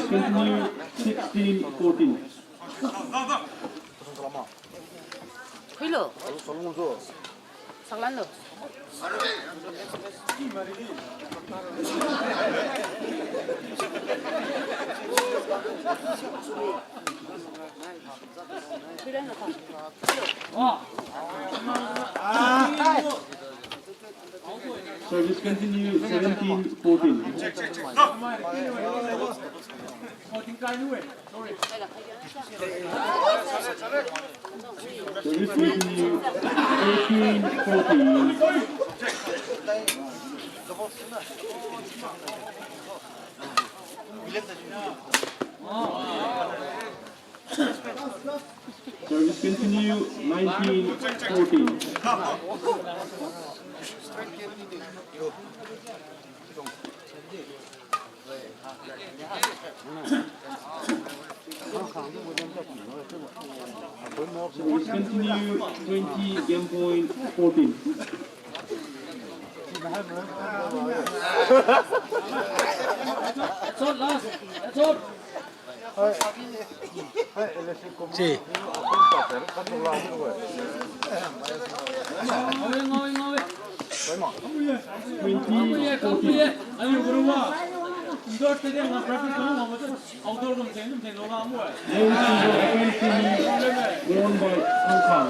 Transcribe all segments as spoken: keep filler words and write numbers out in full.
Continue sixteen fourteen. Khuilo. Saklanlo. Service continue, seventeen fourteen. Service continue, eighteen fourteen. Service continue, nineteen fourteen. Service continue, twenty, game point, fourteen. That's all, last. That's all. Si. Won by Sangkhang.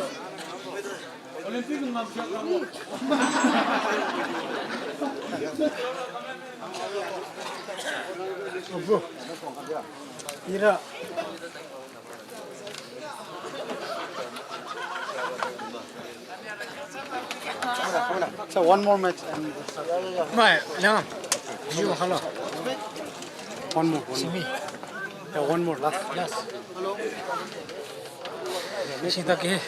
Ira. So one more match and mai, liang. You hello. One more, one more. Simi. Yeah, one more, last. Last. Sita ke.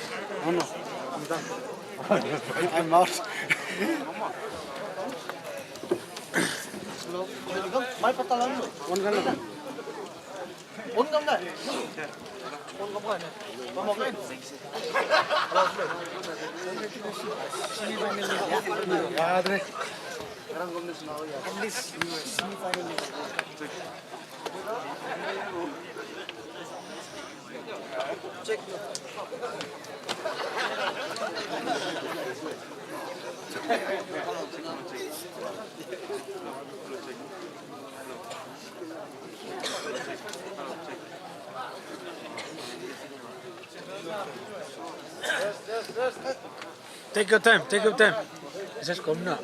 One more. I'm done. I'm out. Hello. Mai patalan. One gun. One gun da. One gun da. One more gun. Yadre. At least semi final. Check. Take your time, take your time. Just come now.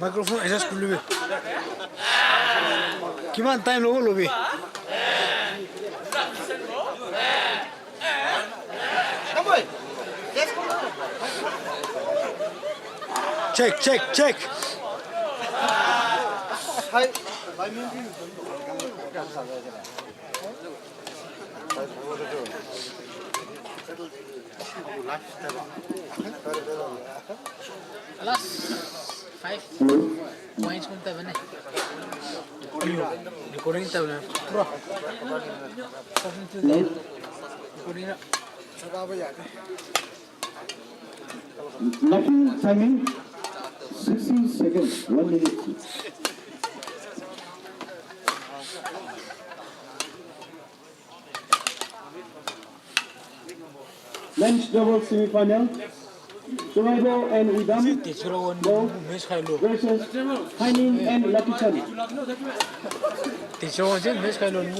Microphone adjust kulu be. Kiman time lo lo be. Check, check, check. Last five points kumta bane. Recording ta bane. Bro. Recording na. Nothing timing. Sixty seconds. One minute. Men's double semifinal. Churaibo and Widam. Bo versus Haining and Lapichand. Tichong jin match khailo ni.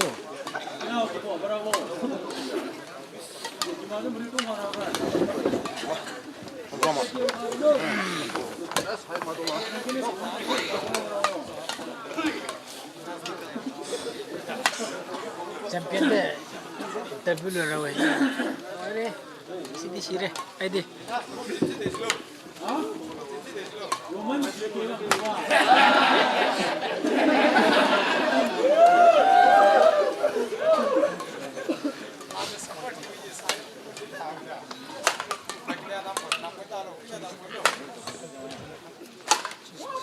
Champion de interview lo rawe. Are, sidi sire. Aidi.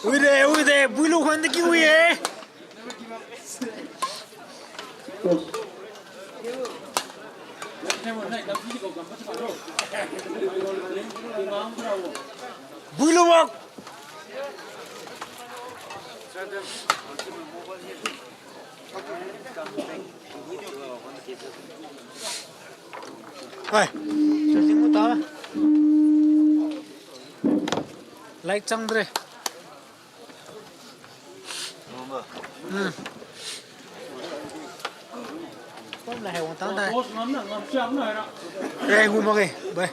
Ui de, ui de, builu khan de ki ui e. Builu wak. Hai, charging mo ta. Light changdre. Hmm. Pom la hai wang tang dai. Eh, ngu mak e, bai.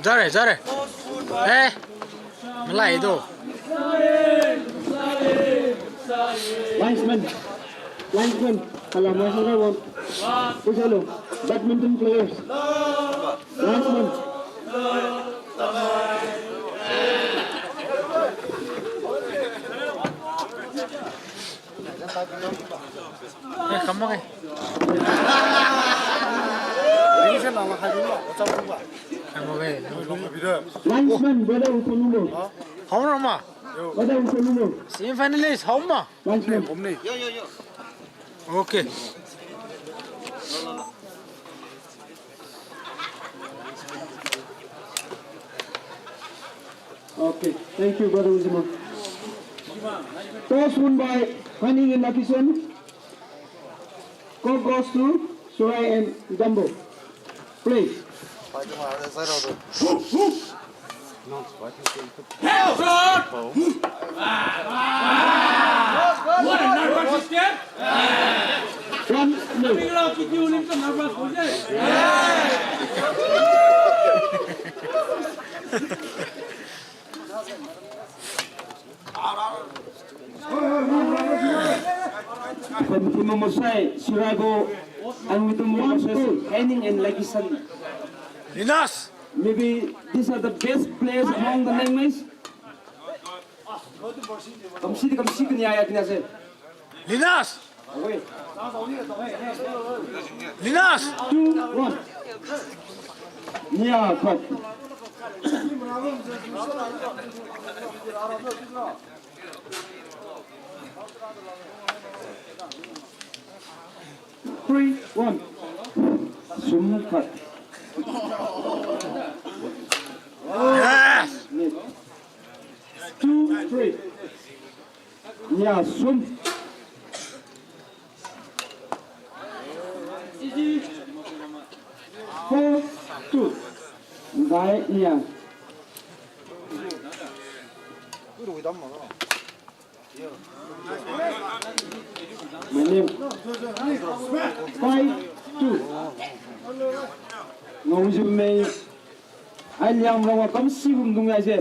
Jare, jare. Eh, malai do. Linesman. Linesman. Kalau masih ada, wang. Push hello. Badminton players. Linesman. Eh, come on, eh. Come on, eh. Linesman, brother, Utonulo. Home run ma? Brother, Utonulo. Semi finalist, home ma? Linesman. Okay. Okay, thank you, brother Uzima. Toss won by Haning and Lakisan. Cock goes to Surai and Dambo. Play. What a nervous step! One nil. Pemtimamosai, Siraibo, and with the one versus Henning and Lakisan. Linus! Maybe these are the best players among the Nengmeis. Kamsi di kamsi kania ya kania se. Linus! Linus! Two, one. Nia, cut. Three, one. Sum cut. Yes! Two, three. Nia, sum. Four, two. Dai, nia. Mane. Five, two. Ngaojiu mei. Aliang rongga kamsi gumdung ya se.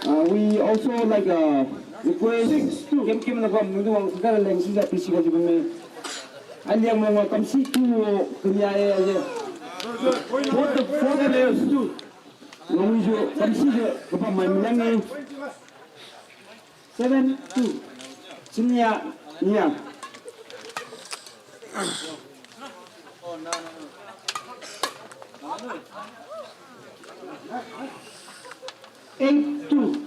Uh, we also like, uh, request kim kim na bam nung wang ka leng si ja P C ko jiu mei. Aliang rongga kamsi tu kania ya se. Fourth, fourth players tu. Ngaojiu kamsi je kabam mai milang e. Seven two. Chinia, nia. Eight two.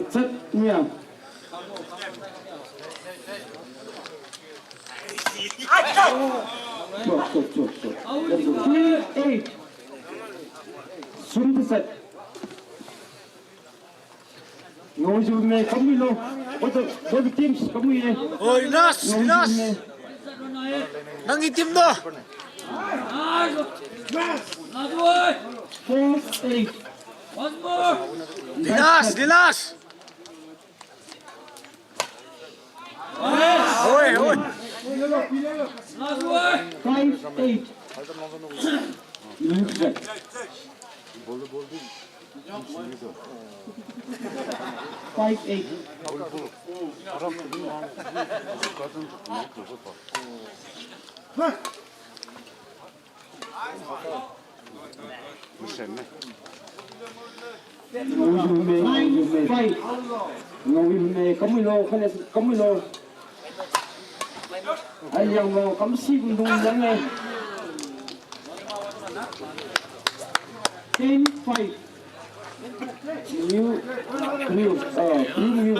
Chat, nia. Chua, chua, chua, chua. Three eight. Sum chat. Ngaojiu mei kamilo. Both the, both the teams kamilo. Oi, Linus, Linus. Nanggi team do. Four eight. Linus, Linus. Oi, oi. Five eight. Five eight. Nine five. Ngaojiu mei kamilo, kane kamilo. Aliang lo kamsi gumdung jang e. Ten five. New, new, uh, new, new.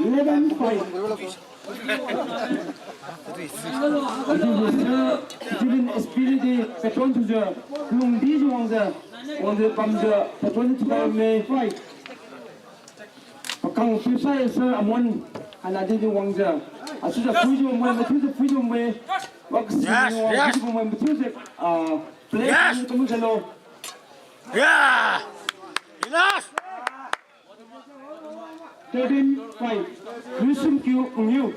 Eleven five. Achiujiu Sir Kidilin S P di patron thiujiu, lungdijiu wangjiu, wangjiu pamjiu patron thiukhai me. Five. Pakang piusai Sir Amon, anadi di wangjiu. Achiujiu phuijiu me, mathiujiu phuijiu me. Wakasi Yes, wang yes. Phuijiu me, mathiujiu, ah, play Yes. Kamu jalo. Yeah! Enough! Thirteen five. Yusum Q Ungyu.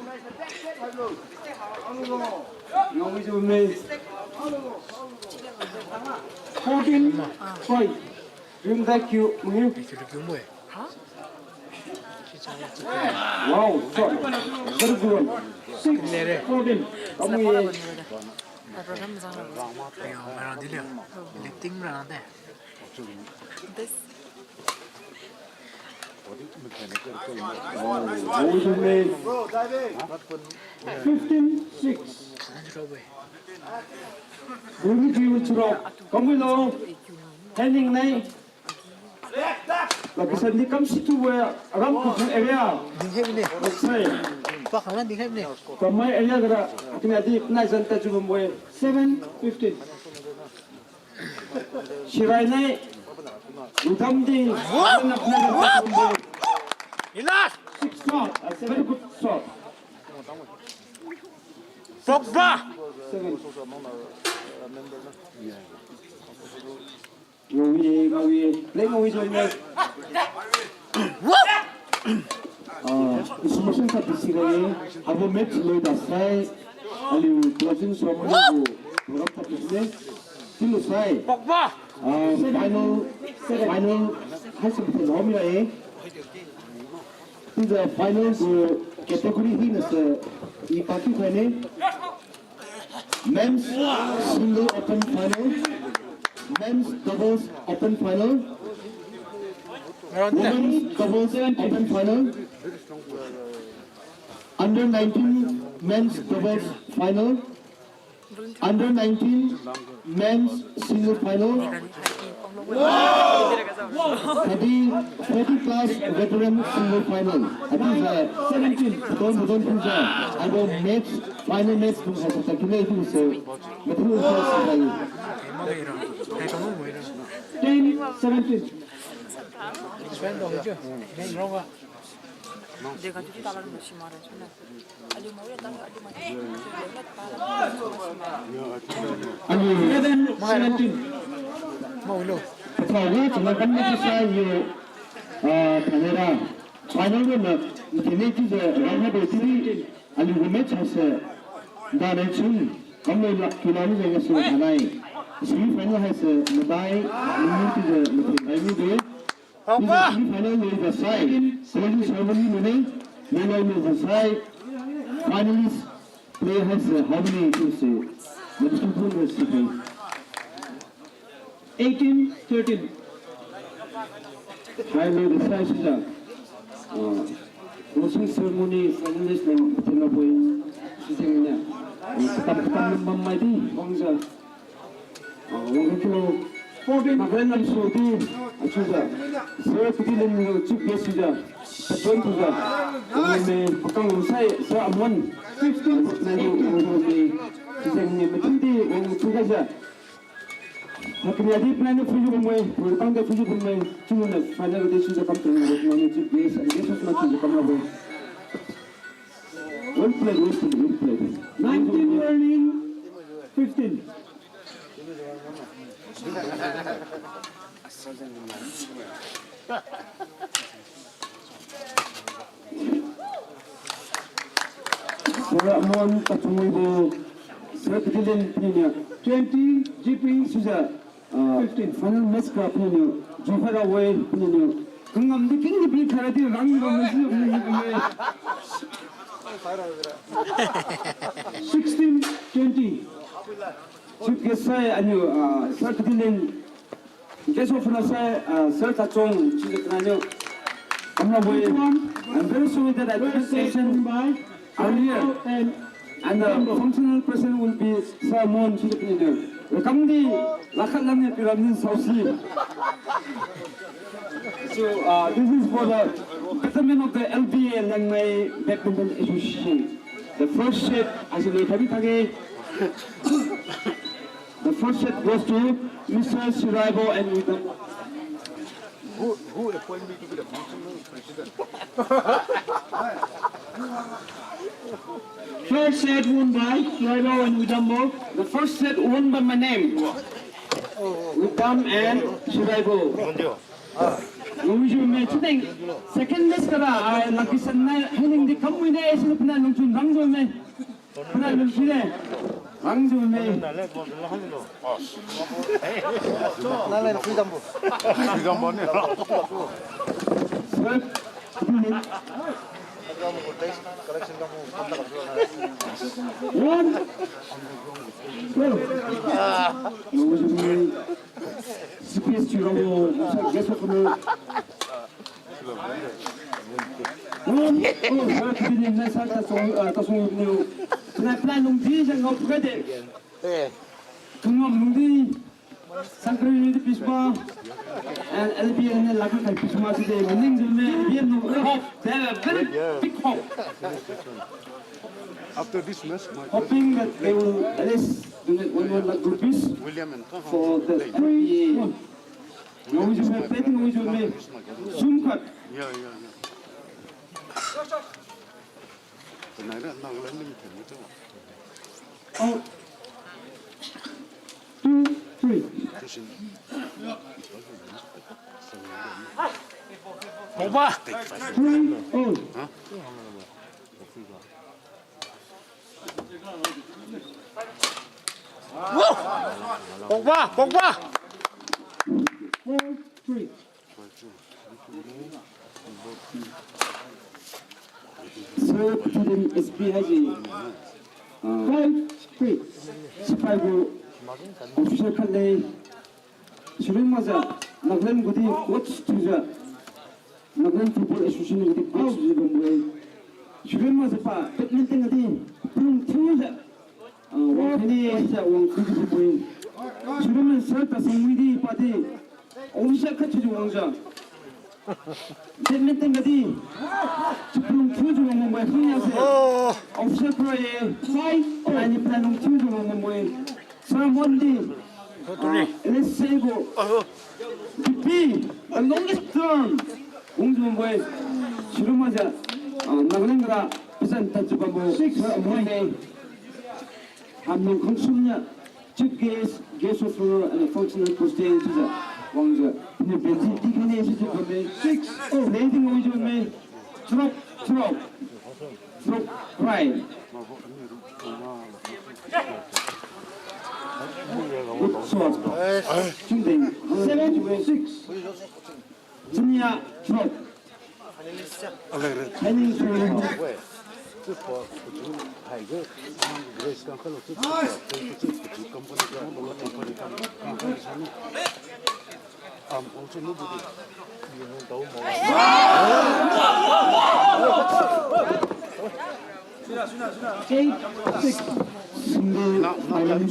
Ngawijiu me. Fourteen five. Yumdai Q Ungyu. Wow, shot. Very good one. Six fourteen. Kamu ye. This Owusu me. Fifteen six. Bumi kiu churok. Kamui lo. Hening nai. Location di kam situ we aram kufu area. Dinghai bine. Loksai. Pa khangna dinghai bine. Kamai area gara. Kini adi nai zan ta chubam we. Seven fifteen. Sirai nai. Udam di. Wow! Wow! Enough! Six shot. A very good shot. Pogba! Seven. Ngawi, ngawi. Play ngawi join. Wow! Ah, information sa pisirai, abo match loi dasai, aliu closing ceremony gu program sa pisine, chiulo sai. Pogba! Ah, final, final, hai sa pisirai. Chiujiu final gu category hina se, i patu khaine. Men's single open final, men's doubles open final, women's doubles open final, under nineteen men's doubles final, under nineteen men's single final, khatdi forty plus veteran single final. Khatdi jiu seventeen, baton baton thiujiu, abo match, final match dung haise takine chiubo se. Mathiu se sibai. Ten seventeen. Aliu eleven seventeen. Pathao ga changna kamni chiusai yo, ah, thainai ra. Final round na, mathiune chiujiu round habo tidi. Aliu gu match haise, danai chun, kamloi lak kiu lak ni jeng gasu thainai. Semi final haise, madai, mini chiujiu, mathiu dai ni de. Papa! Semi final loi gasai, closing ceremony lune, loi loi loi gasai, finalist play haise, how many chiuse, mathiu pun haise. Eighteen thirteen. Hai loi gasai sijiu. Ah, closing ceremony, ceremony, ceremony poi. Sijengniu. Ah, katam katam bam mai di, wangjiu. Ah, wang kilo. Fourteen. Maven lam su di, achiujiu. Sir Kidilin chief guest sijiu. Patron sijiu. Wang me, pakang sai, Sir Amon. Fifteen. Nai lu, wang me. Sijengniu, mathiu di, wang mathiu gajiu. Hakini adi plan ni phuijiu bambo-e, program de phuijiu bambo-e, chiu niu final de chiujiu kam tang niu, niu chiu base, and guess what, chiujiu kam rabo-e. Well played, well played, well played. Nineteen learning, fifteen. Sir Amon Kachungwibo, Sir Kidilin piniu. Twenty, G P. Sijiu, ah, fifteen. Final match ga piniu. Juhara Wei piniu. Kangam di king di pi khara di rang rang di pi. Sixteen twenty. Chief guest sai aliu, ah, Sir Kidilin. Guest of honor sai, ah, Sir Tachong, chiujiu kaniu. Kamra Wei. I'm very sorry that I didn't mention earlier. And the functional president will be Sir Mon, chiujiu kaniu. Welcome di lakhat lamne piramdi saosi. So, uh, this is for the betterment of the L B A Liangmai Badminton Association. The first set, as you may have it again, the first set goes to Mister Siraibo and Widam. Who, who appoint me to be the functional president? First set won by Siraibo and Widambo. The first set won by my name. Widam and Siraibo. Ngaowijiu me chining. Second match kara, ah, Lucky Sun na, hining di kamui ne, sila pina lungchun rangjiu me. Pina lungchun ne. Rangjiu me. Nalai freedom bo. Freedom bo ni. Sir, One. Go. Space to roll. Guess what? One. Oh, sir, kini na sa ta song, ah, ta song ni. Plan, plan lungdi jang ngau pukade. Kungam lungdi. Sangkari ni di Pispa and L B N ni lakha kai Pispa today. Meaning the L B N no hope. They have a very big hope. After this match, my hoping that they will at least donate one, one lakh rupees William and for the three. No, we just have betting, we just have sum cut. Yeah, yeah, yeah. Tonight, Nagaland ni mi them tu. Oh. Two, three. Pogba. Three, oh. Huh? Pogba, Pogba, Pogba. Four, three. So, student S P haise, ah, five, three. Sipai gu officer khat le, student maza, Nagaland gudi coach thiujiu, Nagaland Football Association gudi coach thiujiu bambo-e. Student maza pa, badminton gadi, pung thiujiu. Ah, wang khaine, sisa wang khaine bambo-e. Student maza sir Tasangwidi padi, officer khat thiujiu wangjiu. Badminton gadi. Chipulung thiujiu wang bambo-e, khaine se. Oh. Officer kura ye. Sai, oh, ani panung thiujiu wang bambo-e. Sir Mondi. Ah, L S A bo. B P, the longest term. Wangjiu bambo-e. Student maza, ah, Nagaland ra, pisan tadjiu bambo. Six, sir, Mondi. Hamlong khangsum niu chief guest, guest of honor and a functional president chiujiu wangjiu, piniu benji tikhaine sijiu bamme. Six, oh, leading wangjiu bamme. Chirok, chirok, chirok, right. Good shot. Chingdeng. Seven, six. Junior drop. Training, training. Eight, six. Single final.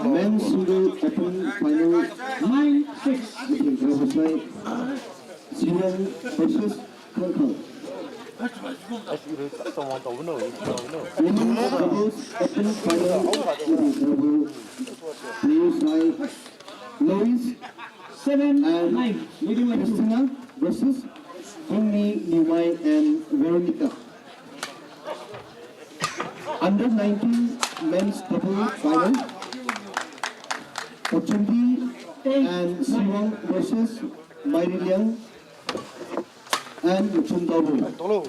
Men's single open final. Nine, six. Between Siwang versus Khangkhang. Women's doubles open final. Between players like Lois, seven, and nine. Christina versus Hongni, Niwai, and Veronica. Under nineteen men's double final. Ochumbi and Siwang versus Mairiliang and Machun Double.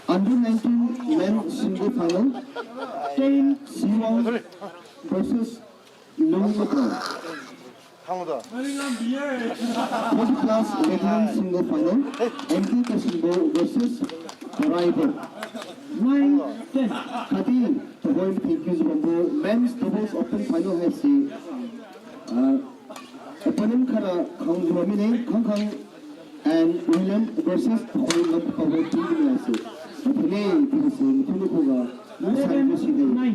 Under nineteen men's single final. Siwang versus Lungmukon. Forty plus veteran single final, M T Kasimbo versus Paraibo. Nine, ten. Khatdi, Tahoim Thank You Zubambo men's doubles open final haise, ah, opponent khara Khangzuma mine, Khangkhang And William versus Pakhoi Lam Power team ni ase. Mathene, tibise, mathene khuga, masan ko sine.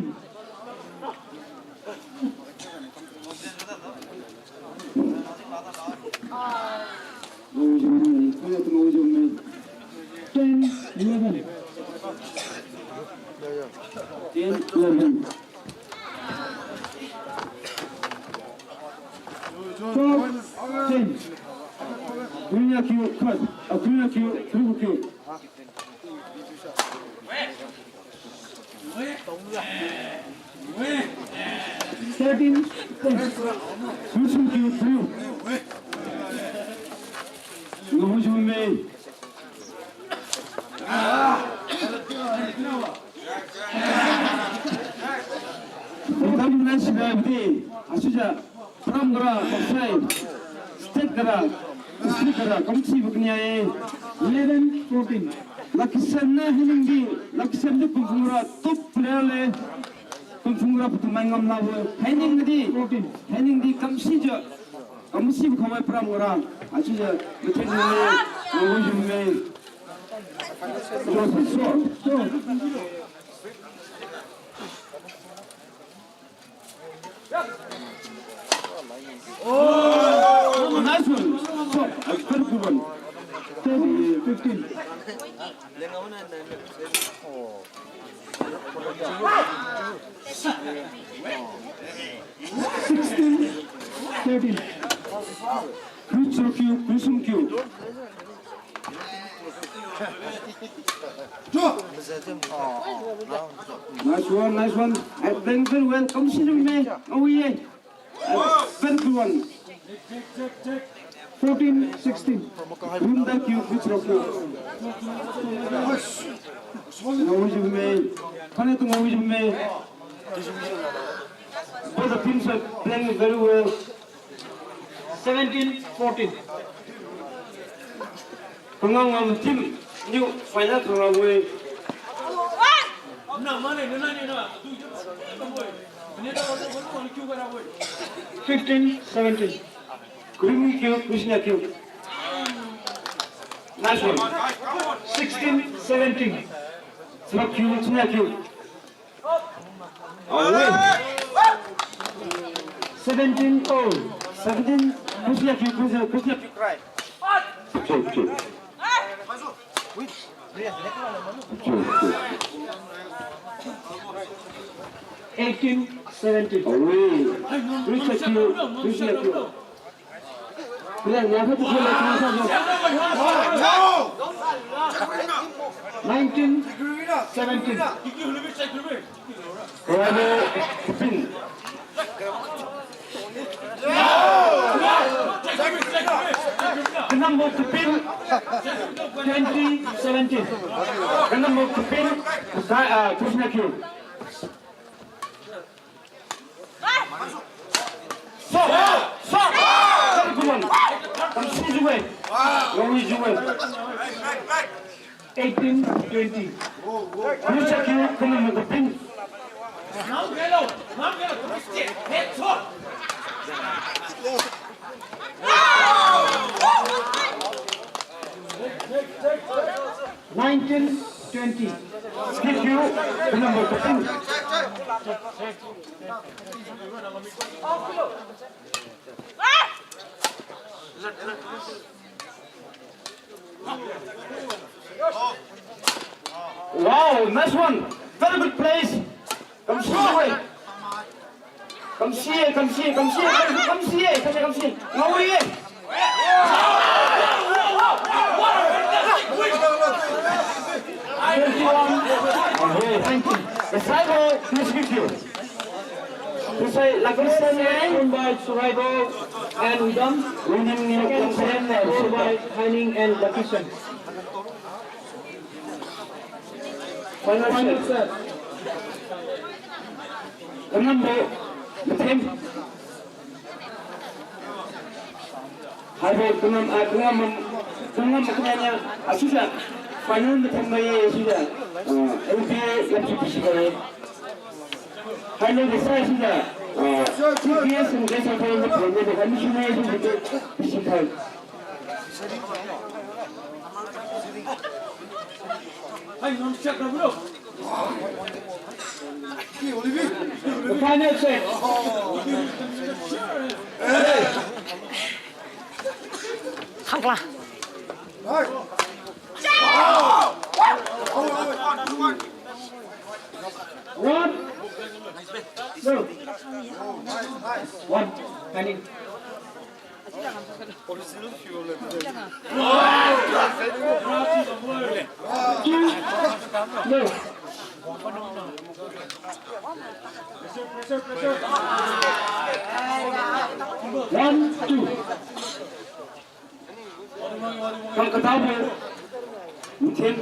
Ten, eleven. Ten, eleven. Twelve, ten. Green kiu, cut. Ah, green kiu, blue kiu. Thirteen, ten. Blue kiu, blue. Ngahujiu me. Matam nai sinaibdi, asiujiu, param gara, maksai, state gara, district gara, kamsibo kania-e. Eleven fourteen. Lakisan na hainingdi, Lakisan di kumphung ra top player le, kumphung ra patu mai ngam labo, hainingdi, fourteen. Hainingdi kamsijiu, kamsibo khamai param gara, asiujiu, matheng ni, ngahujiu me. Oh, nice one. Shot. A very good one. Thirteen, fifteen. Sixteen, thirteen. Crucial kiu, crucial kiu. Nice one, nice one. I playing very well. Come see me. Oh yeah. Very good one. Fourteen sixteen. Room that you good rock. Ngahujiu me. Khane tu ngahujiu me. Both the teams are playing very well. Seventeen fourteen. Kangang ngam team niu final thang rabo-e. Fifteen seventeen. Green kiu, Krishna kiu. Nice one. Sixteen seventeen. Sima kiu, Krishna kiu. Away. Seventeen all. Seventeen, Krishna kiu, Krishna, Krishna kiu cry. Kiu, kiu. Kiu, kiu. Eighteen seventeen. Away. Krishna kiu, Krishna kiu. Nineteen seventeen. Rival Kapin. Kanambo Kapin. Twenty seventeen. Kanambo Kapin. Sa, ah, Krishna kiu. Sa, sa, sa. Very good one. Kamsijiu-e. Ngahujiu-e. Eighteen twenty. Krishna kiu, Kanambo Kapin. Nineteen twenty. Thank you, Kanambo Kapin. Wow, nice one. Very good plays. Kamsijiu-e. Kamsi-e, kamsi-e, kamsi-e, kamsi-e, kamsi-e, kamsi-e. Ngaowi-e. Twenty-one. Okay, thank you. Kasaibo, please give you. Kasai, Lakisan, eh? By Suraibo and Udam. Winning, second set, by Haining and Lakisan. Final set. Kanambo, Matheng. Haibo Kangam, ah, Kangam, Kangam Matheng niu, asiujiu final Matheng mai-e, asiujiu, ah, L P A lap si pisikhai-e. Haibo kasai asiujiu, ah, C P S and Guest of Honour Matheng mai-e, kami siniu asiujiu pisikhai. The final set. Khangla. One. Two. One. Shining. Two. No. One, two. Kang katabo. Mthen.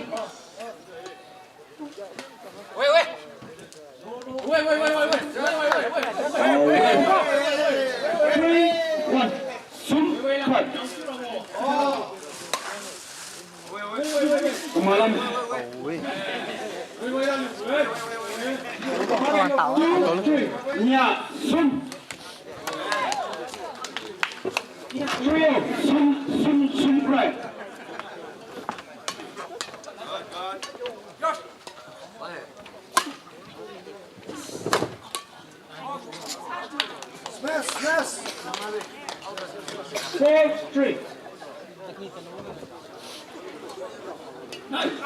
Wait, wait. Wait, wait, wait, wait, wait. Wait, wait, wait, wait. Three, one. Sum, five. Kamalam. Two, three. Nia, sum. Trio, sum, sum, sum, right. Smash, smash. Four, three.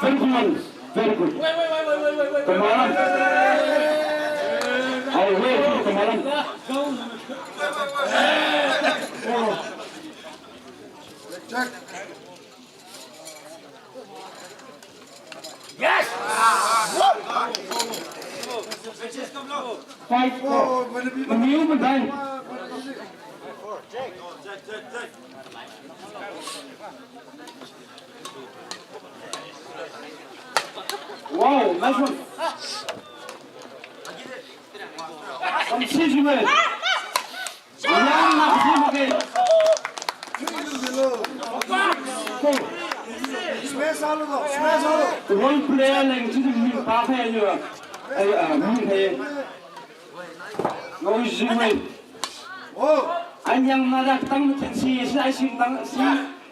Very good, very good. Come on. Away, come on. Check. Yes! Five, four. Maniu madai. Wow, nice one. Come see you, man. Yang na si mo ke. Ko. Role player leng chiujiu mi pa khai aliu. Ai, ah, mi khai. Ngao ji mai. Ai yang na da tang thin si, si ai si tang si,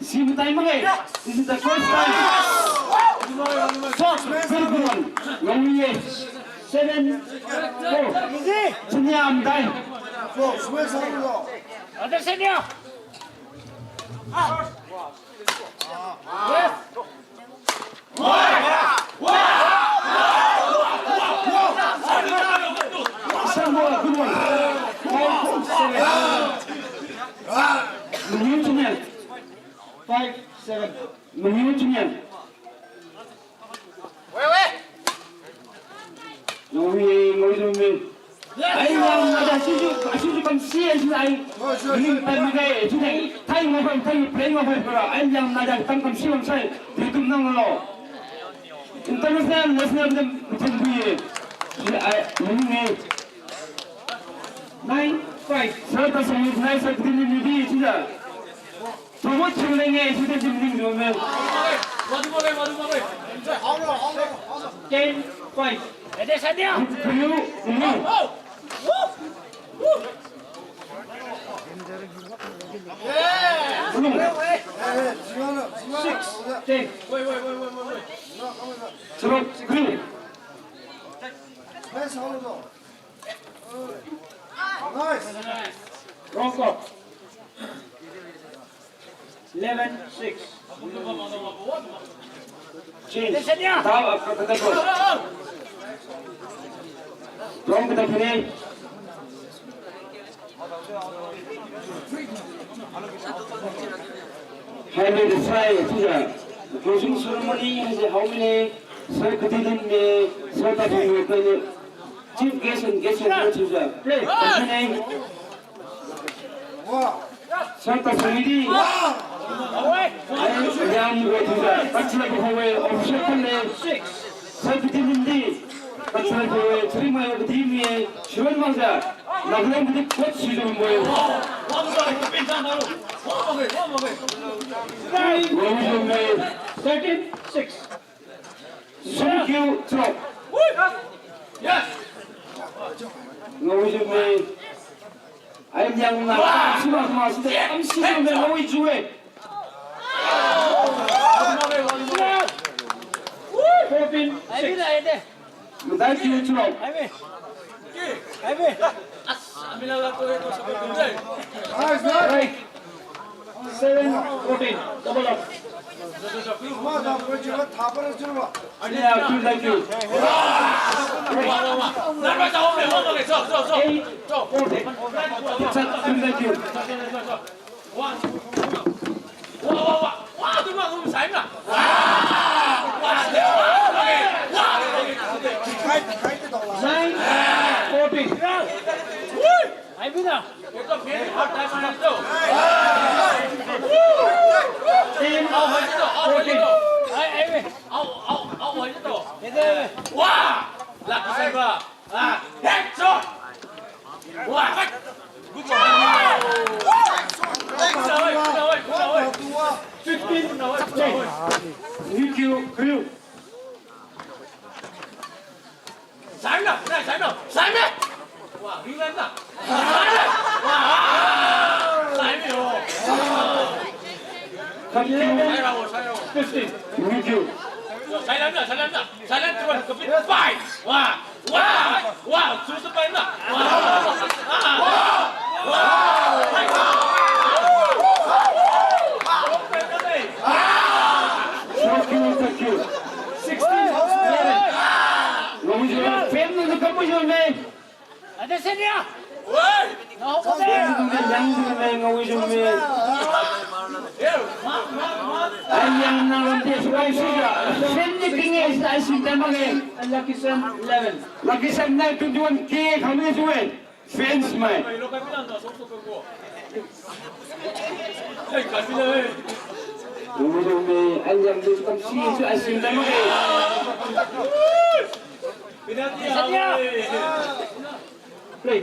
si matai mak e. This is the first time. Shot, very good one. Ngao ye. Seven, four. Easy. Senior am dai. Four, square side lo. Other senior. Yes. Some more, good one. Five, seven. New senior. Five, seven. New senior. Ngui, ngui dum mi. Ai, wang na da, sisu, sisu kam si, ai, sisu ai. Ning tan mi dai, sisu dai. Thai ngui, thai play ngui, bra. Ai, yang na da, tang kam si, wang sai. Di dum nang lo. International, national dum, dum bi. Si ai, ning ngai. Nine, five. Sir, ta song, nine, sir, dum ni bi, sisu. Promote thiuleng-e, situ jimling jome. Ten five. Blue, blue. Blue. Six, ten. Zero, blue. Nice. Wrong call. Eleven six. Change. Tao, ah, kata ko. Wrong kata kine. Haimai desai, chiujiu. Closing ceremony haise haomine, sir katilim me, sir katilim me, chief guest and guest of honor chiujiu. Play, continue. Sir katilim di. Ai, yang me chiujiu. Pachila ko we, official ko le. Sir katilim di. Pachila ko we, chiri mai katilim me, shiwan mangjiu. Nagaland di coach sijiu we. Thirteen six. Sumkiu Chok. Yes. Ngaowijiu me. Ai liang na. Sima ma sida. Am sima me ngaowijiu e. Madai kiu churao. Right. Seven fourteen. Double up. Yeah, two, thank you. Eight fourteen. Two, thank you. Nine fourteen. Ten fourteen. Fifteen ten. New kiu, Kriu. Fifteen. New kiu. Thank you, thank you. Sixteen. Ngaowijiu, fan niu kam wijiu ne. Fan niu kam wijiu ne, ngaowijiu ne. Aliang nang lamte suai suijiu. Fan niu kinge sai sin tan makge. Lucky Sun eleven. Lucky Sun nai twenty-one K kami suai. Fans mai. Ngaowijiu ne, aliang di kam si su asin dam ge. Play.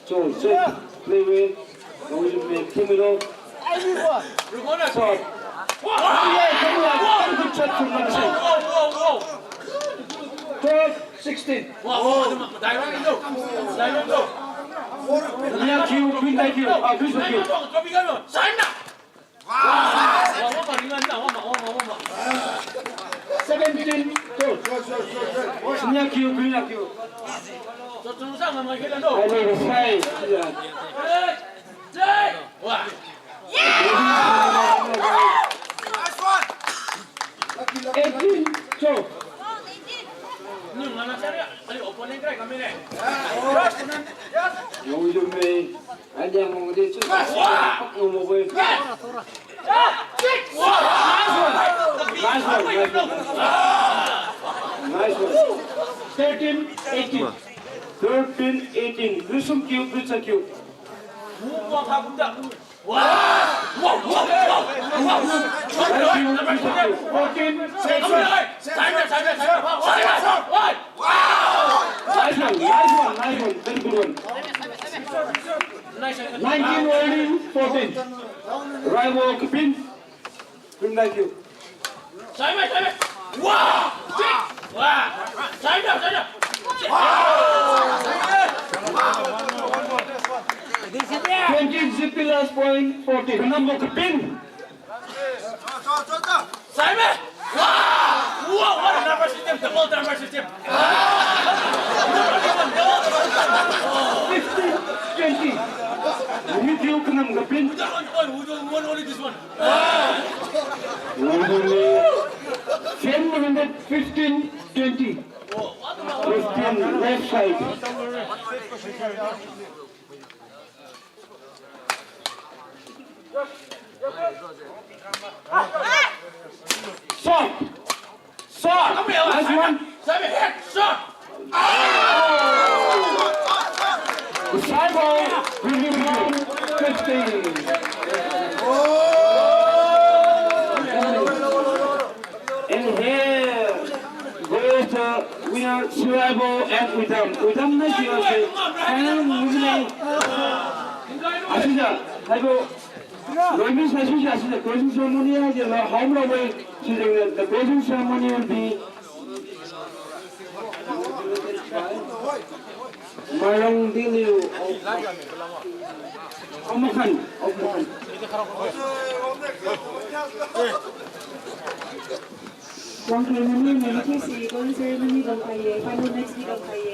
Cho, cho. Play we. Ngaowijiu ne, kimi lo. Shot. Come here, come here. Come to chat to Malaysia. Twelve sixteen. Nia kiu, Queen Dai kiu, ah, Queen Dai kiu. Seventeen twelve. Nia kiu, Queen Dai kiu. Ai, le, sai. Eighteen twelve. Yo, yo, me. Ai, dia mo de chu. Pak mo mo. Nice one. Nice one. Nice one. Thirteen eighteen. Thirteen eighteen. Lusum kiu, Lusum kiu. Fourteen, six. Nice one, nice one, nice one. Very good one. Nineteen only, fourteen. Rival Kapin. Queen Dai kiu. Twenty G P last point, fourteen. Number Kapin. What a number system, double number system. Fifteen twenty. With you, Kanam Kapin. Who don't want, who don't want only this one? Seven hundred fifteen twenty. Fifteen left side. Shot! Shot! Nice one! Saibo, fifteen. And here goes the winner, Siraibo and Udam. Udam na siraibo. Final winner. Asija, haibo. Loimi saisu asija closing ceremony haise la home la wei. Sijeng the closing ceremony will be Marang Diliu of Makhan, of Makhan. Wangkhai mani, mani kisi, closing ceremony bamkhai ye, final match di bamkhai ye.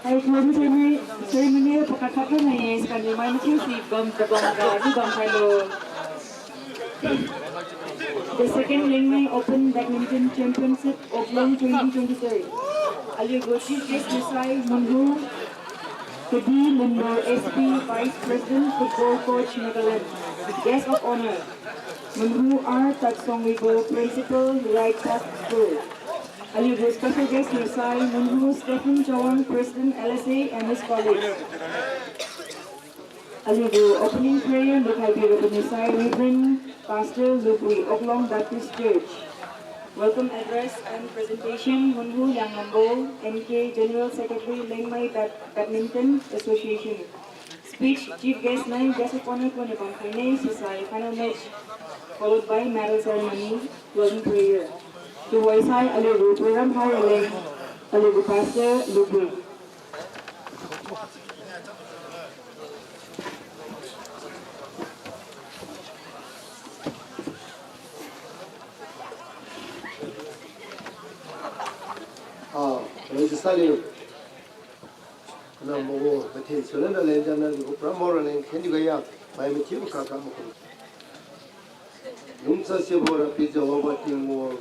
Hai closing ceremony, ceremony pakakhat nai ye, sekali mai mani kisi bam, bam, bam, di bamkhai lo. The second Liangmai Open Badminton Championship, Oklahom twenty twenty-three. Aliu gu chief guest niu sai Munhu Kadi Limbo S P, Vice President, Football Coach, Nagaland. Guest of honor, Munhu R Tatsong Wibo, Principal, Right Path School. Aliu gu special guest niu sai Munhu Stephen Chawang, President, L S A and his colleagues. Aliu gu opening prayer lukhai birabo niu sai Reverend Pastor Lubui, Oklahom Baptist Church. Welcome address and presentation, Munhu Liangnambo, N K, General Secretary, Liangmai Bad-, Badminton Association. Speech, chief guest nai, guest of honor khuga bamkhai ne, sisai final match, followed by medal ceremony, closing prayer. Tuhoi sai aliu gu program hai raleng, aliu gu Pastor Lubui. Ah, raleng sisai liu. Kanambo gu mathen sulan raleng jana aliu gu program hai raleng khenjiu gaya, mai mathiu kaka makhun. Lungsa sibo Rapiu Jehovah Tingwang,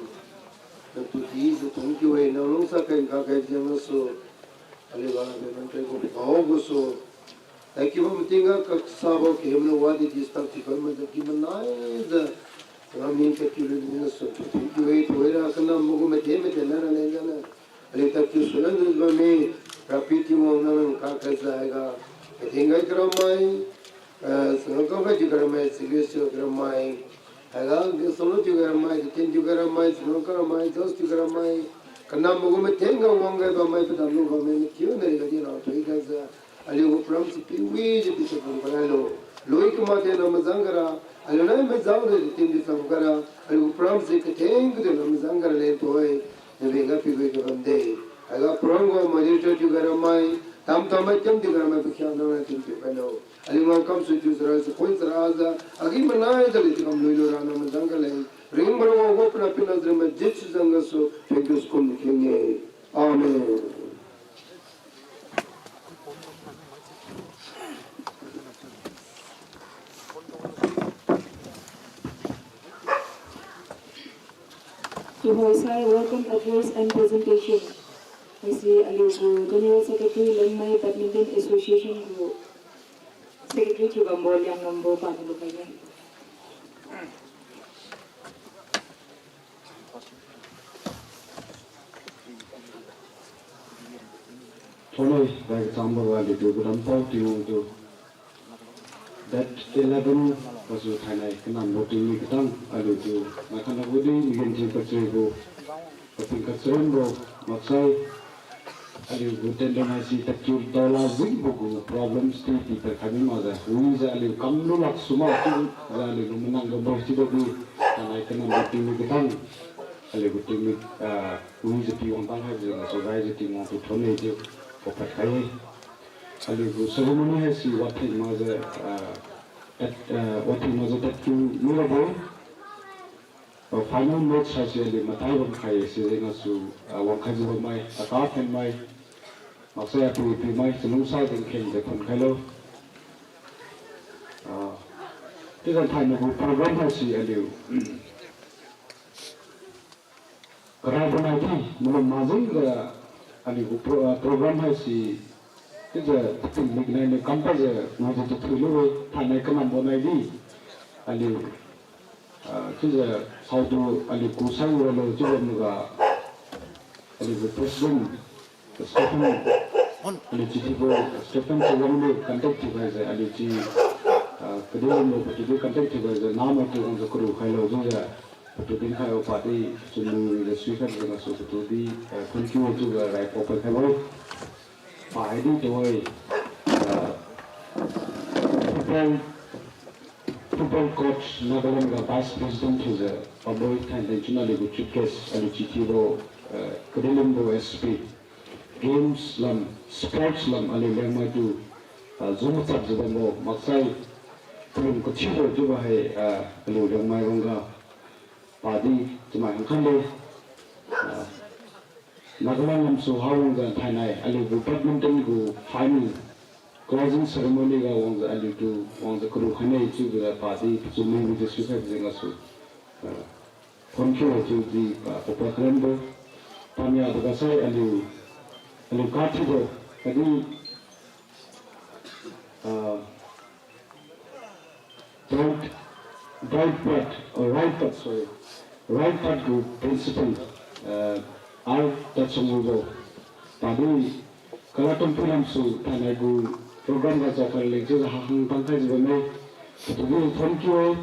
natu dijiu thonkiu-e, nang lungsa keng kakeng jenggasu, aliu ga beman kai gu pao gasu, tadkiubo matingga kasabo kemna wadi disturb thiukhai majiu ki manaijiu, ramin tadkiu lun gasu thonkiu-e, thoira kanambo gu mathen mathen na raleng jana. Aliu tadkiu sulan jun bamme, Rapiu Tingwang nang kaka jaiga, katheng gai karamai, eh, sangkam gai thiu karamai, siliu thiu karamai, haiga, gisolo thiu karamai, katheng thiu karamai, sangkam karamai, jos thiu karamai, kanambo gu mathen ga wang gai bammai, padam lu bammai, mathiu nari gadi rao thoi gajiu, aliu gu program si piwijiu pichapum karalo. Lui kamathen na majang gara, aliu nai majang de tin di cham gara, aliu gu program si katheng kadu na majang gara leng thoi. Nabeng ga piwi kabamde. Haiga program gu moderator thiu karamai, tamtam mai thiam thiu karamai pakhiangna nang tinpiu kailo. Aliu ngam kamsui thiu sara, sukun sarajiu, agi manaijiu aliu thiu kam lui lu rana majang ga leng. Ring mara wang gu Rapiu Nazareth mai Jesu zan gasu, thank you skum kheng-e. Amen. Tuhoi sai welcome address and presentation. Haise aliu gu General Secretary Liangmai Badminton Association gu Secretary thiu bambo Liangnambo paniu lukhai ne. Thonai, bai kachambo ga aliutu kadampao Tingwang tu. Date eleven gasu thainai kanambo tingmik katang aliutu maikhanabo di migenjiu kacharibo, kaping kacharunbo, maksai aliu gu tendon haise tadkiu daola jingbo gu problems ti tipadkhai mi makjiu, wijiu aliu kamlu lak suma chiujiu aliu lu manang bambo chiubo di, thainai kanambo tingmik katang aliu gu tingmik, ah, wijiu pi wangtang haibo jenggasu raijiu Tingwang tu thonai chiu kapadkhai-e. Aliu gu ceremony haise watheng makjiu, ah, tad, ah, watheng makjiu tadkiu mirabo. Ah, final match haise aliu matai bamkhai sijeng gasu, ah, wangkhaijiu bammai, aka phenmai, maksai apui apiumai chalungsa dingkhengjiu khunkhailo. Ah, chiujiu thainai gu program haise aliu karabo nai di, malum majengjiu aliu gu pro-, ah, program haise chiujiu tingmik nai niu kampajiu ngaojiu tathui lu-e, thainai kanambo nai di. Aliu, ah, chiujiu saotu aliu gu sai ralo chiubo maga aliu gu president Stephen, aliu chithiubo Stephen Chawang niu contact thiukhaijiu aliu chi, ah, Kadilumbo patu di contact thiukhaijiu namai tu wangjiu karu khailo chiujiu patu dinkhaibo padi chunwijiu suikhaijiu gasu patu di, ah, thank you chiujiu raipao padkhaibo. Padi tuhoi, ah, football, football coach Nagaland ga Vice President thiujiu bambo thainai chuna aliu gu chief guest aliu chithiubo, ah, Kadilumbo S P. Games lam, sports lam aliu Liangmai tu Ah, zung chapjiu bambo maksai palung kathiubo chiubo hai, ah, aliu Liangmai rongga padi chamai hangkhan le, ah, Nagaland lamsu ha wangjiu thainai aliu gu badminton gu final closing ceremony ga wangjiu aliutu wangjiu karu khaine chiujiu padi pachu meng jiu suikhaibo jeng gasu, ah, thank you chiudi, ah, papa khalanbo. Pamia tu gasai aliu, aliu kathiubo khatdi, ah, Bright, Bright Path, oh, Right Path, sorry. Right Path gu principal, uh, R Tachongwibo. Padi Kalatunpui lamsu thainai gu program ga jaokhai leng chiujiu hahang tangkhaijiu bamme. Patubi thank you.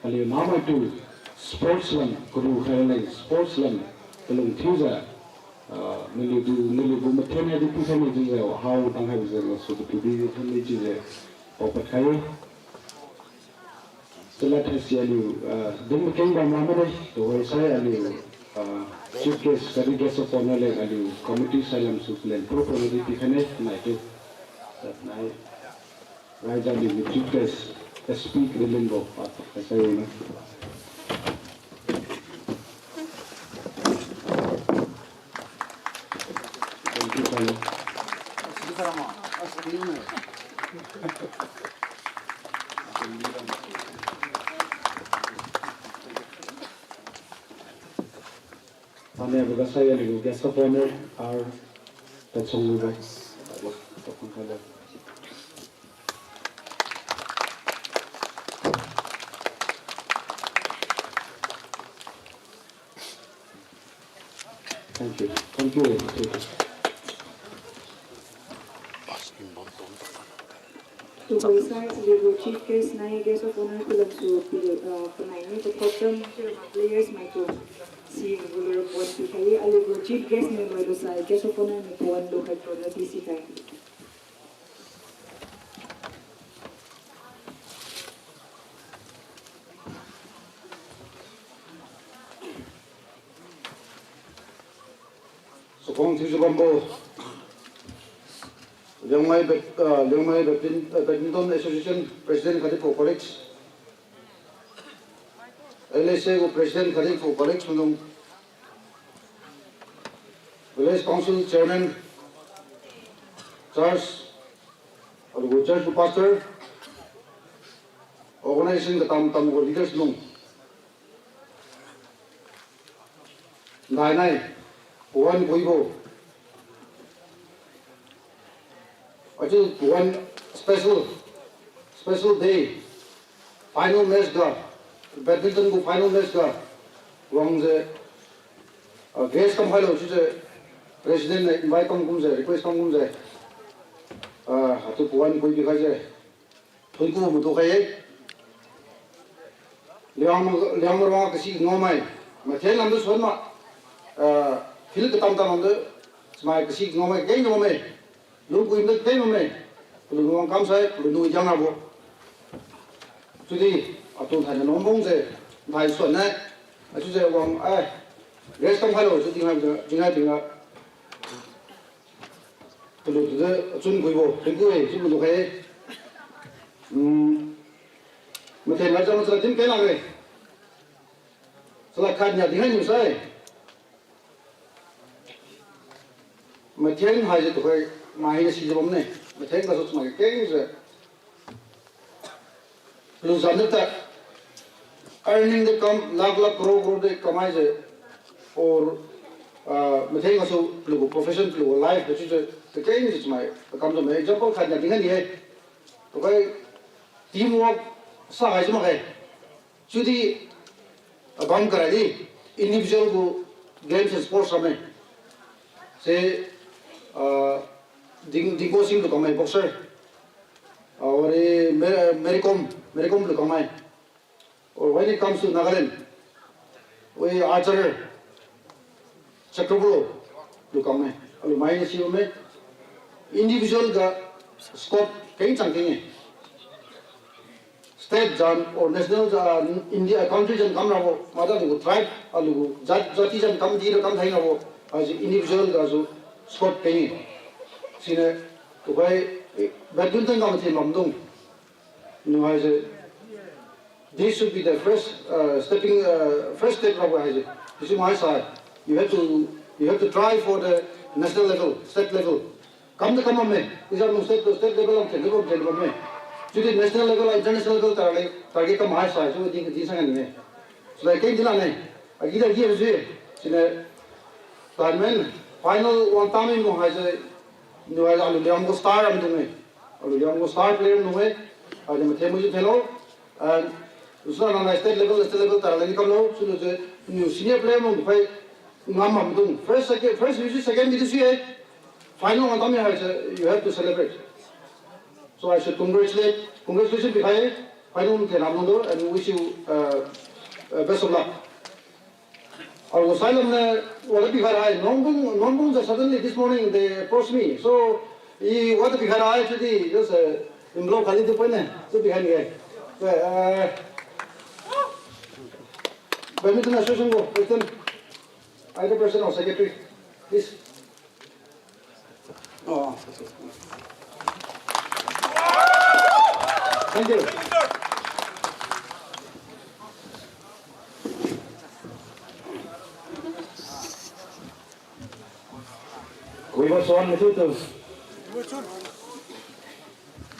Aliu namaitu sports lam karu khai leng sports lam palung thiujiu, ah, naliutu, naliu gu mathen haidi pikhaine chiujiu hahang tangkhaibo jeng gasu patubi thank you chiujiu paopad khai-e. Chalad haise aliu, ah, din makeng bam lamane, tuhoisai aliu, ah, chief guest khatdi guest of honour leng aliu committee sailamsu palen pro pro di pikhaine, naitu. Nai, raija aliu chief guest, S P Kadilimbo, ah, kasai na. Paniaboga sai aliu guest of honour, R Tachongwibo. Thank you. Thank you. Tuhoisai aliu gu chief guest nai guest of honour khulamsu pi, uh, panai ni kathok cham players maitu si gu lura pon pikhai-e aliu gu chief guest ni loilusai guest of honour ni pon lukhai pon na pisikhai. Sukong thiujiu bambo Liangmai Bad-, ah, Liangmai Badmin-, ah, Badminton Association President khatdi Pro College, L S A gu President khatdi Pro College maidung, Village Council Chairman, Church, aliu gu church gu pastor, organization katam tam gu leaders lung, nai nai, pawan puibo, achiu pawan special, special day, final match ga, badminton gu final match ga wangjiu, ah, grace kamkhailo chiujiu President niu invite kam kumjiu, request kam kumjiu, ah, atu pawan pui pikhaijiu thonku matu khai-e. Liang, Liangmai ruang kasi ngaomai, mathen lamtu suan ma, ah, field katam tam lamtu, chamai kasi ngaomai keng ngaome, lungpui matu keng ngaome, palun wang kamsai palun nui jang rabo. Chiudi atu thainai nuangbong se, nai suan nai, achiujiu wang, eh, grace kamkhailo chiu dinghai, dinghai dinga. Kalu tude achun kuibo, thingku-e, chiubo lukhai-e. Hmm. Mathen lai chang chala din kai lakge. Chala khat nia dinhai niu sai. Mathen haise tukhoi, mahina sijiu bamne. Mathen gasu chamai kakengse. Luzan de ta earning de kam, lakh lakh, crore crore de kamai se, or, ah, mathen gasu lugu profession, lugu life de chiujiu kakengse chamai kam jam-e. Example khat nia dinhai ni-e. Tukhoi teamwork sa hai chiu makge. Chiudi abam karai di individual gu games and sports ramme. Se, ah, Ding, Dingko Sing lu kangmai boxer. Ah, wari Me-, Mary Kom, Mary Kom lu kangmai. Or when it comes to Nagaland, we archer, Chakraborty lu kangmai, alu mai ni si bamme. Individual ga scope keng chang keng-e. State jan or national jan, India country jan kam rabo, mada alugu tribe, alugu jat, jati jan kam di ra kam thai rabo, aji individual gasu scope keng-e. Siniu, tukhoi, Badminton ga mathen bamdung. Niu haise, this should be the first, uh, stepping, uh, first step rabo haise. This is my side. You have to, you have to try for the national level, state level. Kam de kam bamme. Exam state, state level ang ten, level ten bamme. Chiudi national level, international level target, target kam haisai, so di, di sang ne. So like, keng di la ne. Agi da gi ji. Sine, tournament, final wang tami mo haise. Niu haise aliu Liangmai gu star am dung e. Aliu Liangmai gu star player am dung e. Haise mathen mu ji thelo. And so na na state level, state level tara lagi kamlo. So niu se niu senior player am dung phai ngam am dung. First, second, first division, second division e. Final wang tami haise, you have to celebrate. So I should congratulate, congratulations pikhai. Final mathen am dung do and wish you, uh, uh, best of luck. Aliu gu sailam niu wada pikhai rai, Nuangbung, Nuangbung jiu suddenly this morning they approached me. So, i wada pikhai rai chiudi, just, uh, envelope khali tu poi ne, tu pikhai ni e. Eh, uh, Badminton Association gu President, either President or Secretary, please. Oh. Thank you. Wibo suan matu tu.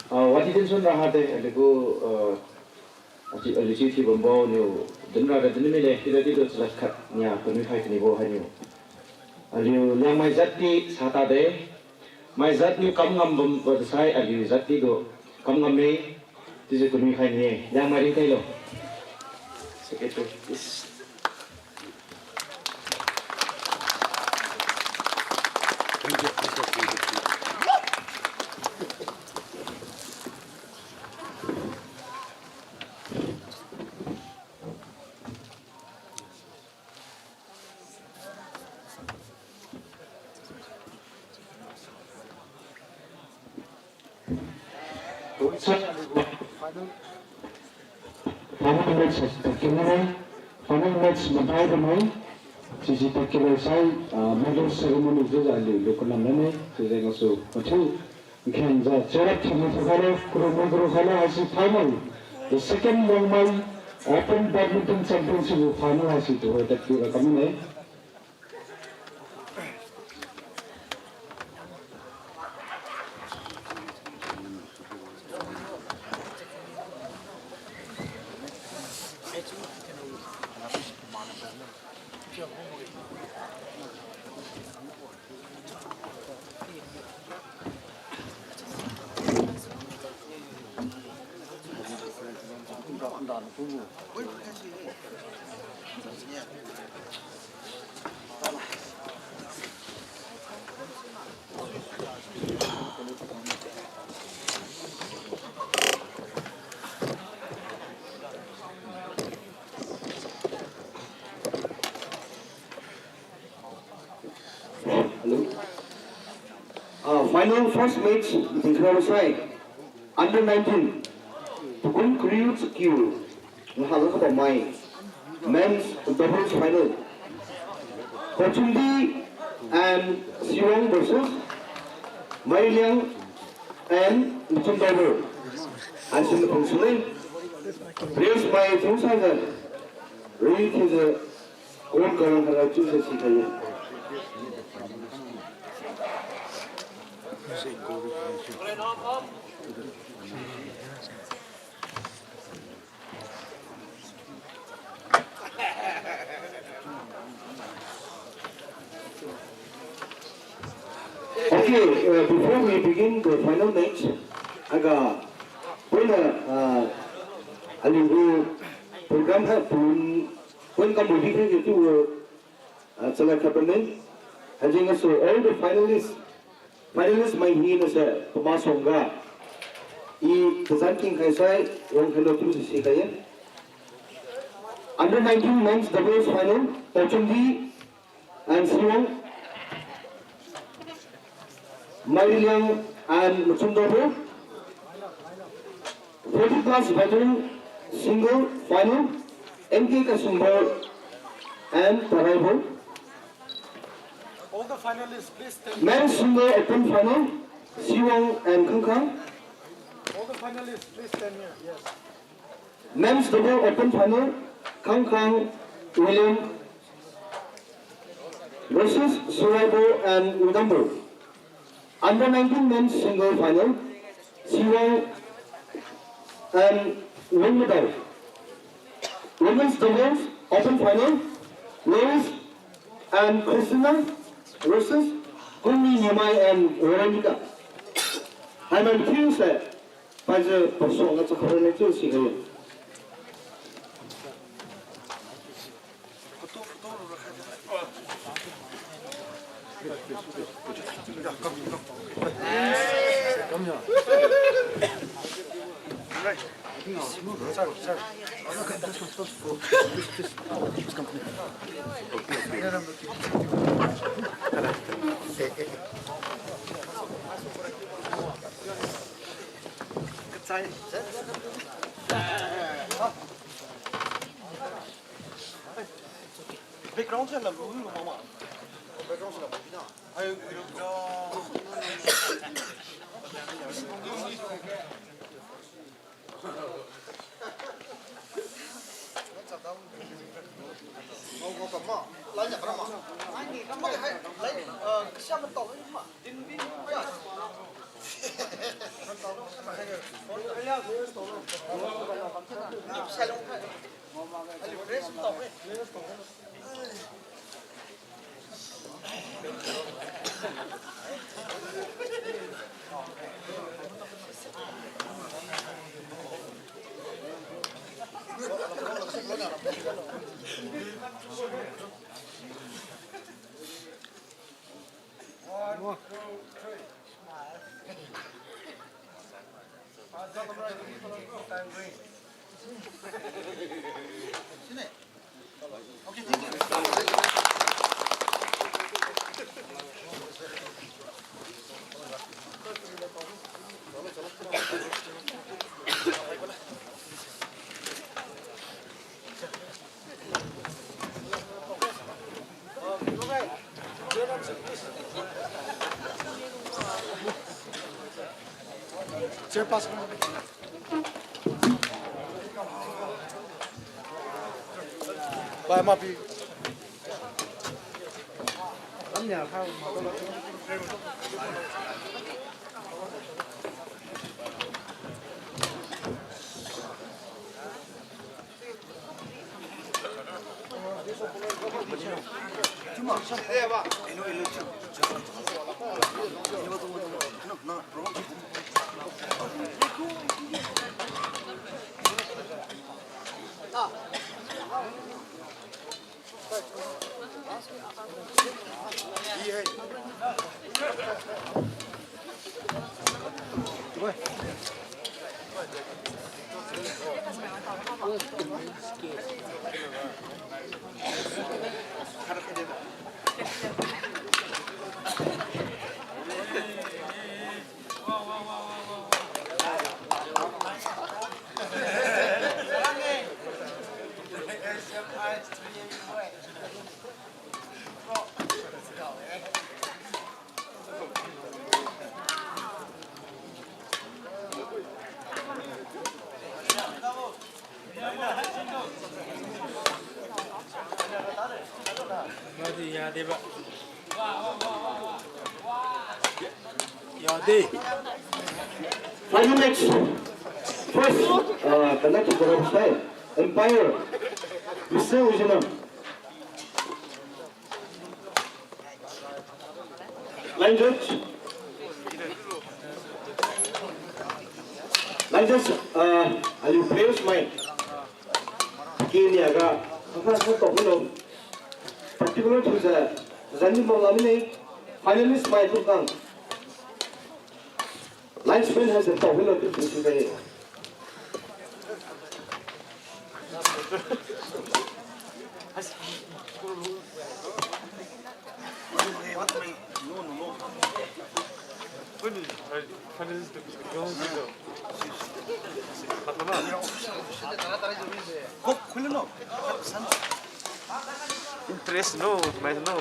Ah, wadi din suan raha de, aliu gu, ah, achi, aliu chi thiu bambo niu, din ra da din mile, tida di tu chalad khat nia, kanui khai kanibo hainiu. Aliu Liangmai jat di sata de, mai jat niu kam ngam bambo sai, aliu jat di tu kam ngam me, chiujiu kanui khai ni-e, Liangmai ringtailo. Secretary, please. Final match tadkeng nai, final match madai bamai, sisi tadkeng nai sai, ah, medal ceremony jiu aliu lu kanam nai, sijeng gasu mathiu nkhenjiu cheer up thiu mi thiukhailo, khairumi khairukhailo haise final, the second Liangmai Open Badminton Championship gu final haise tuhoi tadkiu ra kam nai. Hello. Ah, final first match, tingkhrao sai. Under nineteen, Pukun Kriu Chakiu, Ngahal Kabamai, men's doubles final. Pachumdi and Siwang versus Mailiang and Machumdabo. Haisi na pung sune. Race mai thung saga. Ready to the Kon karang kara chu se si khaye. Okay, uh, before we begin the final match, aga, poina, uh, aliu gu program hai pun, pun kam budi khe tu, uh, chalai khat bamme. Hajeng gasu all the finalists, finalist mai hina se pama songga. I kazan king khai sai, wang hello tu si si khai. Under nineteen men's doubles final, Pachumdi and Siwang, Mailiang and Machumdabo. Forty plus veteran single final, M K Kasumbo and Taraibo. All the finalists, please stand. Men's single open final, Siwang and Khangkhang. All the finalists, please stand here. Yes. Men's double open final, Khangkhang William versus Suraibo and Udambo. Under nineteen men's single final, Siwang and Lungmadao. Women's doubles open final, Lois and Christina versus Kungni Nyamai and Veronica. Haiman King se, paijiu pasuangga chakharan ne chiu sikhai. Background se lam lu, lu mama. Background se lam lu na. Ai, Chair pass. Bai mapi. Madi yadeba. Yade. Final match. First, uh, connect to the side. Umpire, Mister Ujinam. Line judge. Line judge, uh, aliu players mai. Kini aga, aga sa toklo. Particular to the Zani Mawla mine, finalist mai tukang. Linesman has a towel on the P C K. Interest no, mais no.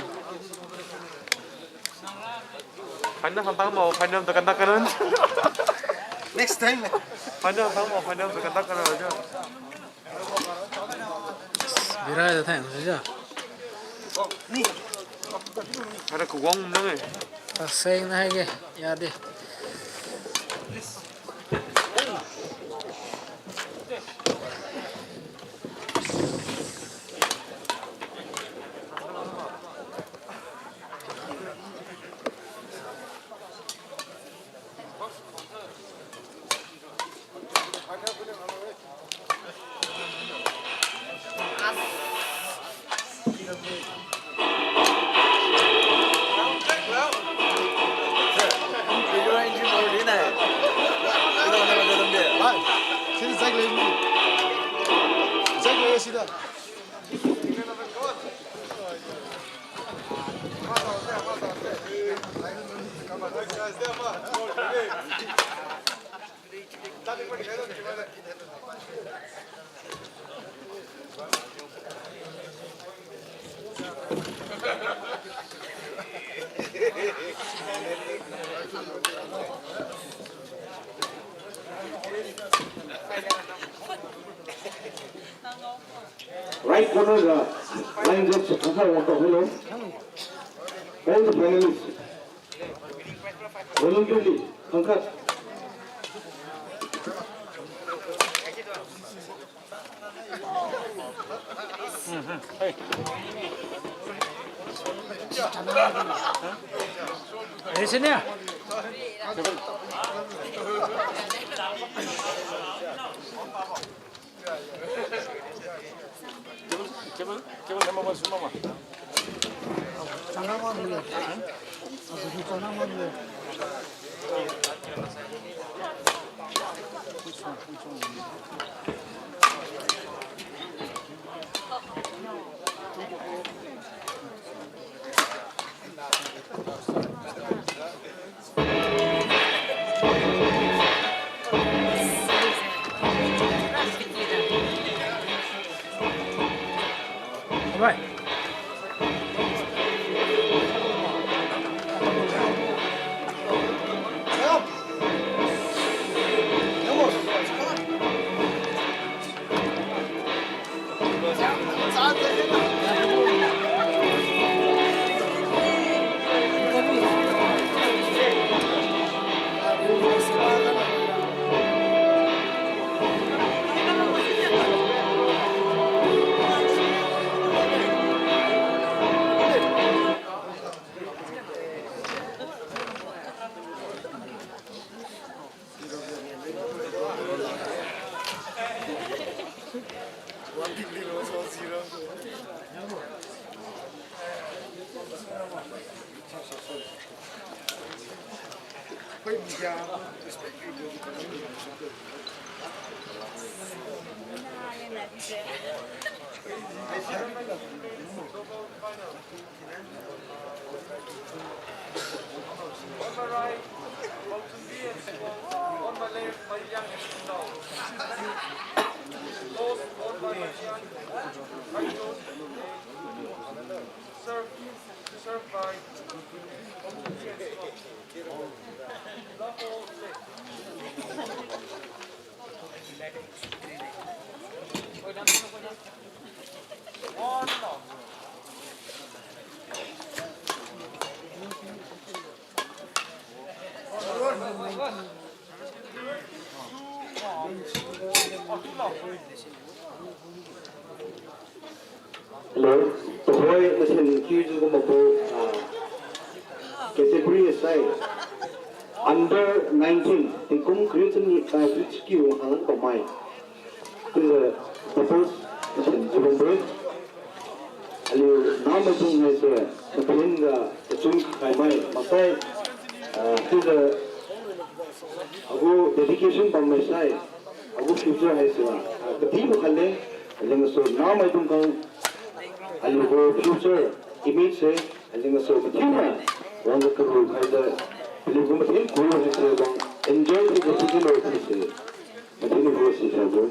Final hantang mo, final tu kanta kanan. Next time. Final hantang mo, final tu kanta kanan aja. Birai da thang suja. Ni. Ada kuwang nang eh. Taseng na hai ge, ya de. Sida Zack lei ni. Zack lei sida. Right corner ga line judge Khangkhat wangtao khailo. All the finalists. Voluntarily, Khangkhat. Eh, sini ah. Alright. On my right, Paochunbi and Sibong. On my left, Maliang and Sindao. Those on by Maliang, right close to the gate. Serve, serve by Paochunbi and Sibong. Love all, safe. Hello, tuhoi masen kiujiu kumbo, ah, category asai under nineteen, tingkum kariu chani, ah, kariu chakiu wang halan pamai. Chiujiu couples masen chiu bambo-e. Aliu namaidung haise mathen ga tachun khaimai maksai, ah, chiujiu agu dedication bammai sai, agu future haise, ah, katibo khatle, aleng gasu namaidung khang aliu gu future image se, aleng gasu mathen na wangjiu karu khaijiu, aliu gu mathen ku haise wang enjoy thiujiu phuilo chiuse, mathen nibo sisabo.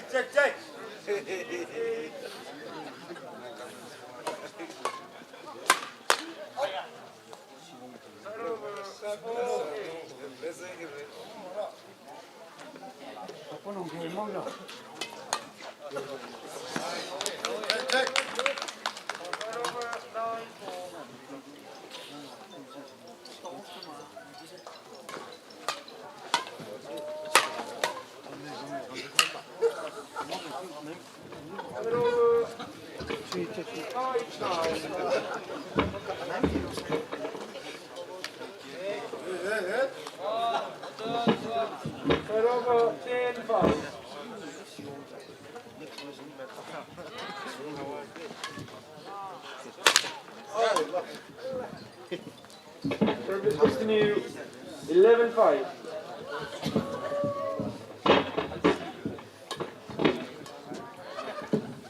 Check, check. Service continue, eleven five.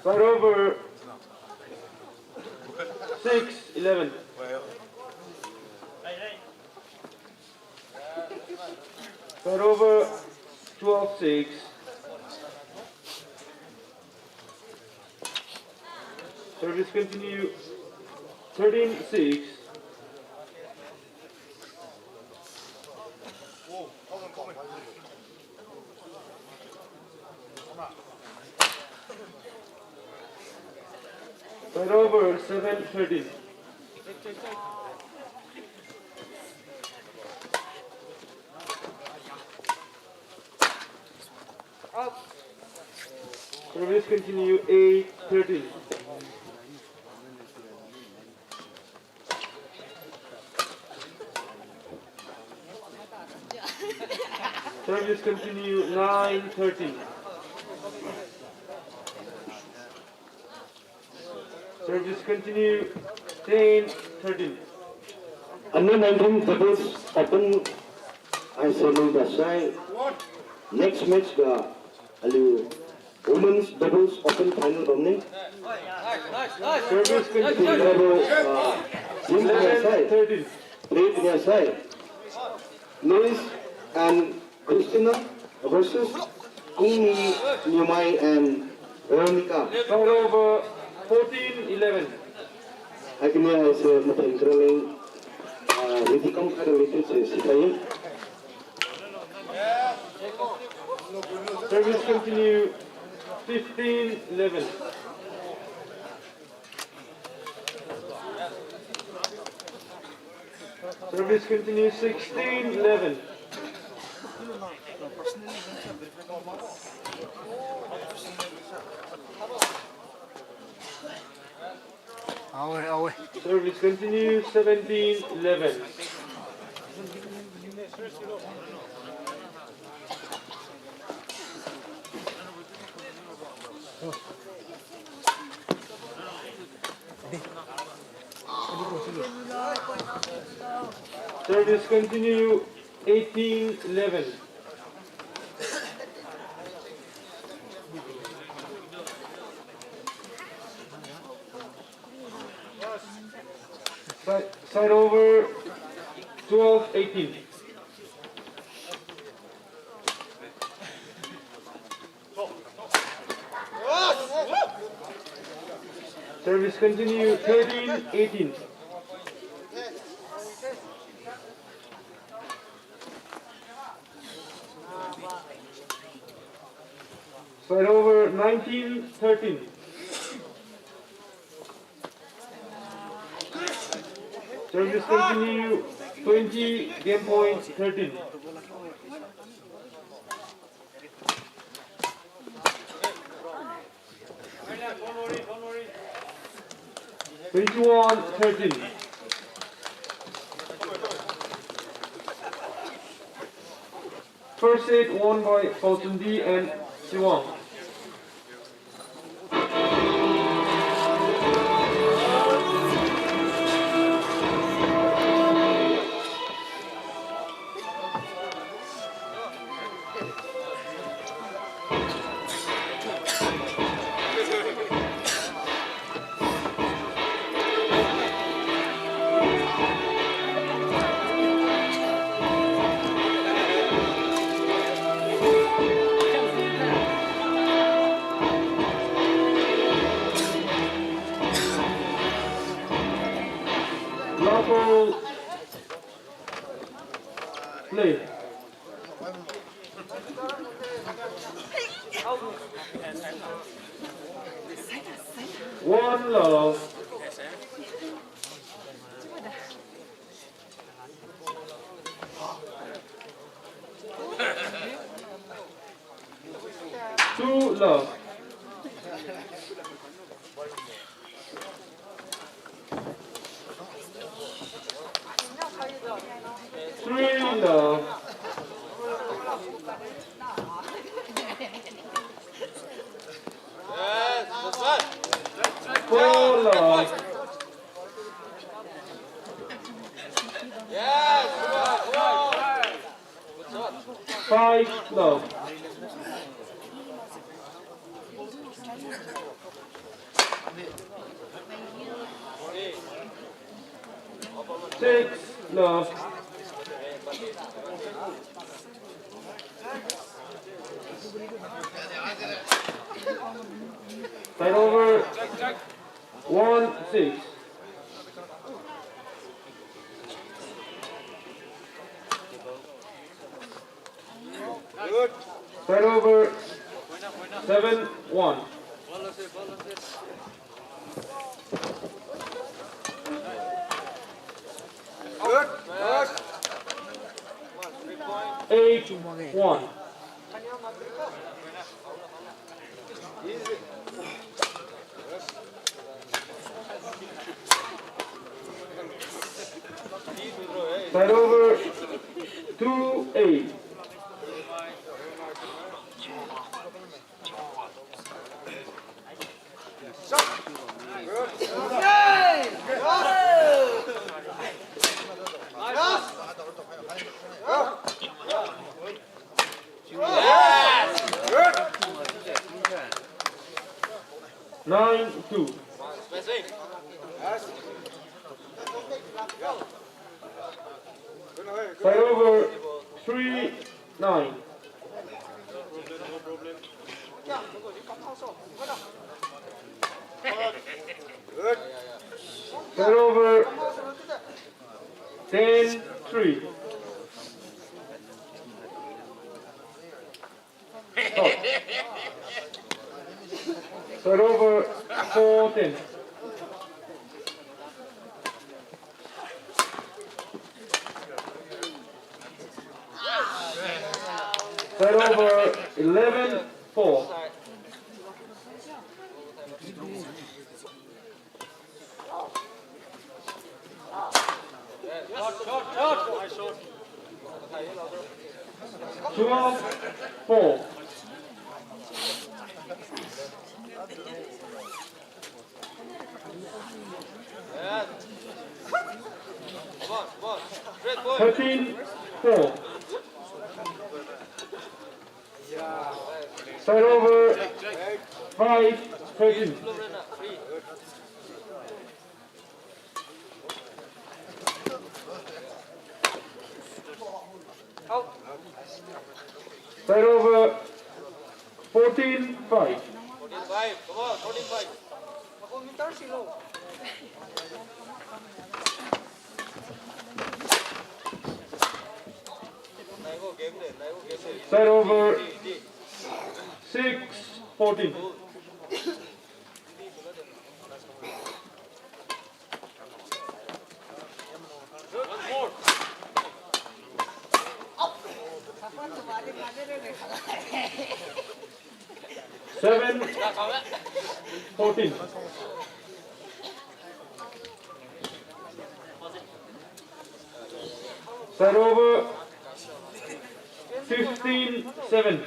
Fight over, six eleven. Fight over, twelve six. Service continue, thirteen six. Fight over, seven thirteen. Service continue, eight thirteen. Service continue, nine thirteen. Service continue, ten thirteen. Under nineteen doubles open haise lungda sai. Next match ga aliu women's doubles open final bamne. Service continue. Level, uh, team eleven thirteen. Play niasai. Louis and Christina versus Kungni Nyumai and Veronica. Fight over, fourteen eleven. Haikumni haise mathen karaling, ah, ridi kam karaling se sikhai. Service continue, fifteen eleven. Service continue, sixteen eleven. Awe, awe. Service continue, seventeen eleven. Service continue, eighteen eleven. Side, side over, twelve eighteen. Service continue, thirteen eighteen. Side over, nineteen thirteen. Service continue, twenty, game point thirteen. Twenty-one thirteen. First set won by Paochundi and Siwang. Level play. One love. Two love. Three love. Four love. Five love. Six love. Side over. One six. Side over. Seven one. Eight one. Side over. Two eight. Nine two. Side over. Three nine. Side over. Ten three. Side over. Four ten. Side over. Eleven four. Twelve four. Thirteen four. Side over. Five thirteen. Side over. Fourteen five. Side over. Six Fourteen. Seven, fourteen. Side over, fifteen seven.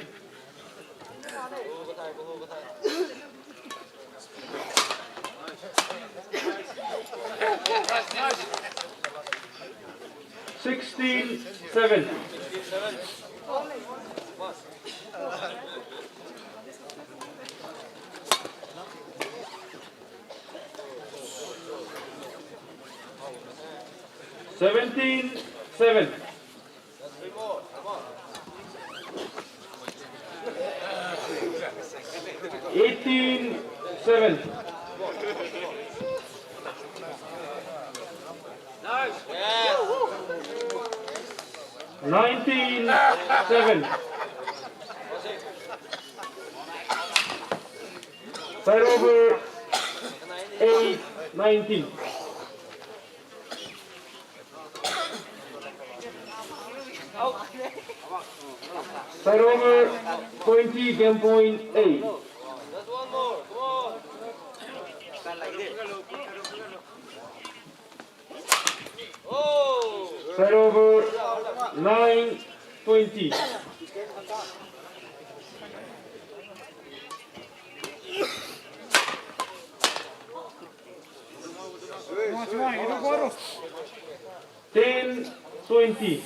Sixteen seven. Seventeen seven. Eighteen seven. Nineteen seven. Side over, eight nineteen. Side over, twenty, game point eight. Side over, nine twenty. Ten twenty.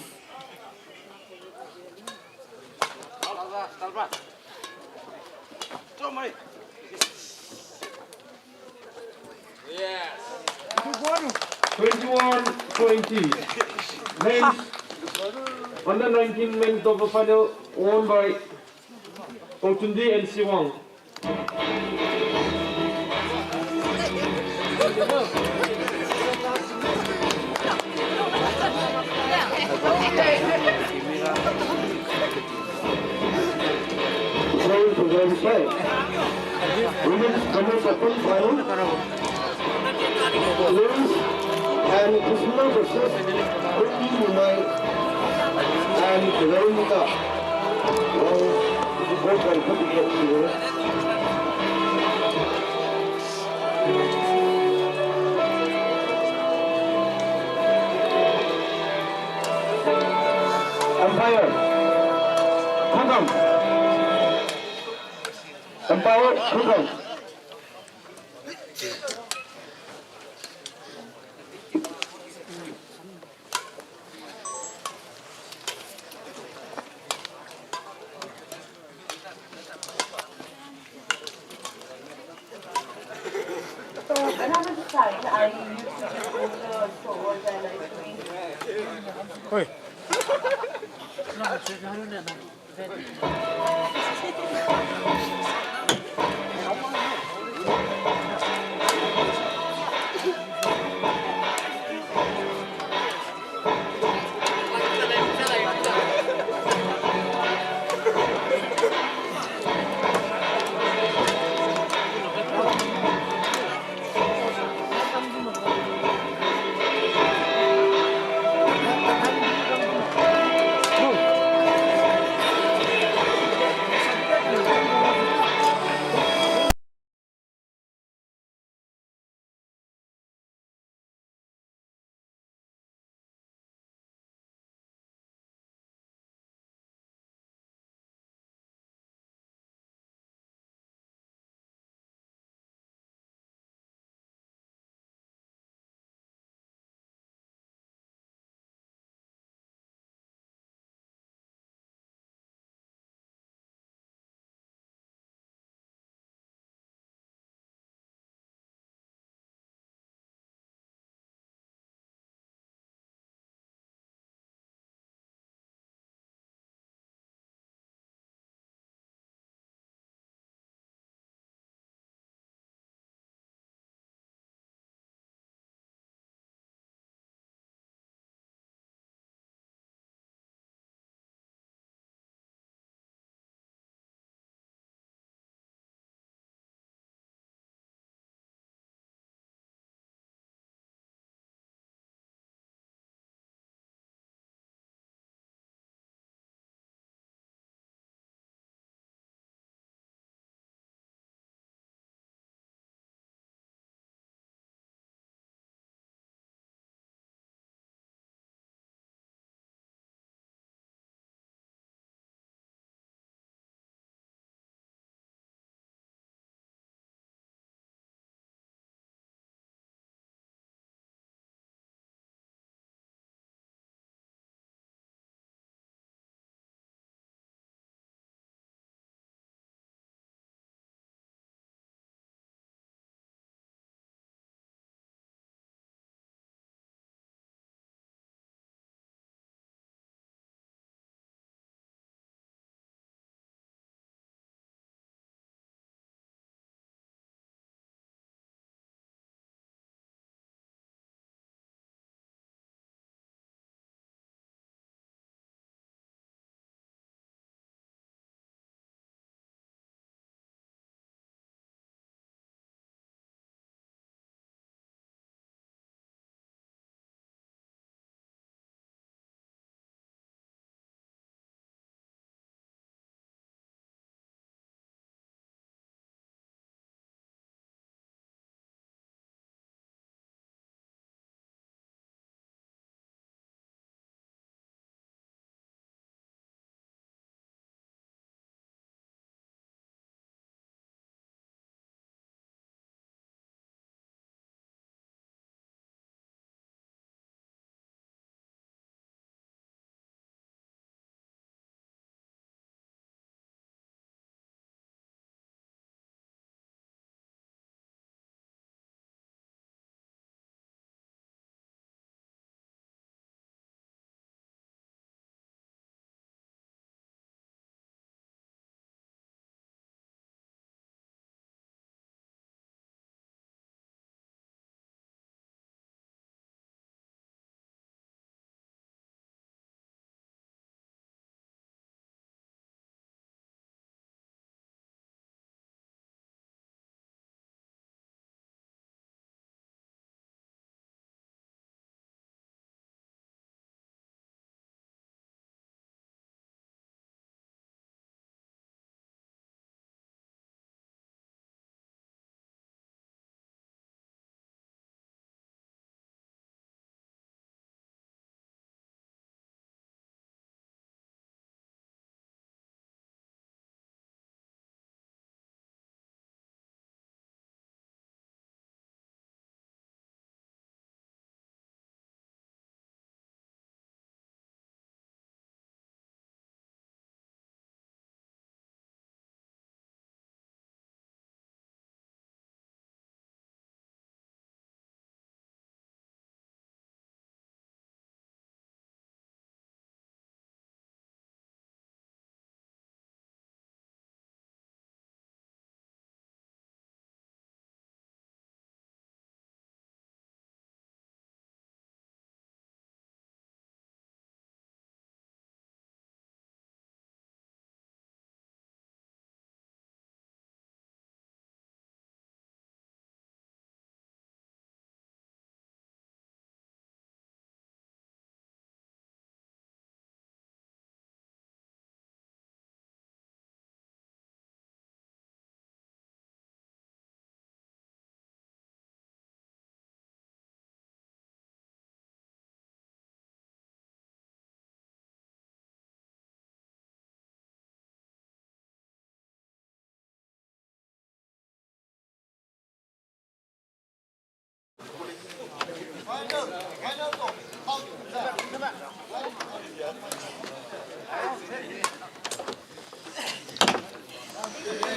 Twenty-one twenty. Men's under nineteen men's double final won by Pongchundi and Siwang. Playing for Wednesday. Women's Commerce Open Final. Lewis and Christina versus Kunti Nimai and Veronica. Well, both are pretty good here. Umpire, Khunram. Umpire, Khunram. So, another side, I need to also, what I like to. Oi.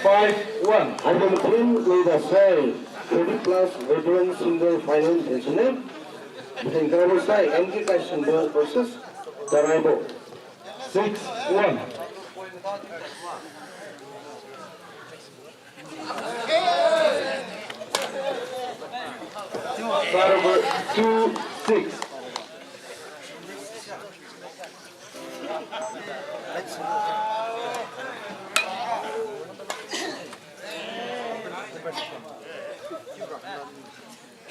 Five one. Haibo mathing leader sai, thirty plus veteran single final pension. Mathing kabo sai, M K Kaisingbo versus Taraibo. Six one. Fight over two six.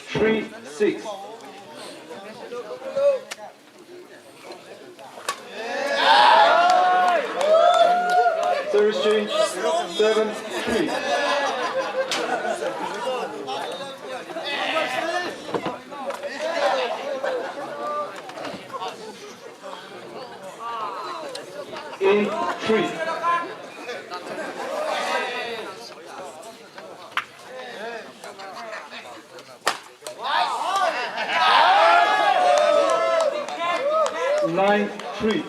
Three six. Service change, seven three. Eight three. Nine three.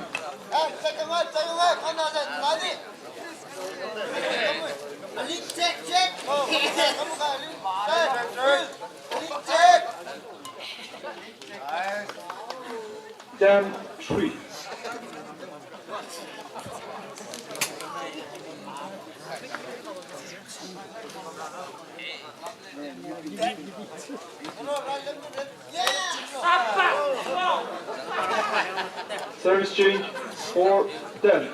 Ten three. Service change, four ten.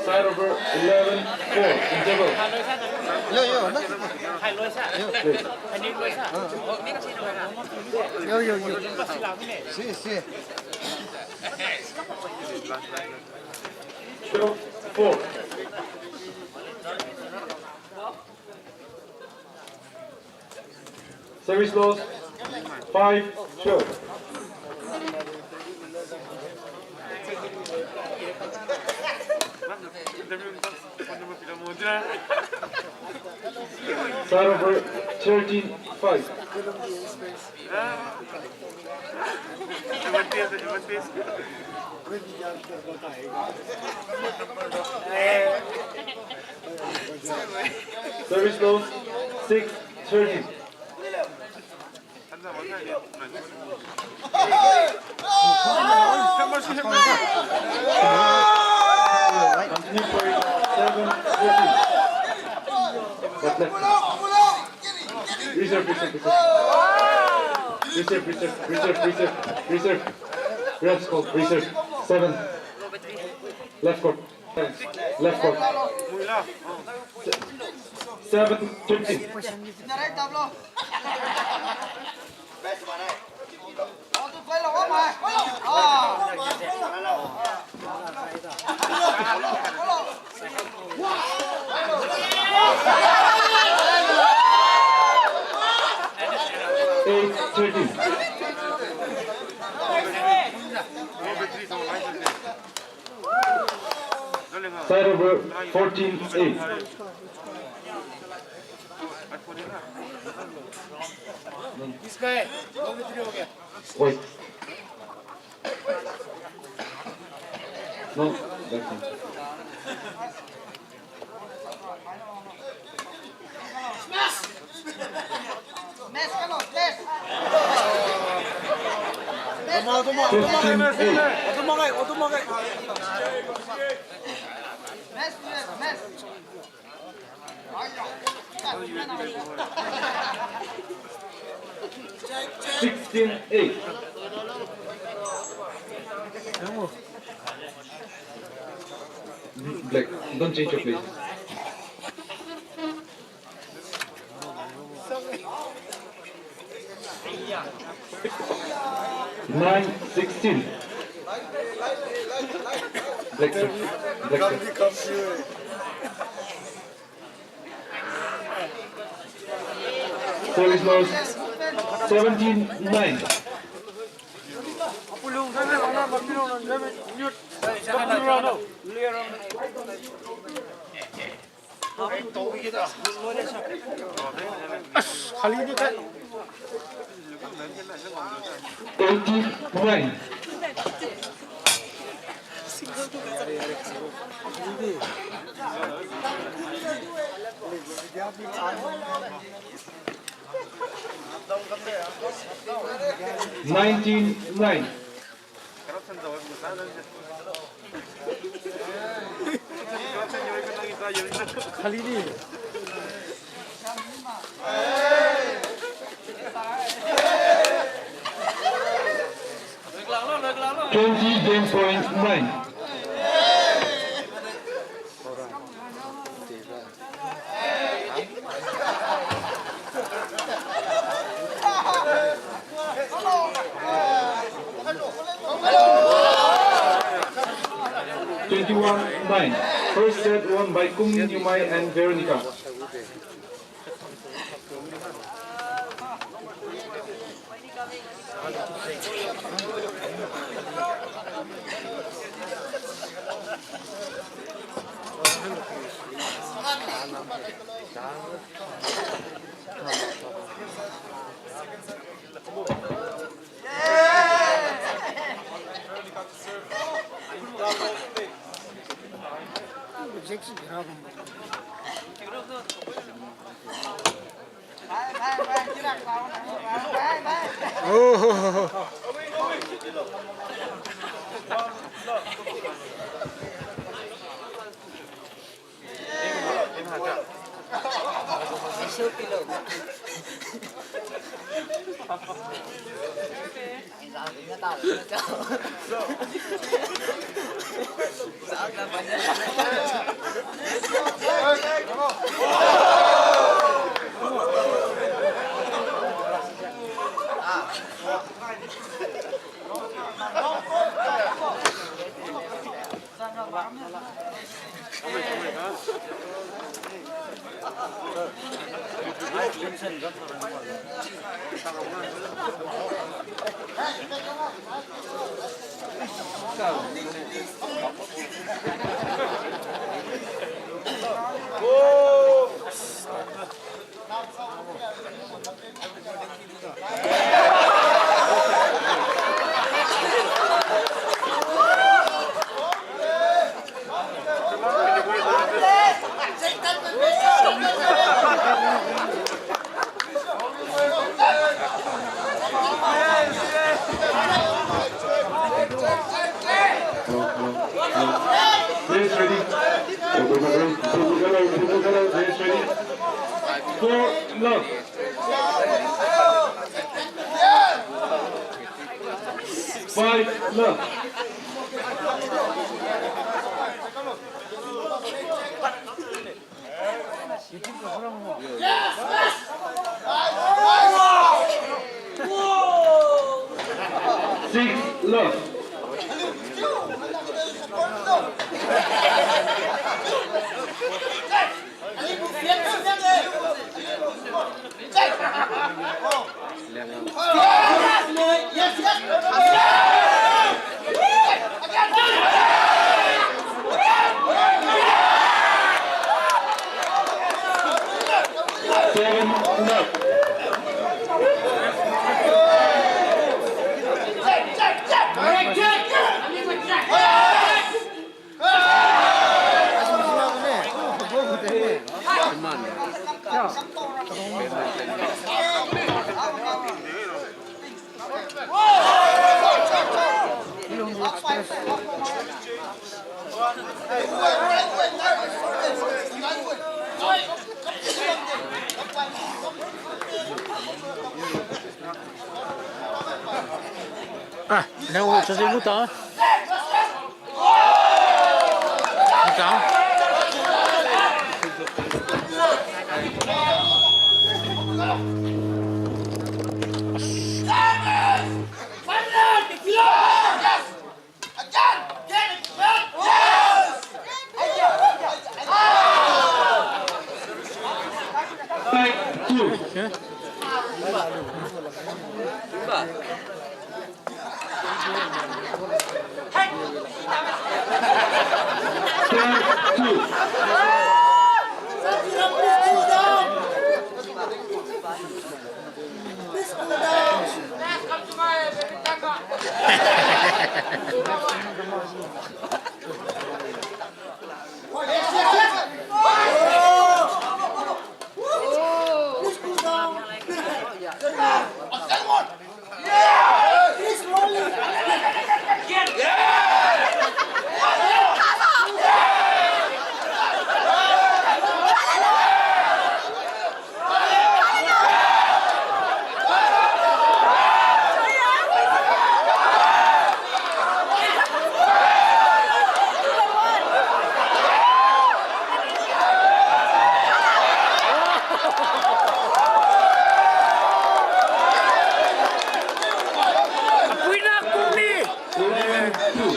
Side over eleven four, interval. Yo, yo, na. Yo. Yo, yo, yo. Si, si. Twelve four. Service loss, five twelve. Side over thirteen five. Service loss, six thirteen. Continue for seven thirteen. Left, left. Reserve, reserve, reserve. Reserve, reserve, reserve, reserve, reserve. Ref call, reserve. Seven. Left court. Left court. Seven fifteen. Eight thirteen. Side over fourteen eight. Wait. No, that's not. Fifteen eight. Sixteen eight. Black, don't change your place. Nine sixteen. Black shirt. Black shirt. Service loss, seventeen nine. Twenty-nine. Nineteen nine. Twenty game point nine. Twenty-one nine. First set won by Kungni Niumai and Veronica. Players ready. Purple color, purple color, purple color, players ready. Four love. Five love. Six love. Seven love. Ah, nang wo chase mu ta. Mu ta. Five two. Five two. Apuina kuni. Eleven two.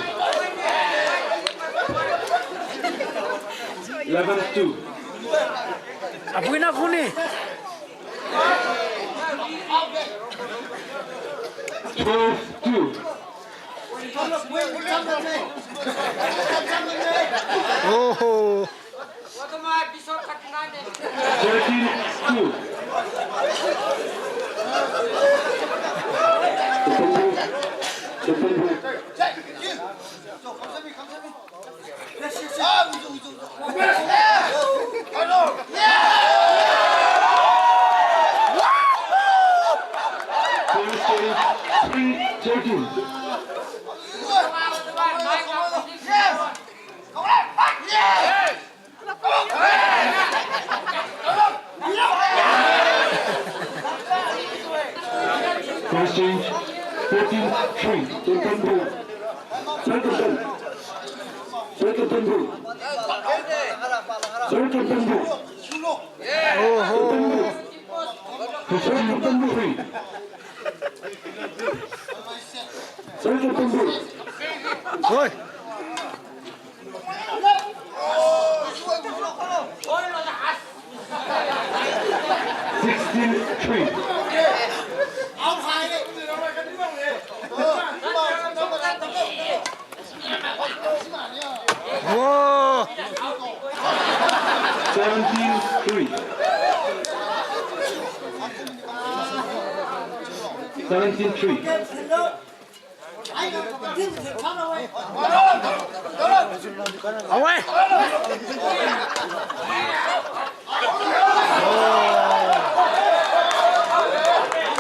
Eleven two. Apuina kuni. Twelve two. Oh. Thirteen two. Three thirteen. First change, fourteen three. Tonton Bru. Tonton Bru. Tonton Bru. Tonton Bru. Tonton Bru. Tonton Bru. Tonton Bru. Oi. Sixteen three. Whoa. Seventeen three. Seventeen three. Away.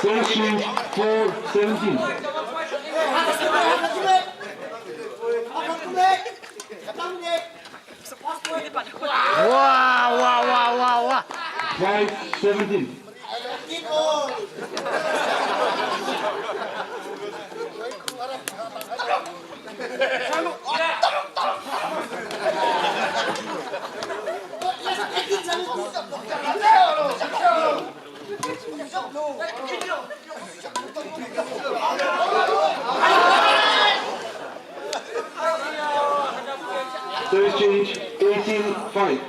Seventeen four seventeen. Wah, wah, wah, wah, wah. Five seventeen. Service change, eighteen five.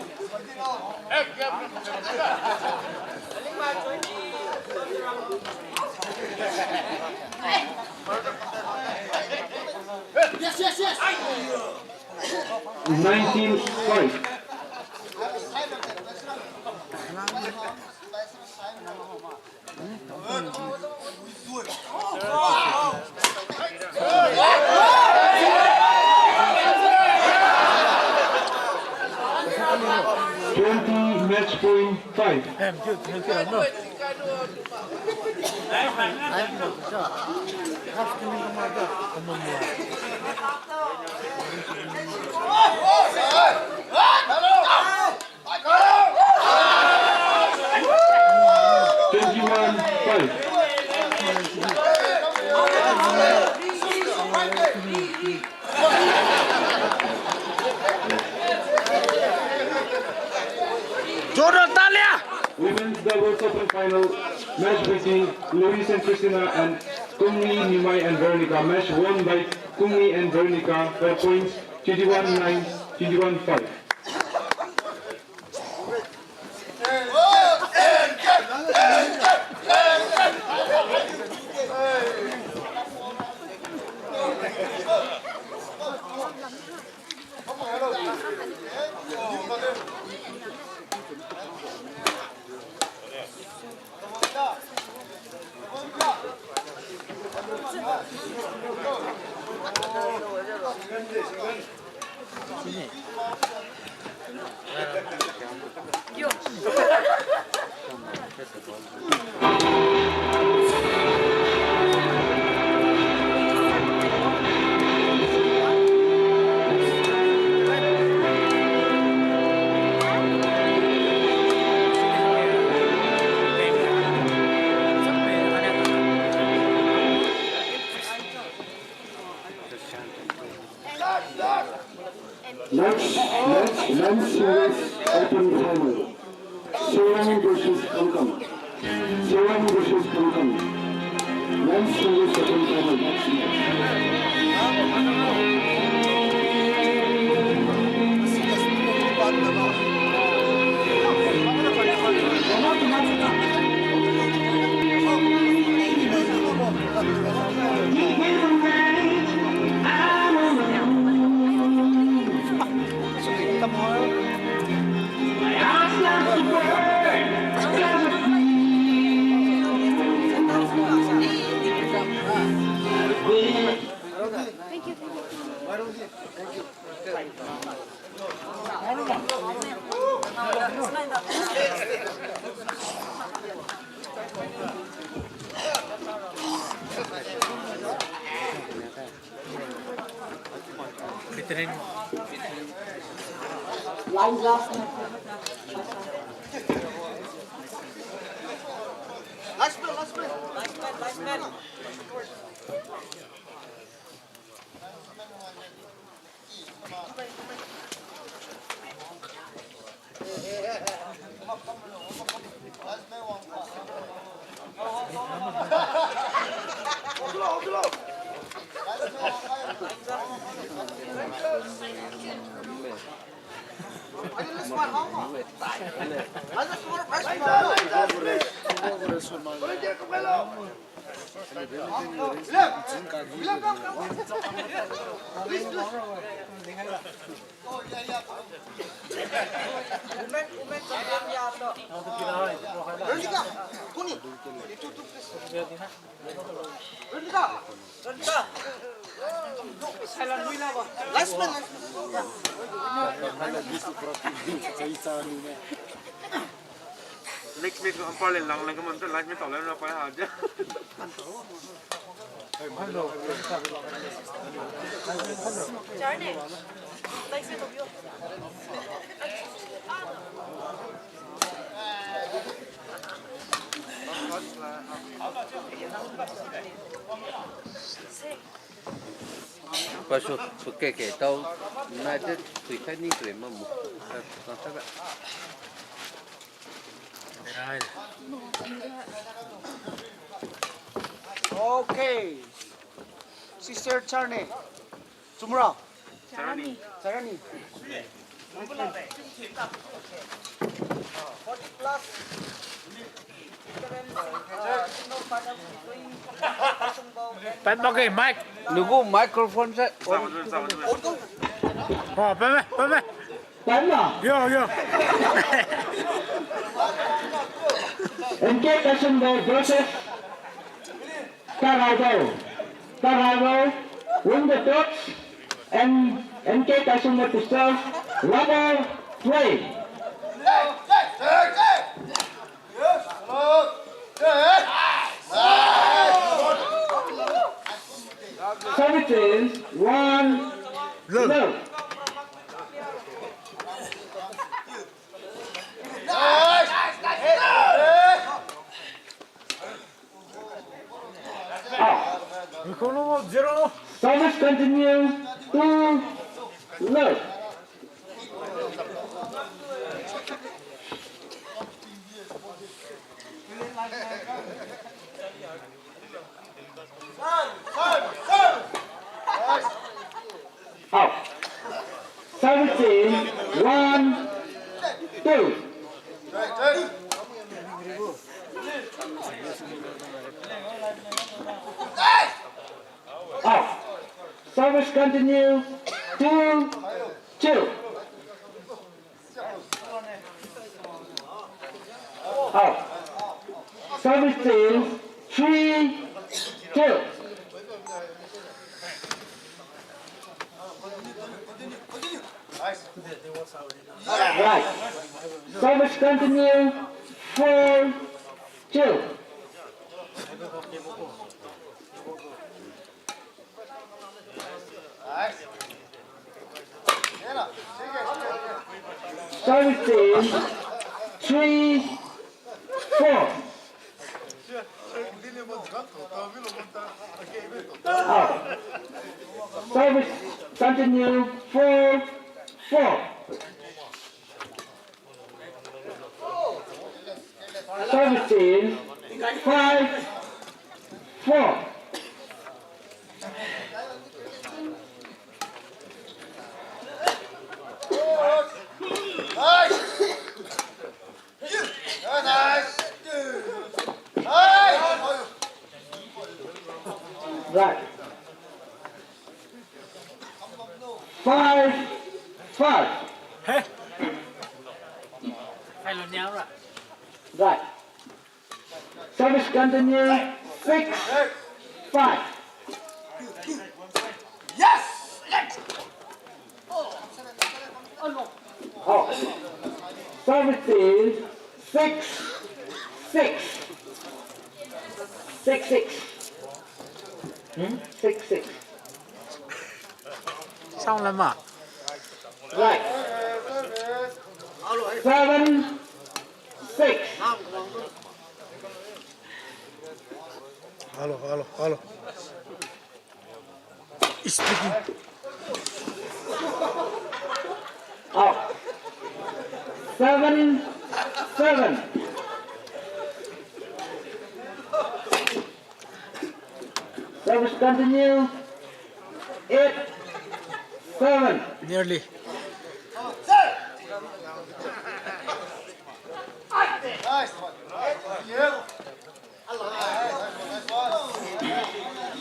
Nineteen five. Twenty, match point five. Twenty-one five. Jordan Talia. Women's doubles open final, match between Louise and Christina and Kungmi, Nimai and Veronica. Match won by Kungmi and Veronica by points twenty-one nine, twenty-one five. Next, next, men's singles open final. Siwang versus Kangkang. Siwang versus Kangkang. Men's singles open final. Next match. Last man, last man. Last man, last man. Last man, last man. Next match ko umpire leng lang leng kamon tu last match tao leng ra pai ha ja. Pasu pukeke tao nai te pui khai ni kre mamu. Okay. Sister Charne. Chumra. Charani. Charani. Forty plus. Pan bak ge mic. Nugu microphone se. Oh, pan me, pan me. Pan na? Yo, yo. N K Taisumbo versus Taraidao. Taraidao win the toss and N K Taisumbo to serve. Rubber play. Service is one nil. Out. Service continue, two nil. Out. Service team, one, two. Out. Service continue, two, two. Out. Service team, three, two. Right. Service continue. Four two. Service team, three four. Out. Service continue, four four. Service team, five four. Right. Five five. Right. Service continue. Six five. Yes! Oh. Service team, six six. Six six. Hmm? Six six. Sound lama. Right. Seven six. Hello, hello, hello. Speaking. Out. Seven seven. Service continue. Eight seven. Nearly.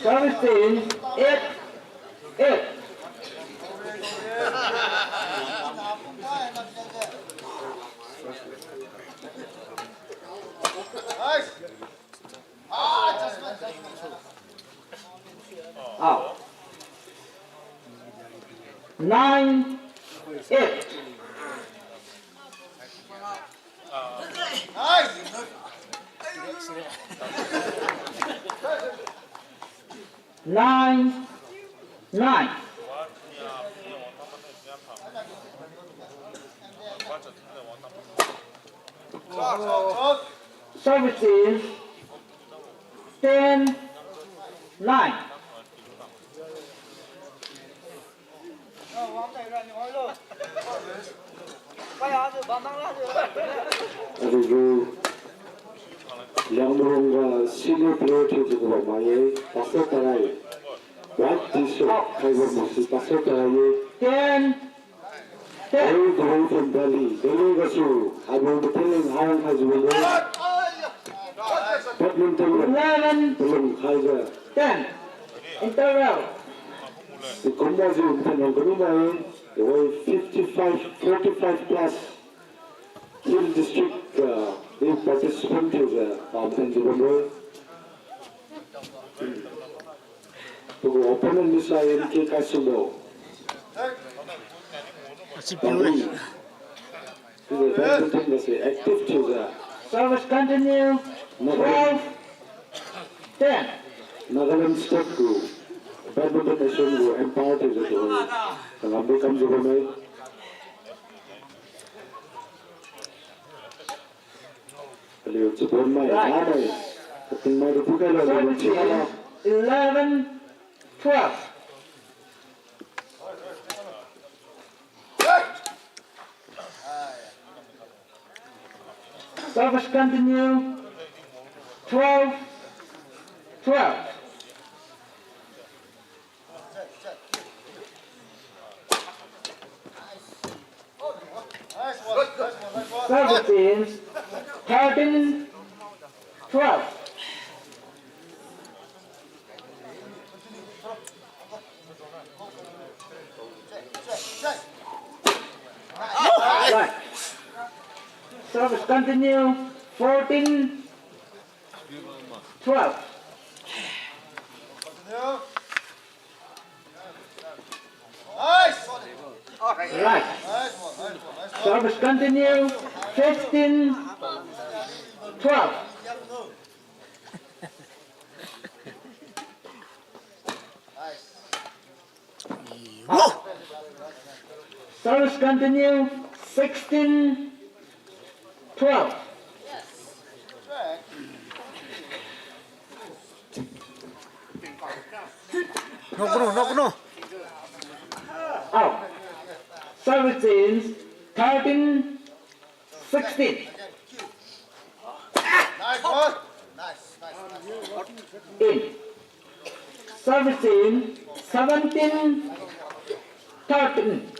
Service team, eight eight. Out. Nine eight. Nine nine. Service team, ten nine. Adugu Liangmai ga senior player thiujiu kabam mai-e, Pastor Tarai. White T-shirt khaibambo si Pastor Tarai ye. Ten. Ten. All the way from Delhi. Delhi gasu haibo matheng hang khaijiu bambo. Badminton. Eleven. Palung khaijiu. Ten. Interval. Kumbajiu matheng hang kanu mai-e. Fifty-five, forty-five plus. Hill District ga, eh, participant thiujiu, ah, matheng jiu bambo. Pagu opponent misa M K Kaisumbo. Achipiu. Tabi. Sijiu badminton gase active thiujiu. Service continue. Nagaland. Twelve ten. Nagaland State gu badminton nation gu umpire thiujiu tu. Kangambo kamjiu bamme. Aliu chibon mai, right, namai. Kating mai tu pukai lo, seventeen, aliu chibon mai. Eleven twelve. Service continue. Twelve twelve. Service team, thirteen twelve. Right. Service continue, fourteen twelve. Right. Service continue, fifteen twelve. Service continue, sixteen twelve. Knock, knock, knock, knock. Out. Service change, thirteen sixteen. Nice one. Nice, nice, nice. In. Service change, seventeen thirteen.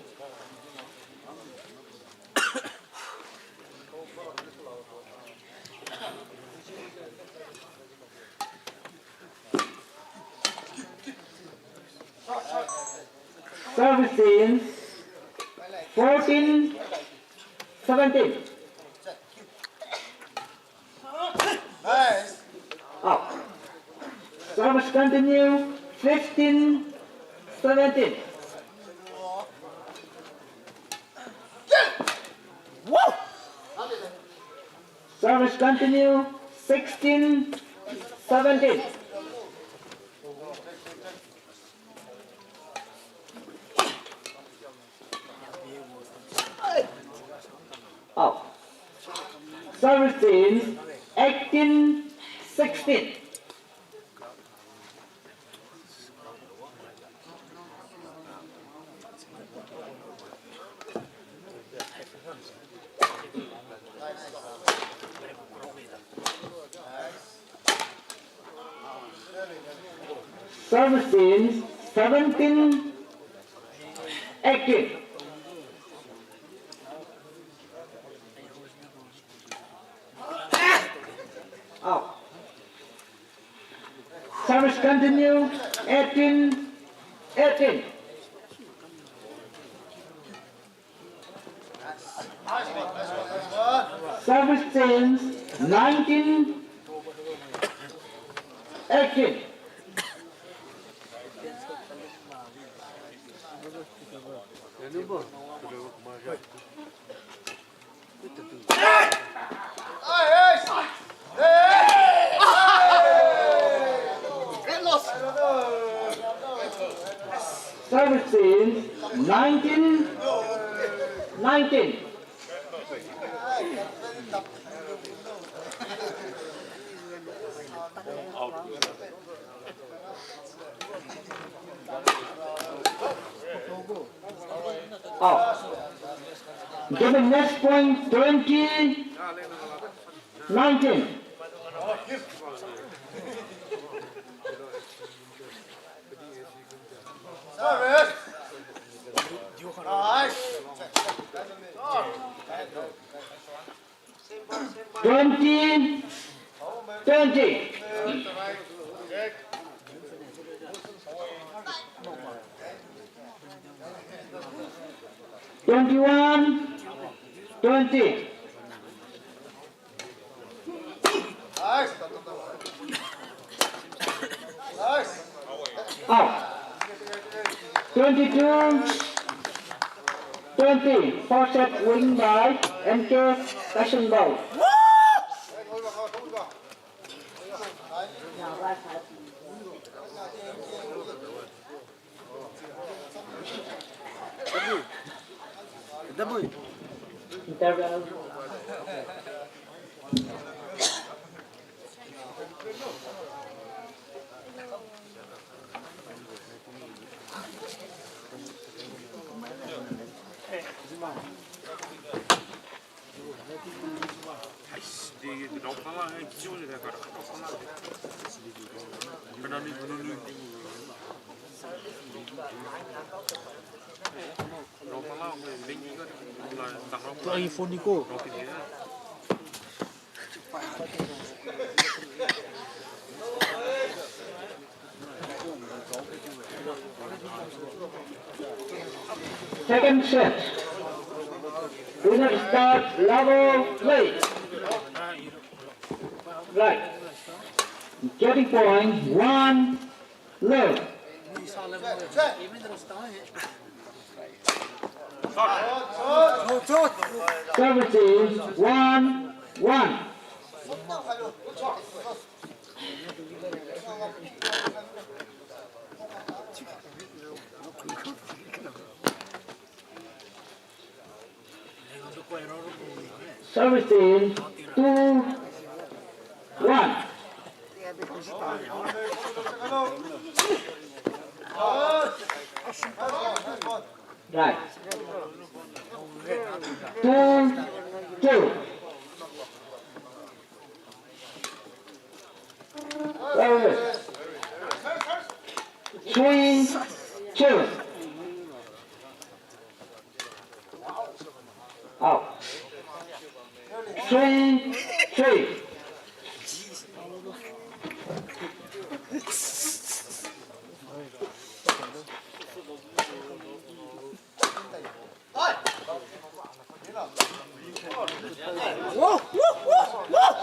Service change, fourteen seventeen. Nice. Up. Service continue, fifteen seventeen. Service continue, sixteen seventeen. Out. Service change, eighteen sixteen. Service change, seventeen eighteen. Out. Service continue, eighteen eighteen. Service change, nineteen eighteen. Service change, nineteen nineteen. Out. Giving next point, twenty nineteen. Twenty twenty. Twenty-one twenty. Out. Twenty-two twenty. First set win by M K Kashinbou. Interval. Tua i phone ni ko. Second set. Winner start level play. Right. Getting point one, love. Service is one one. Service is two one. Right. Two two. Service. Three two. Out. Three three.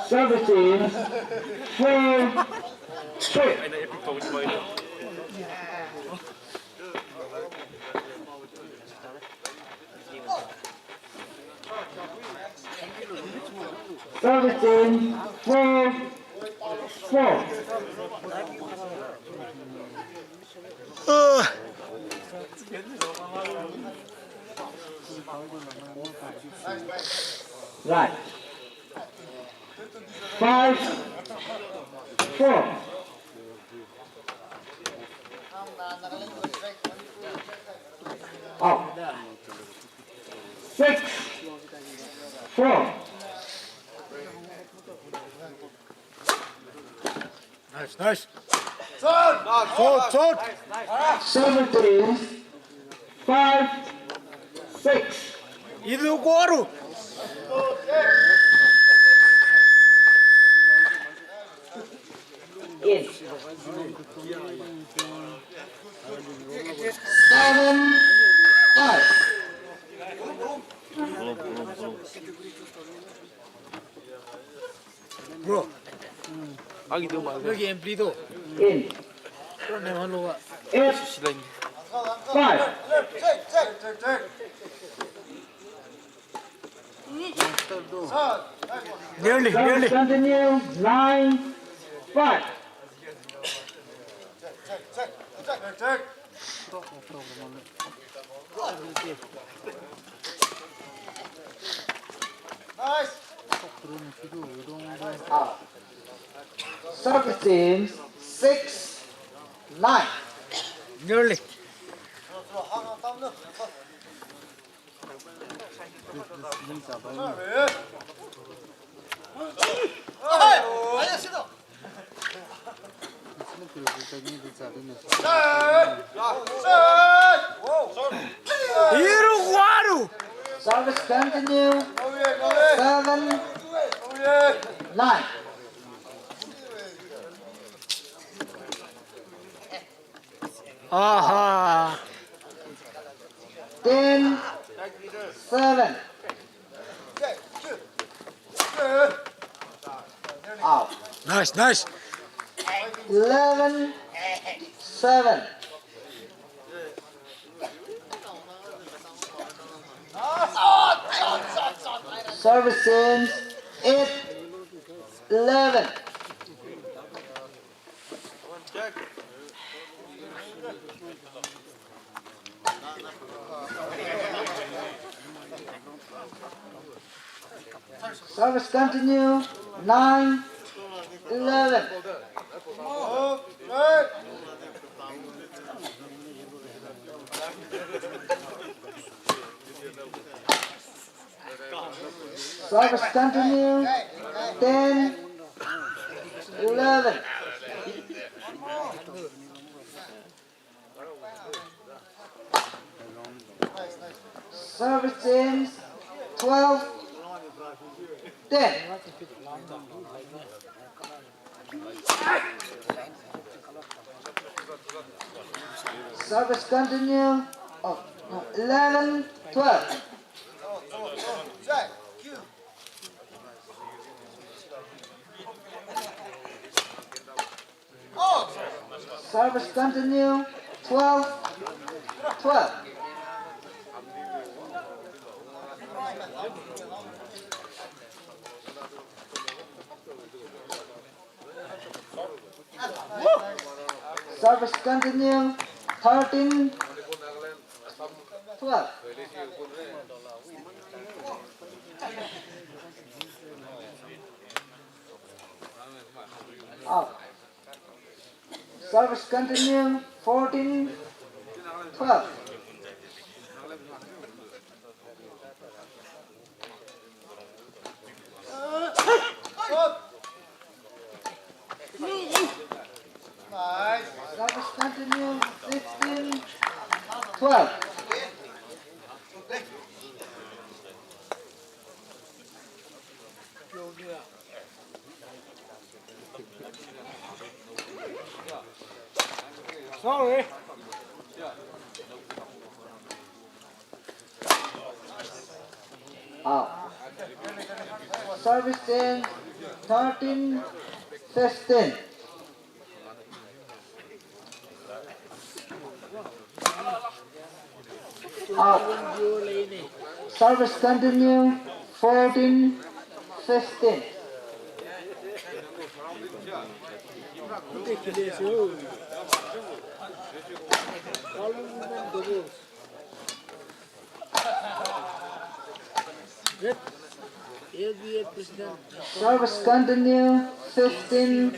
Service is four three. Service is four four. Right. Five four. Out. Six four. Nice, nice. Shot, shot. Seventeen, five, six. Ilu kuaru. In. Seven, five. Bro. Agi tu ba. Lagi empty tu. In. Bro, ne malu ba. Eight. Five. Nearly, nearly. Continue. Nine, five. Nice. Out. Service team six nine. Nearly. Iru waru. Service continue. Seven nine. Aha. Ten seven. Out. Nice, nice. Eleven seven. Service team eight eleven. Service continue, nine eleven. Service continue, ten eleven. Service team, twelve ten. Service continue. Oh, no, eleven twelve. Service continue, twelve twelve. Service continue, thirteen twelve. Out. Service continue, fourteen twelve. Service continue, fifteen twelve. Sorry. Out. Service change, thirteen fifteen. Out. Service continue, fourteen fifteen. Service continue, fifteen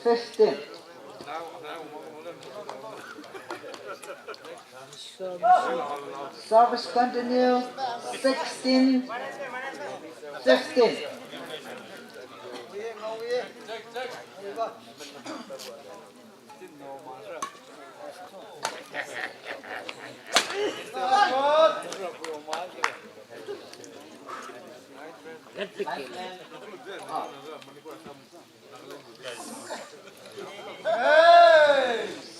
fifteen. Service continue, sixteen fifteen.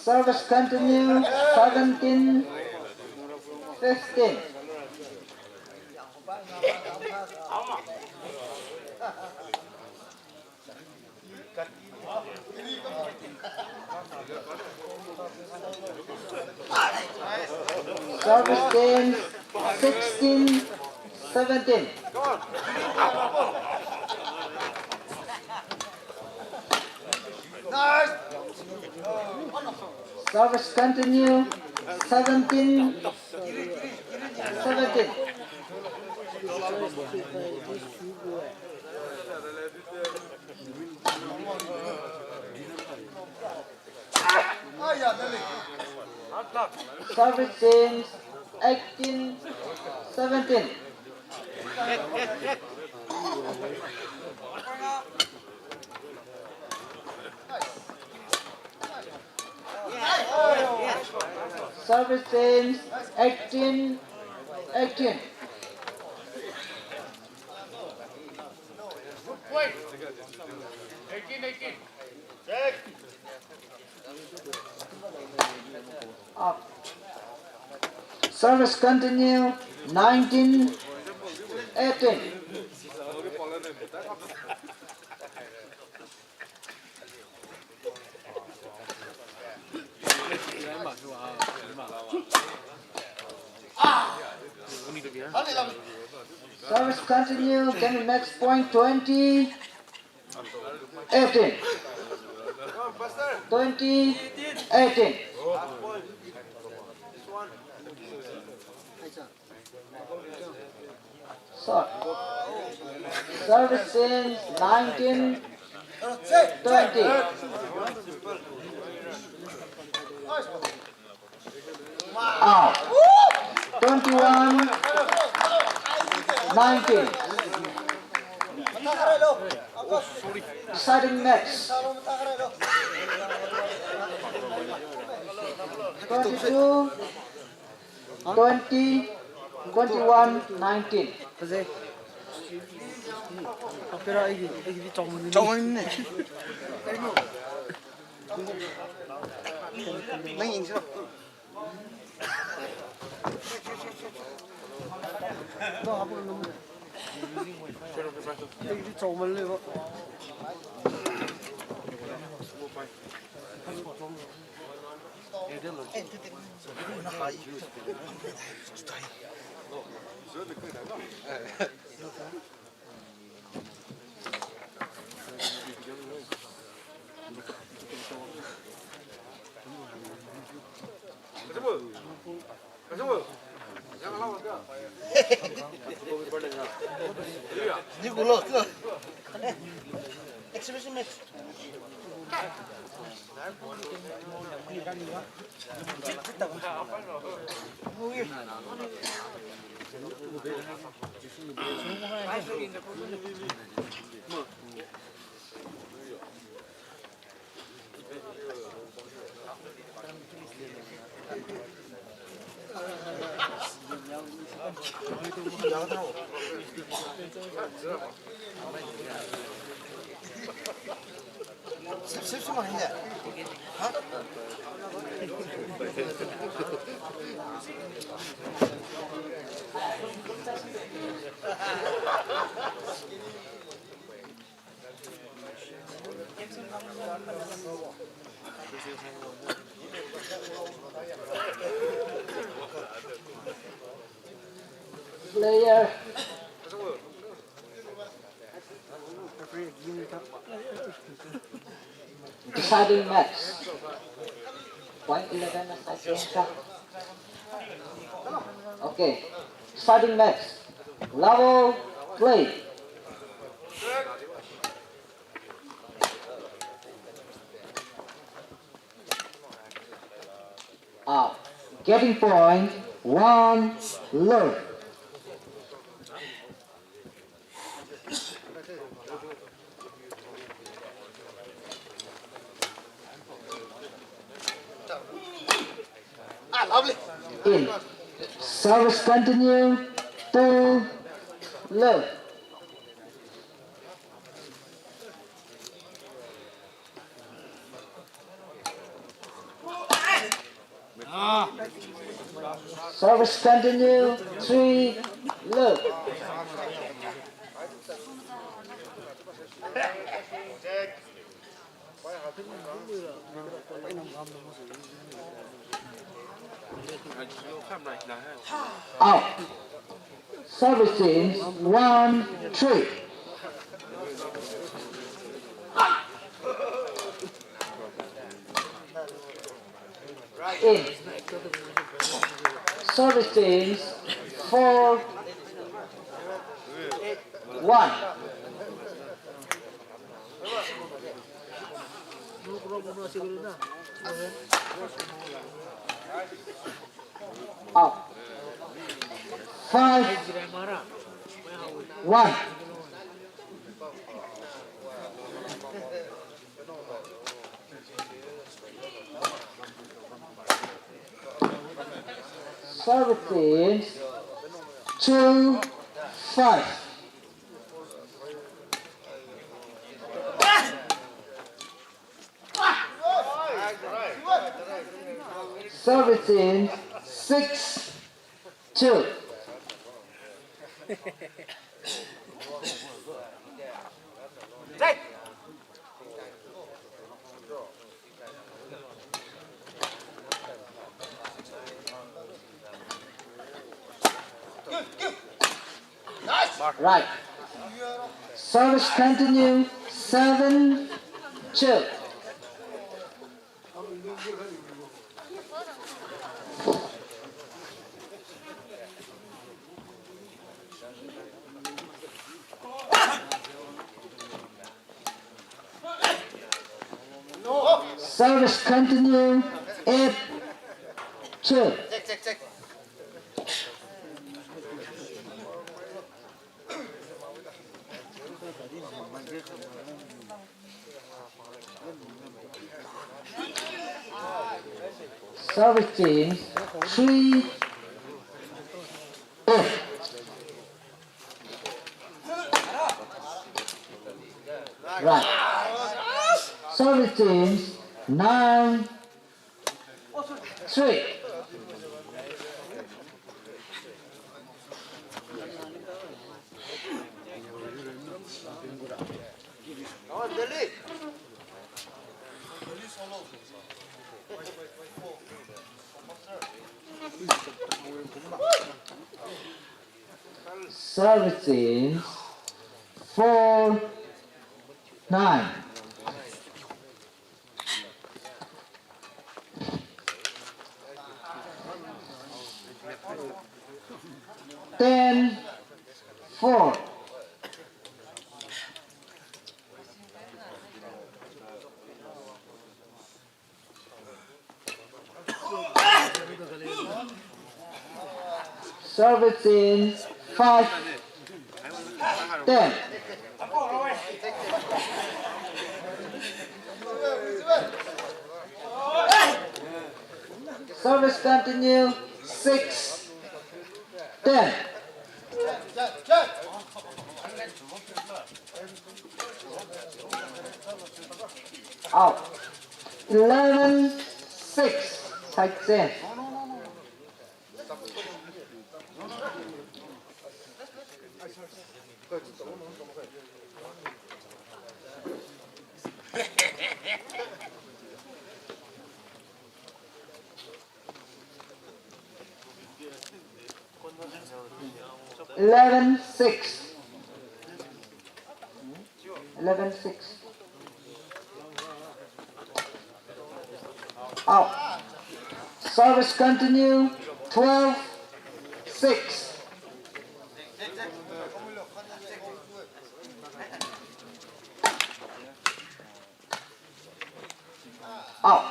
Service continue, seventeen fifteen. Service change, sixteen seventeen. Service continue, seventeen seventeen. Service change, eighteen seventeen. Service change, eighteen eighteen. Up. Service continue, nineteen eighteen. Service continue, can we match point twenty eighteen? Twenty eighteen. So, service change nineteen twenty. Ah, twenty-one nineteen. Deciding match. Twenty-two twenty, twenty-one nineteen. Fazai. Apera aigi, aigidi chaoman ni. Chaoman ni. Nang yengsi. Aigidi chaoman lebo. Exhibition match. Player. Deciding match. Point eleven na side change ka. Okay. Deciding match. Level play. Out. Getting point, one love. In. Service continue, two love. Service continue, three love. Out. Service teams, one, three. In. Service teams, four, one. Out. Five, one. Service teams, two, five. Service teams, six, two. Right. Service continue, seven, two. Service continue, eight, two. Service team, three, eight. Right. Service teams, nine, three. Service is four nine. Ten four. Service in five ten. Service continue, six ten. Out. Eleven six. Side change. Eleven six. Eleven six. Out. Service continue. Twelve six. Out.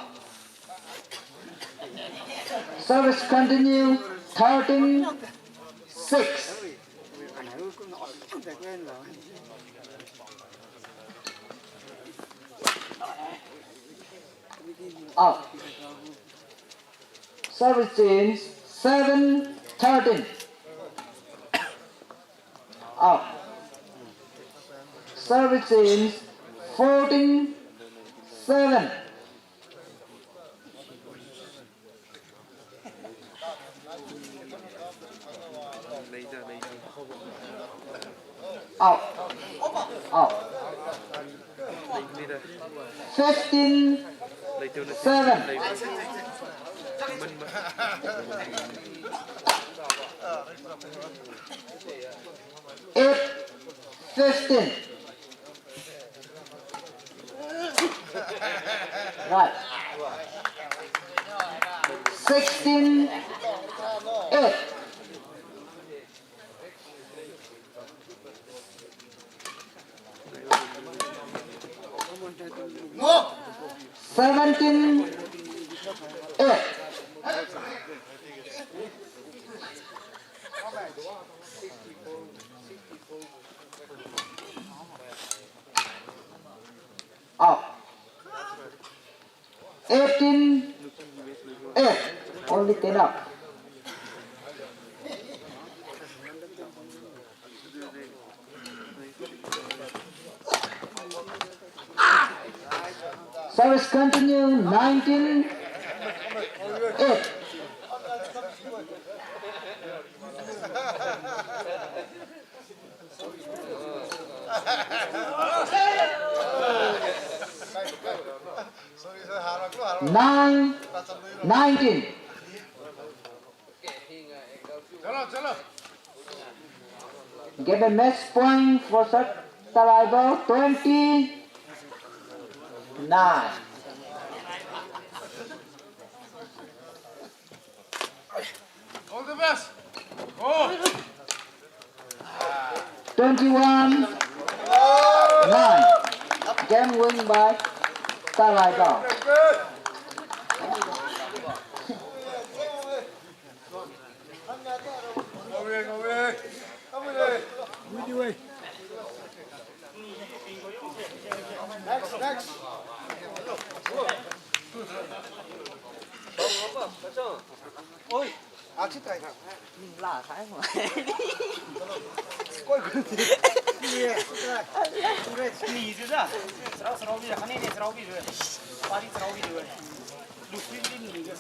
Service continue. Thirteen six. Out. Service change, seven thirteen. Out. Service change, fourteen seven. Out. Out. Fifteen seven. Eight fifteen. Right. Sixteen eight. Seventeen eight. Out. Eighteen eight. Only ten up. Service continue, nineteen eight. Nine nineteen. Give a match point for Sir Taraibao, twenty nine. All the best. Go. Twenty-one nine. Game win by Taraibao. Next, next. Oi. Achi try na. Ning la sai mo. Koi gu. Ni. Ni ji da. Sarao sarao bi, khani ni sarao bi ji. Pari sarao bi ji. Lu sui bi ni ji.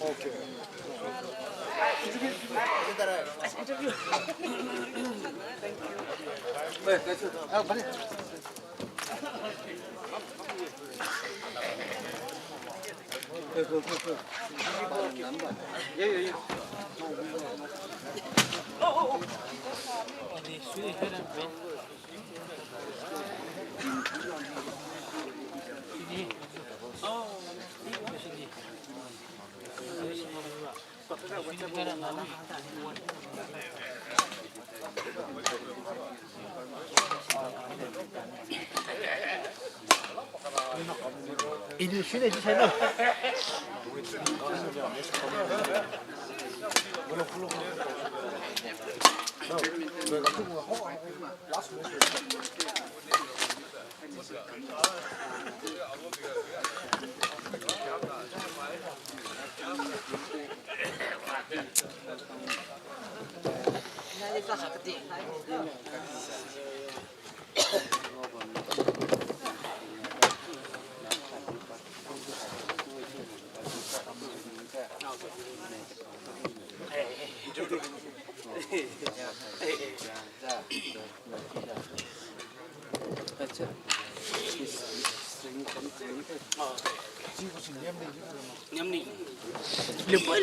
Okay.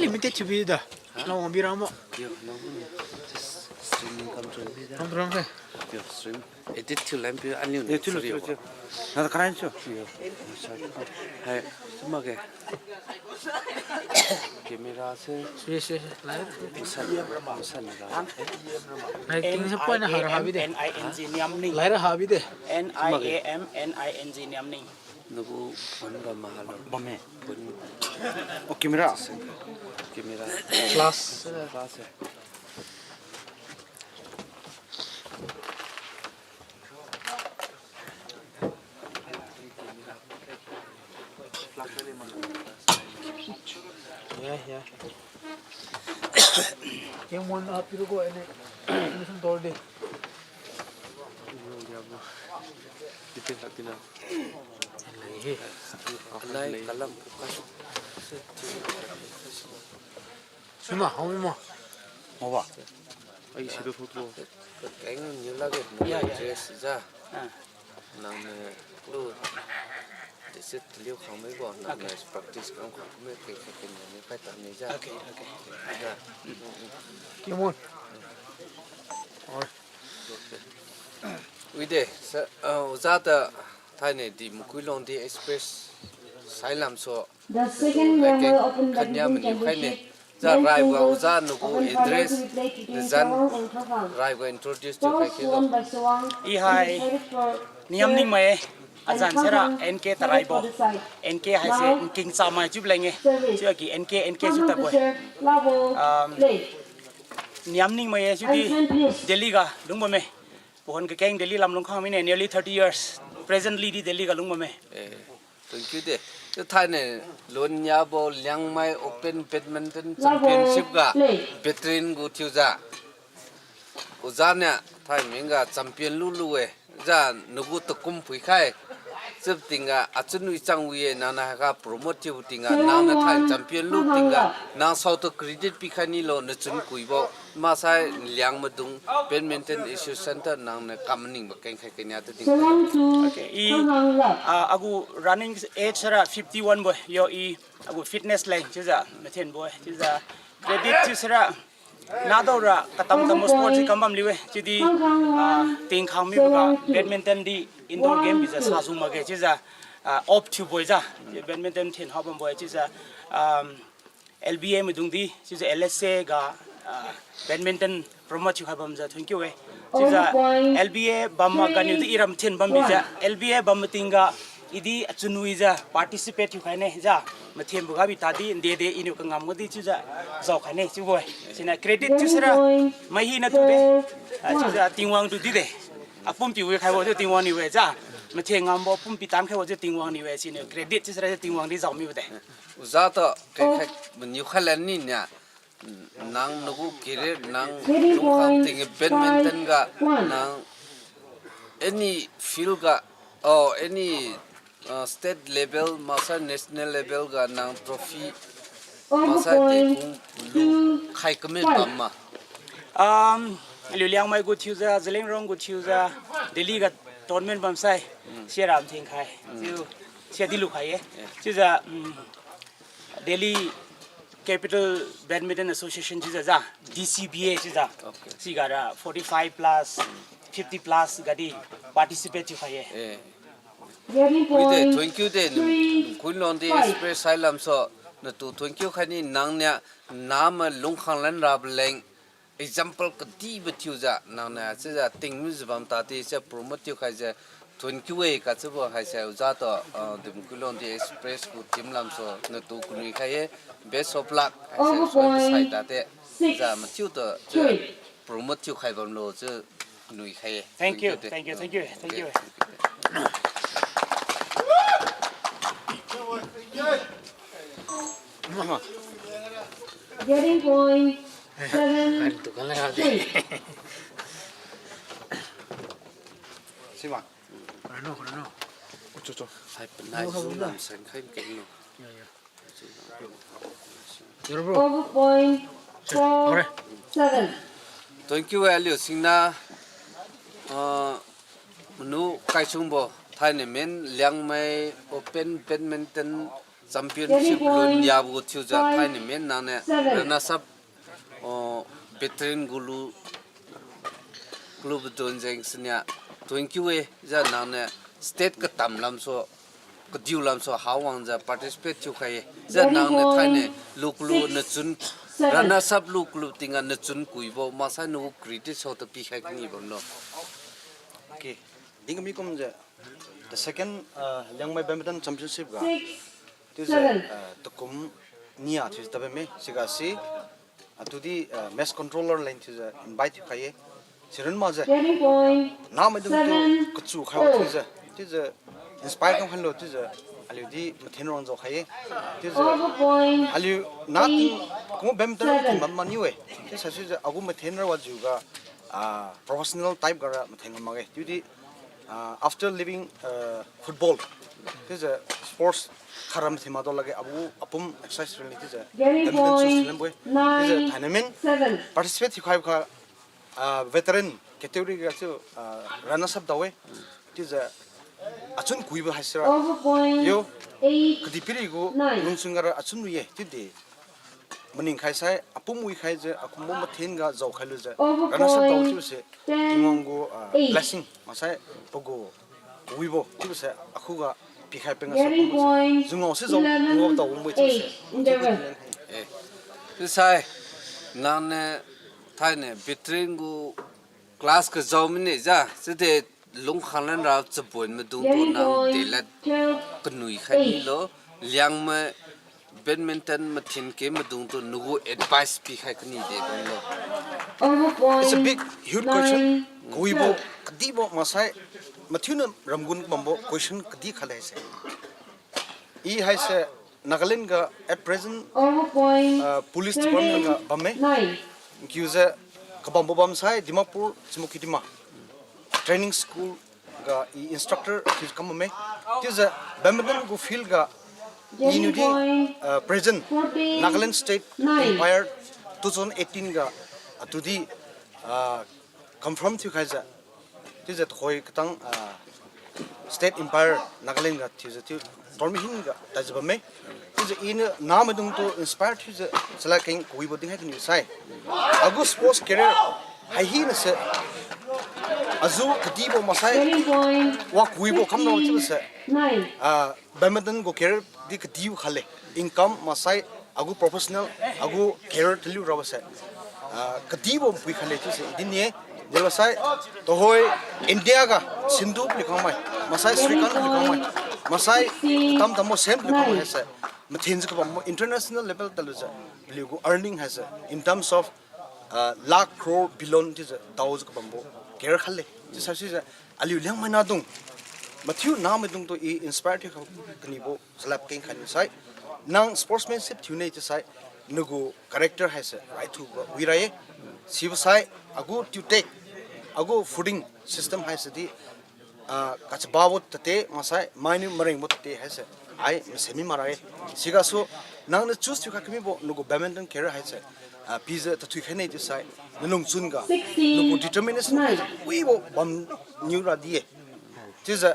Limited to be the. Long bi ramo. Yo, long bi. Just stream income to be the. Ram ram ke. Yo, stream. Edit to lamp bi aniu ni. Yo, tilo, tilo, tilo. Na karan cho. Yo. Hai, suma ke. Camera se. Sui, sui, sui. Lai. Masa, masa ni la. Lai ting se pon na har habi de. N I N G, Niamning. Lai ra habi de. N I A M N I N G, Niamning. Nagu phone ba mahalo. Bamme. Phone. Oh, camera. Camera. Flash. Flash. Ya, ya. Yang mon apiru ko ene. Ini sen tor de. Ini dia bu. Detail tak tina. Lai, kalang. Sima, hau mo. Mo ba. Ai, si tu photo. Keng ni lagi. Ya, ya, ya. Dress ja. Ah. Nang ne lu. This is liu khang mei bo. Nang ne practice khang khang mei ke ke ke ni kai ta ni ja. Okay, okay. Ja. Come on. Oi. Wi de, sa, uh, oja ta thainai di Makuilongdi express sailam so. The second round will open badminton championship. Ja, raiga oja nagu address, the zan, raiga introduce to khai kilo. I hai Niamning mai, azan sera N K Taraibo. N K haise nking chamai chiu leng e. Chiu aki N K, N K chiu tabo. Um, Niamning mai chiudi Delhi ga lungbo me. Puhon kakeng Delhi lam lungkhang mine, nearly thirty years. Presently di Delhi ga lungbo me. Eh, thank you de. Thainai lun yabo Liangmai Open Badminton Championship ga veteran gu thiujiu. Oja niu thaiming ga champion lulu e. Ja nagu takum phuikhai. Chiu tingga achun wi chang wi e, nang niu haiga promote thiu tingga nang niu thai champion lu tingga nang saotu credit pikhai nilo, nachun kuibo. Maksai Liangmaidung Badminton Association ta nang niu kam maningbo kengkhai kenia tu ting. Okay, i, ah, agu running age sera fifty one bo, yo i agu fitness leng chiujiu mathen bo, chiujiu credit thiu sera nadaora katam tambo sports si kam bam liu e, chiudi, ah, tingkhang miboga badminton di indoor game bijiu sasu makge chiujiu, ah, opt thiubo-e ja, badminton thin hao bambo-e chiujiu, um, L B A maidungdi chiujiu L S A ga, ah, badminton promote thiukhai bamjiu thank you e. Chiujiu L B A bam maganiudi iram thin bam bijiu L B A bam matingga idi achunwijiu participate thiukhai ne ja, mathenboga bitadi ndede iniu kangam gadi chiujiu jaokhai ne chiubo-e. Siniu credit thiu sera mai hinatu de, ah, chiujiu Tingwang tudi de. Apumpiu wikhaibo chiu Tingwang niu-e ja, mathen ngambo pumpi tankhaibo chiu Tingwang niu-e, siniu credit thiu sera chiu Tingwang di jao mibo de. Oja tu kengkhai maniu khailan ninia, nang nagu career nang lungkhang ting badminton ga nang any field ga, oh, any Ah, state level, maksai national level ga nang trophy, maksai de kung lu khai kami bam ma? Um, aliu Liangmai gu thiujiu, Zeliangrong gu thiujiu, Delhi ga tournament bamsai, siara matheng khai. Chiu, sia di lukhai ye. Chiujiu, um, Delhi Capital Badminton Association chiujiu ja, D C B A chiujiu. Okay. Siga ra forty-five plus, fifty plus gadi participate thiukhai ye. Eh. Wi de, thank you de, nung, nung kuilong di express hai lamsu, natu thank you khai ni nang nia, nama lungkhang lan rabo leng, example kadibo thiujiu, nang nia, chiujiu tingmijiu bam tadi, chiu promote thiukhaijiu, thank you e, kachiubo haise, oja tu, ah, dim kuilong di express gu team lamsu, natu kanui khai ye, best of luck, haise, sai tadi, ja mathiu tu, chiu promote thiukhai bamlo, chiu, nui khai ye. Thank you, thank you, thank you, thank you. Getting point seven, three. Sima. Kurano, kurano. Uchu, chu. Hai, penai zu lam san khai keng no. Ya, ya. Over point four seven. Thank you, aliu singna, ah, manu kaisungbo, thainai min Liangmai Open Badminton Championship lun yabo thiujiu, thainai min nang niu runners up, oh, veteran gulu, gulu bedun jeng sinia, thank you e, ja nang niu state katam lamsu, kadiu lamsu hawangjiu participate thiukhai ye. Ja nang niu thainai lukulu nachun, runners up lukulu tingga nachun kuibo, maksai nagu credit so tu pikhai kani bamlo. Okay. Dingmi kumjiu, the second, uh, Liangmai Badminton Championship ga, chiujiu, uh, takum nia thiujiu tabamme, siga si, atudi, uh, match controller leng thiujiu invite thiukhai ye. Sirin makjiu, namaidung tu kachu khaibo thiujiu, chiujiu inspire kam khailo chiujiu, aliu di mathen rang jao khai ye. Chiujiu, aliu nati, kumo badminton mathen bam maniu e. Chiusai sijiu agu mathen ra wajiu ga, ah, professional type ga ra mathen ngam makge. Chiudi, ah, after leaving, uh, football, chiujiu sports khara mathen makdao lakge, agu apum exercise rally chiujiu badminton choose thiulambo-e. Chiujiu thainai min participate thiukhaibo kha, ah, veteran category ga chiu, ah, runners up dao-e. Chiujiu achun kuibo haisira, yo, kadihpiri gu lungchun ga ra achun wi ye chiudi maning khaisai, apum wi khaijiu, akumbo mathen ga jao khailujiu, runners up dao chiubose, Tingwang gu, ah, blessing maksai pagu wibo chiubose akhuga pikhai peng ase, jungao si jao, jungao tao wangbo-e chiubose. Eh, chiusai, nang niu thainai veteran gu class kajao mine ja, chiudi lungkhang lan ra chabon maidung tu nang delad kanui khai milo, Liangmai badminton mathen ke maidung tu nagu advice pikhai kani de bamlo. It's a big, huge question. Kawibo, kadibo maksai, mathiuniu ramgun bambo question kadi khalei se. I haise Nagaland ga at present, uh, police department ga bamme. Kiujiu kabambo bamsai Dimapur, Chumoukedima training school ga i instructor thiu kam bamme. Chiujiu badminton gu field ga iniudi, uh, present Nagaland State Umpire two thousand eighteen ga atudi, uh, confirm thiukhaijiu, chiujiu tuhoi katang, ah, State Umpire Nagaland ga thiujiu chiu tournament hina ga tadjiu bamme. Chiujiu iniu namaidung tu inspire thiujiu chalad keng kawibo dinkhai kaniu sai, agu sports career hai hinase aju kadibo maksai wa kawibo kamlo chiubose, ah, badminton gu career di kadibo khale, income maksai agu professional, agu career taliu rabose, ah, kadibo pui khale chiuse i din-e. Delosai tuhoi India ga Sindhu paliu khangmai, maksai Srikanth paliu khangmai, maksai tamtambo Sen paliu khangmai haise, mathenjiu kabambo international level talujiu paliu gu earning haise in terms of, ah, lakh, crore, billion chiujiu daojiu kabambo career khale. Chiusai sijiu aliu Liangmai nahdung, mathiu namaidung tu i inspire thiu kha kanibo chalad keng khaini sai, nang sportsmanship thiune chiusai, nagu character haise raithubo wira ye. Sibo sai, agu tiutek, agu fooding system haise di Ah, kachaba bo tate, maksai, mainiu mareng bo tate haise. Ai, mase mi mara e. Sigasu, nangniu choose thiu kha kami bo, nagu badminton career haise. Ah, pijiu tathui khai ne chiusai. Nalungchun ga, nagu determination, wi bo bam niu ra di e. Chiujiu,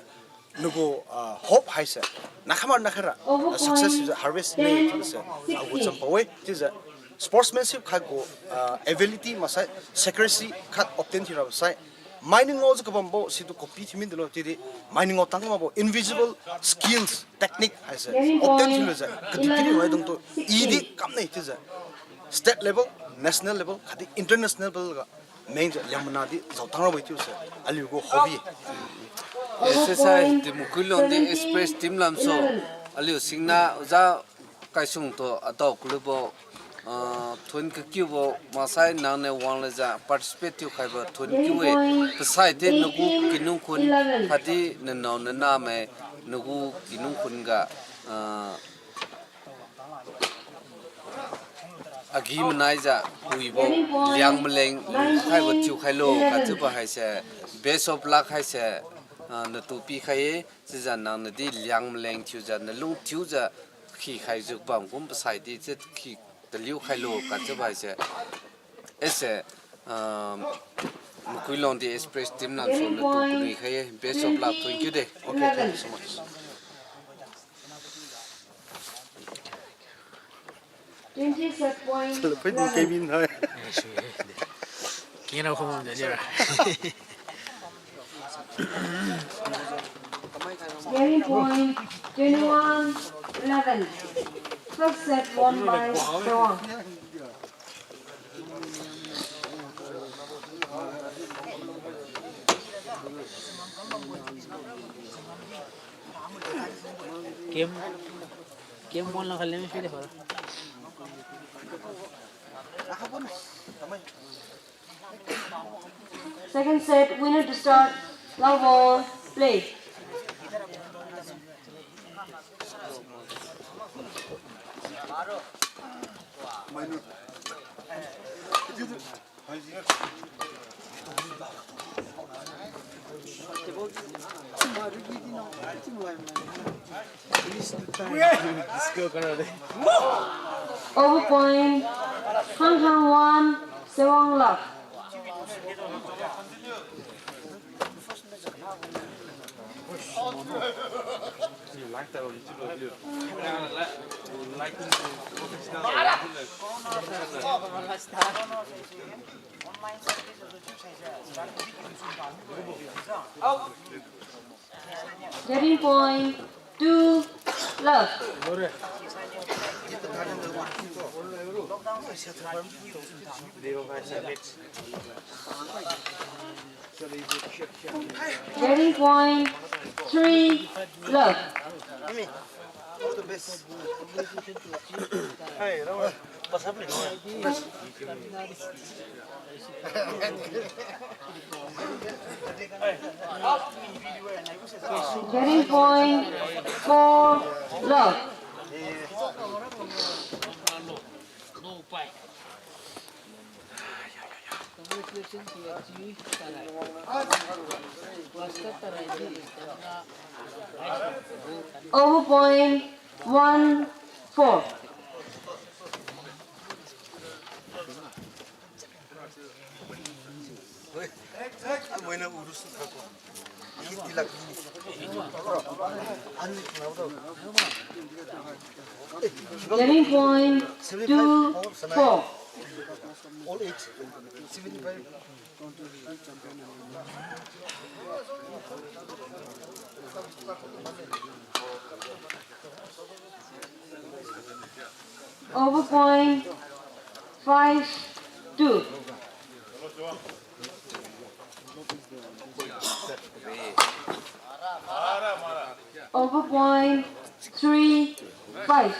nagu, ah, hope haise. Nakhamar nakhaira, ah, success harvest ne chiubo se. Agu champao e. Chiujiu, sportsmanship khat gu, ah, ability maksai, secrecy khat obtain thiu rabo sai. Mainiu ngaojiu kabambo, situ copy thiu mi dilo, chiudi, mainiu ngao tang makbo, invisible skills, technique, haise. Obtain thiulujiu, kadihpiri maidungtu, i di kamne chiujiu. State level, national level, khatdi international level ga, mengjiu liangmana di, zao tang rabo chiubo se, aliu gu hobby. Exercise, di Makuilongdi Express team lamsu, aliu singna, oja, Kaisungtu adao kalubo, ah, thun kakiubo, maksai nangniu wanglujiu participate thiukhaibo thun kiu-e, pasai te nagu kinung khun, khatdi nanao nanamai nagu kinung khun ga, ah, agi-manaijiu puibo, liang maleng lukhaibo thiukhailo, kachiubo haise, best of luck haise, ah, natu pikhai-e, chiujiu nangniudi liang maleng thiujiu, nalung thiujiu, khikhaijiu bam kum pasai di, chi khi taliu khailo, kachiubo haise. Ese, ah, Makuilongdi Express team lamsu natu puikhai-e, best of luck, thank you de. Okay, thank you so much. Twenty set point. Kevin hai. Kena khum jajira. Game point, twenty-one eleven. First set won by Tawang. Game, game one lang khalem sui de hora. Second set, winner to start. Love all, play. Over point, Hanghang one, Sewang love. Getting point, two love. Getting point, three love. Getting point, four love. Over point, one four. Getting point, two four. Over point, five two. Over point, three five.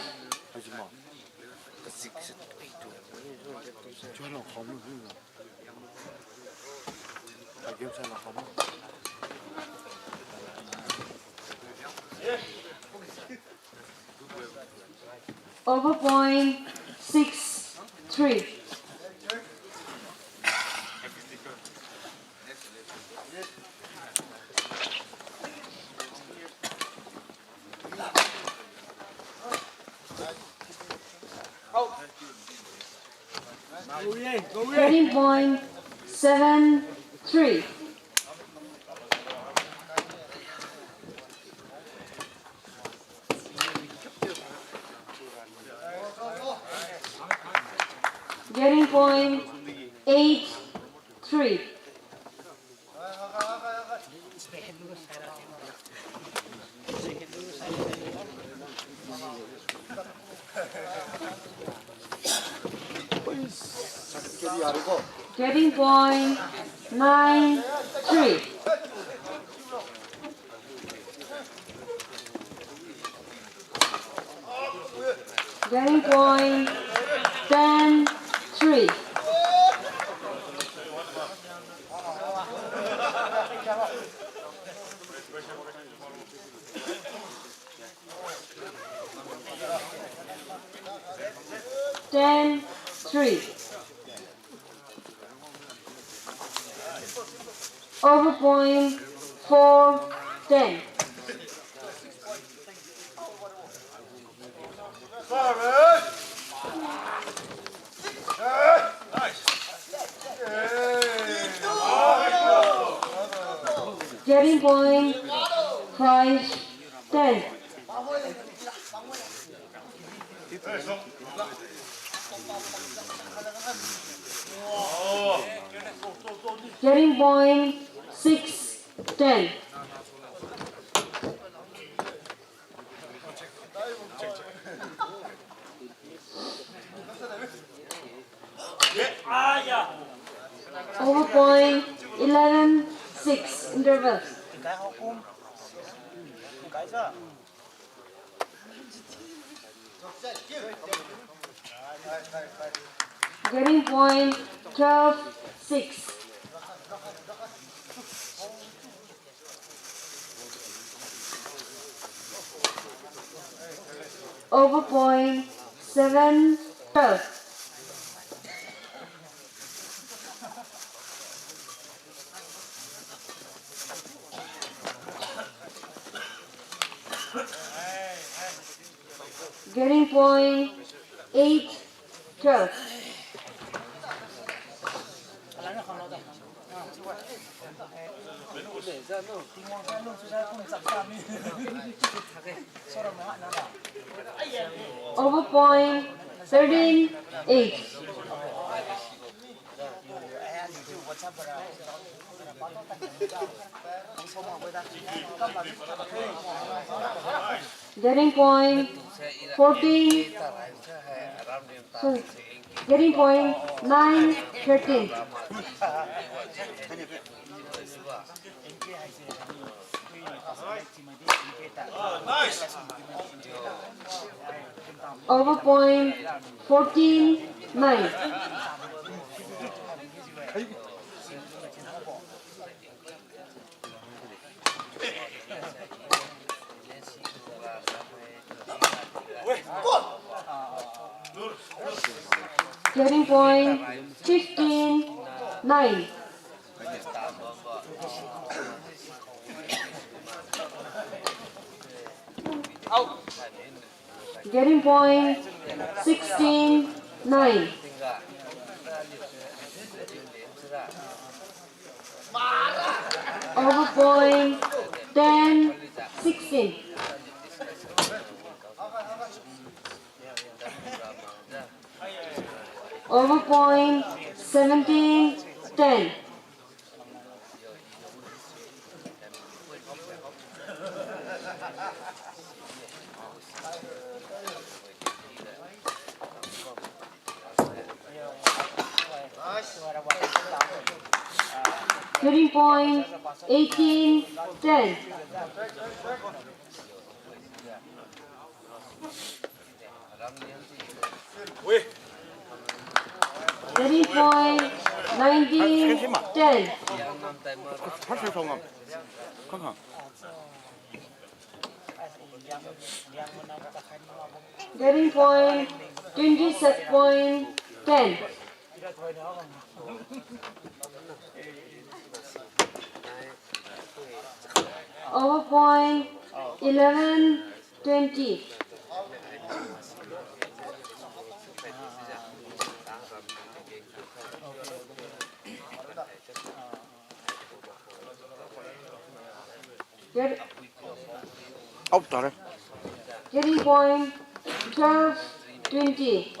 Over point, six three. Getting point seven three. Getting point eight three. Getting point nine three. Getting point ten three. Ten three. Over point four ten. Getting point five ten. Getting point six ten. Over point eleven six interval. Getting point twelve six. Over point seven twelve. Getting point eight twelve. Over point thirteen eight. Getting point fourteen. Sorry. Getting point nine thirteen. Over point fourteen nine. Getting point fifteen nine. Getting point sixteen nine. Over point ten sixteen. Over point seventeen ten. Getting point eighteen ten. Getting point nineteen ten. Getting point twenty-seven point ten. Over point eleven twenty. Out tare. Getting point twelve twenty.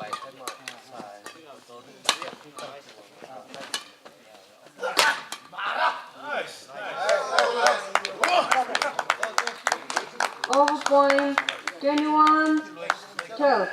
Over point twenty-one twelve.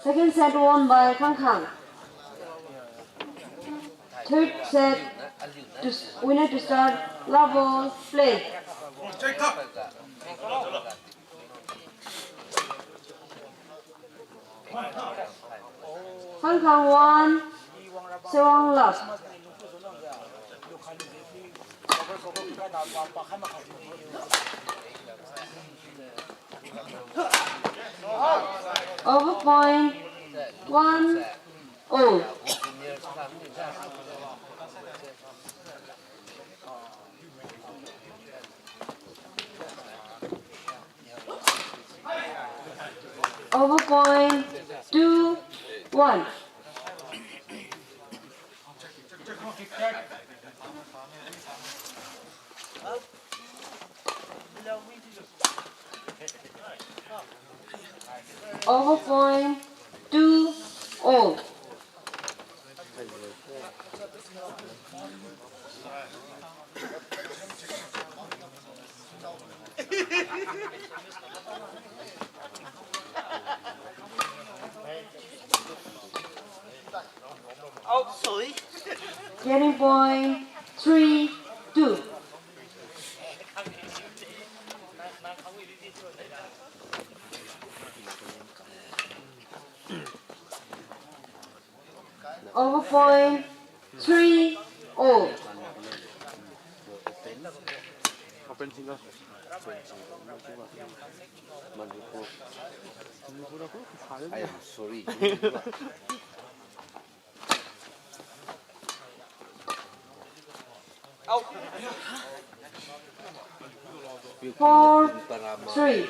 Second set won by Khangkhang. Third set, to s-, winner to start, love ball, play. Khangkhang one, Sewang love. Over point, one all. Over point, two one. Over point, two all. Getting point, three two. Over point, three all. Open single. Manipur. I am sorry. Four three.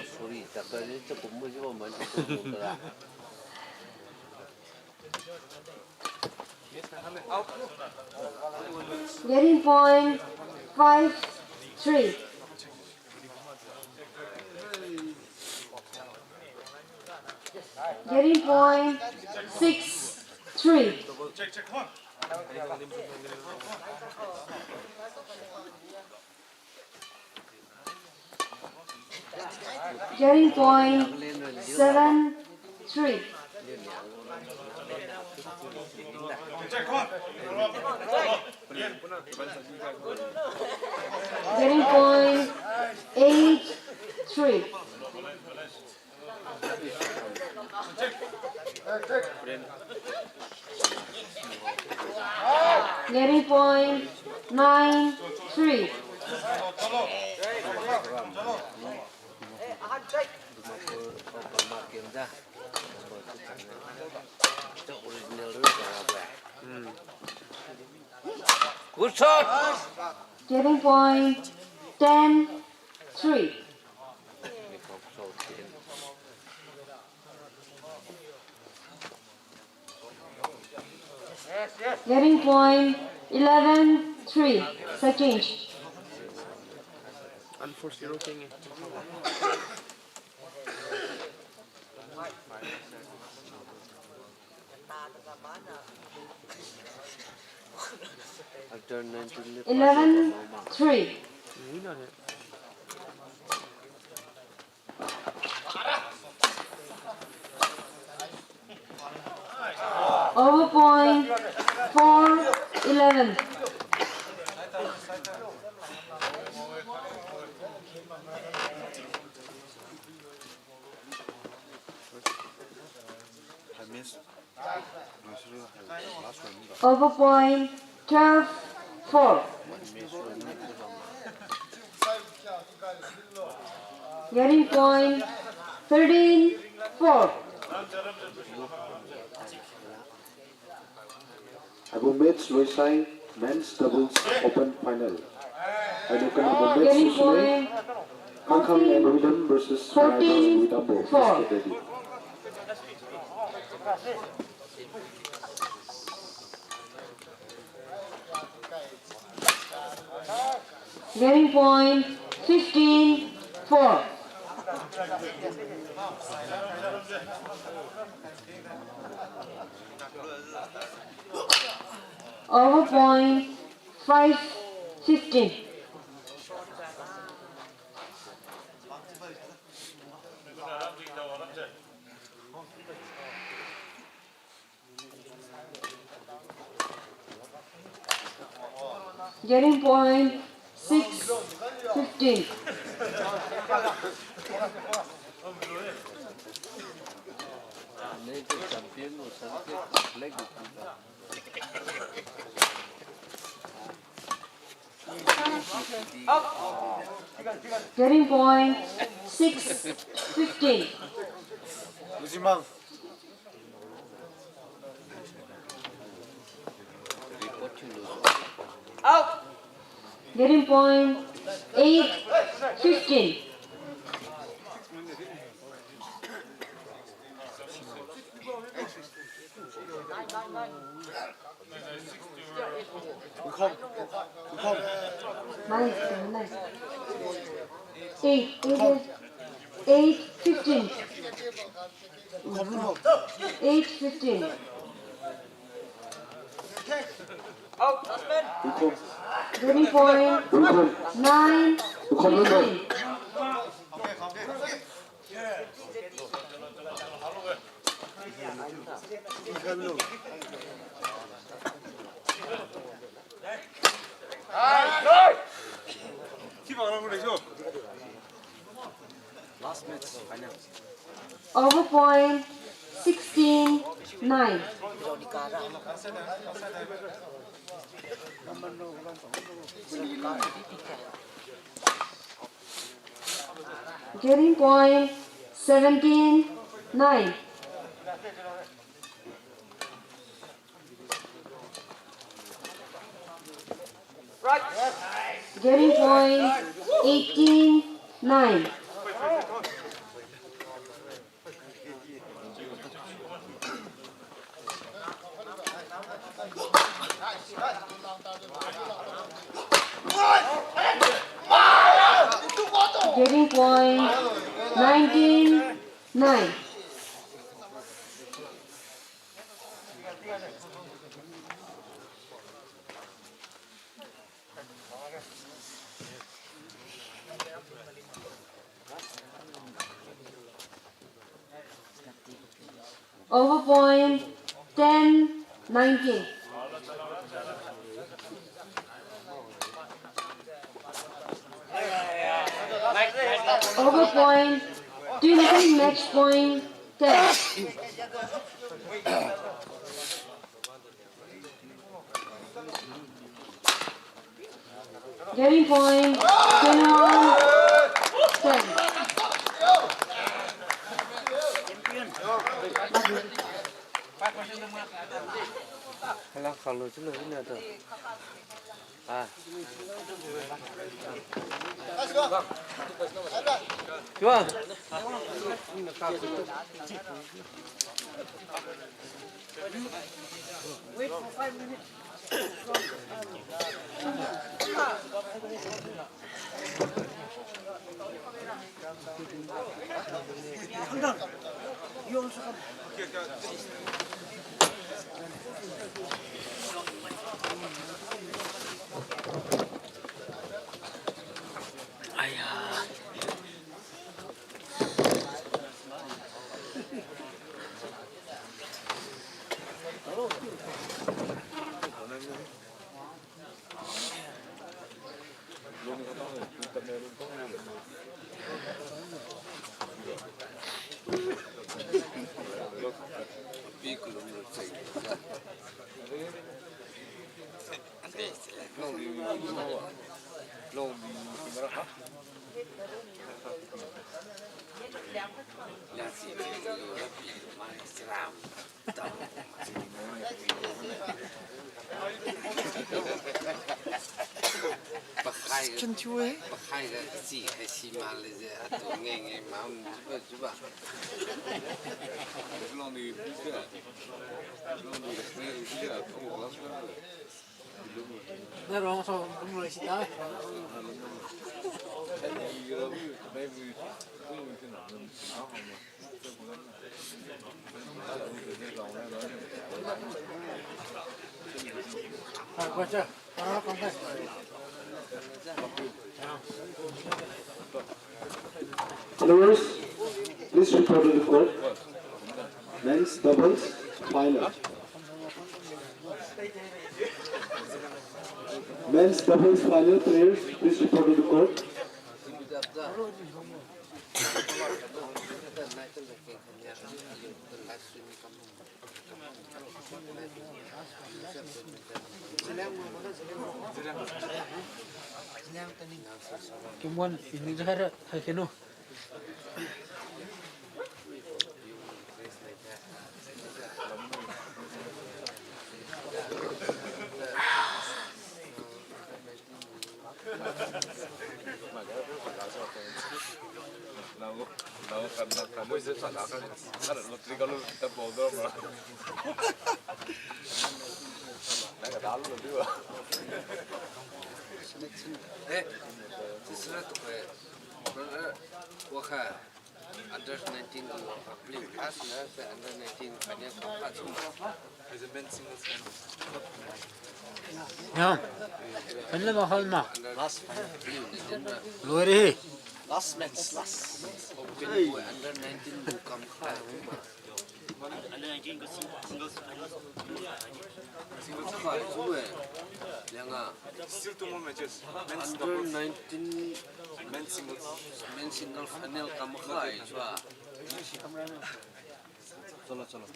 Getting point, five three. Getting point, six three. Getting point, seven three. Getting point, eight three. Getting point, nine three. Good shot. Getting point, ten three. Getting point, eleven three. Side change. Unforced error keng-e. Eleven three. Over point, four eleven. Over point, twelve four. Getting point, thirteen four. Haibo match loisai men's doubles open final. Haibo kanaobo match loisinai, Khangkhang and William versus Raibang Widambo, four. Getting point, fifteen four. Over point, five fifteen. Getting point, six fifteen. Getting point, six fifteen. Getting point, eight fifteen. Nice, nice. Eight, eight, eight fifteen. Eight fifteen. Getting point, nine fifteen. Last match, final. Over point, sixteen nine. Getting point, seventeen nine. Getting point, eighteen nine. Getting point, nineteen nine. Over point, ten nineteen. Over point, twenty, match point, ten. Getting point, twenty-one ten. Hala khalo chilo ina to. Ah. Chua. Pakhai, pakhai ga si hai si ma le je, atu nge nge ma, um, jiba, jiba. Players, please report to the court. Men's doubles final. Men's doubles final, players, please report to the court. Kimwan, ini jahara, hai kenu. Eh, sisira tu khe, brother, wakha. Under nineteen gu, ah, playing class na se under nineteen final kam kha chu ma. Ya. Final ma hal ma. Last final. Loire. Last match, last. Open boy under nineteen gu kam kha chu ma. Under nineteen gu sing-, singles final. Singles final chu e. Lianga. Still two more matches. Men's doubles. Under nineteen. Men's singles. Men's single final kam khai chua. Chalo, chalo.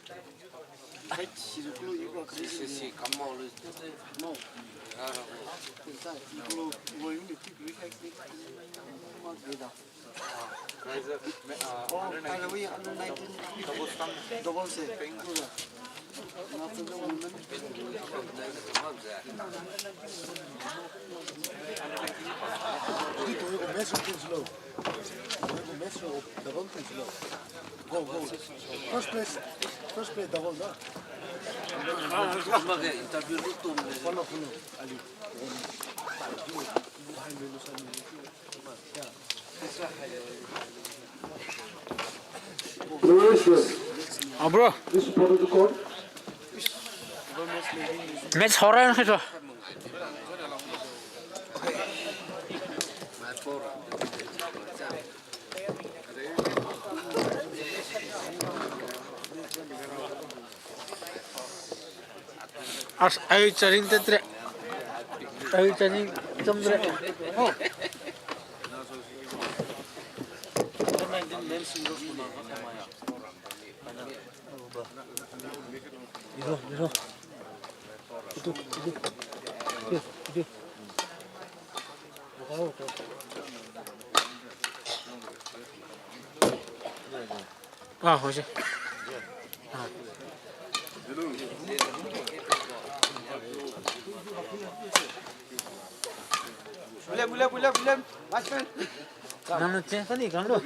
Si, si, kam mau le. Mau. Ra, ra. Prize, me-, ah, oh, under nineteen. Under nineteen. Doubles tam. Doubles, eh. Pink. Go, go. First place, first place double na. Mage interview lu tum le. Follow, follow. Ali. Where is this? Ah, bro. This part of the court. Match horan khe to. As, ai charing tetre. Ai charing chamtre. Diro, diro. Itu, itu. Itu, itu. Ah, hoise. Ah. William, William, William, William. Last man. Nang na chen kani kang lo.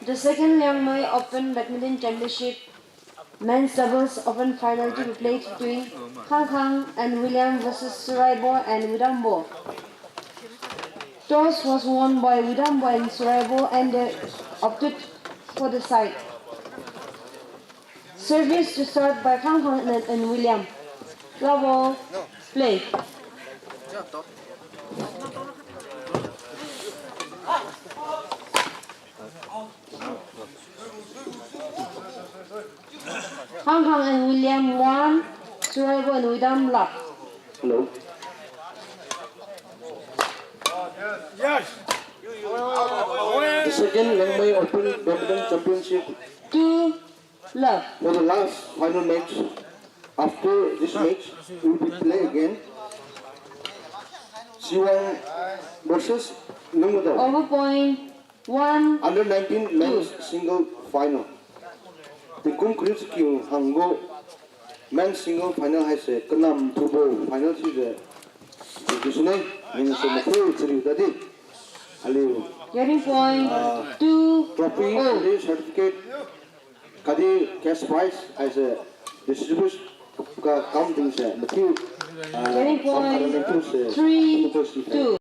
The second Liangmai Open Badminton Championship, men's doubles open final to be played between Khangkhang and William versus Suraibo and Widambo. Toss was won by Widambo and Suraibo and they opted for the side. Service to start by Khangkhang and, and William. Love all. Play. Khangkhang and William one, Suraibo and Widam love. Hello. The second Liangmai Open Badminton Championship. Two love. For the last final match, after this match, we will be play again. Siwang versus Lungwadao. Over point. One, under nineteen men's single final. Tingkum kariu chakiu hangbo men's single final haise kanam thubo final chiujiu, chiujiu sune, ning se mathiu chariu tadi. Aliu, getting point, ah, two, trophy, oh, khatdi certificate, khatdi cash prize haise distribute ga kam tingse mathiu, ah, getting point, three, two.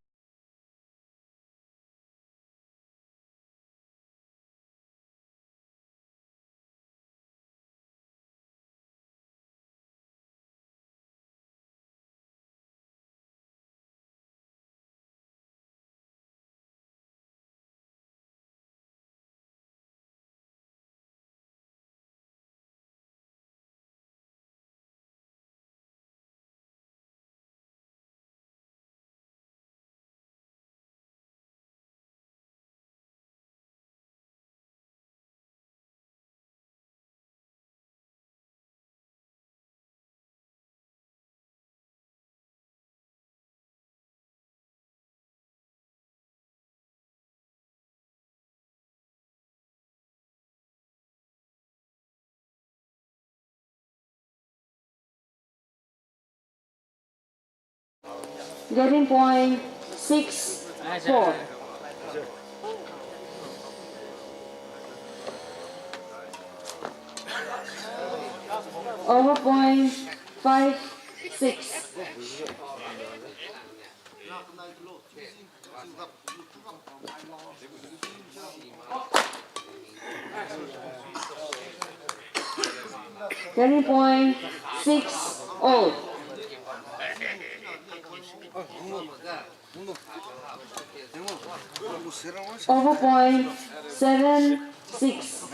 Getting point six four. Over point five six. Getting point six all. Over point seven six.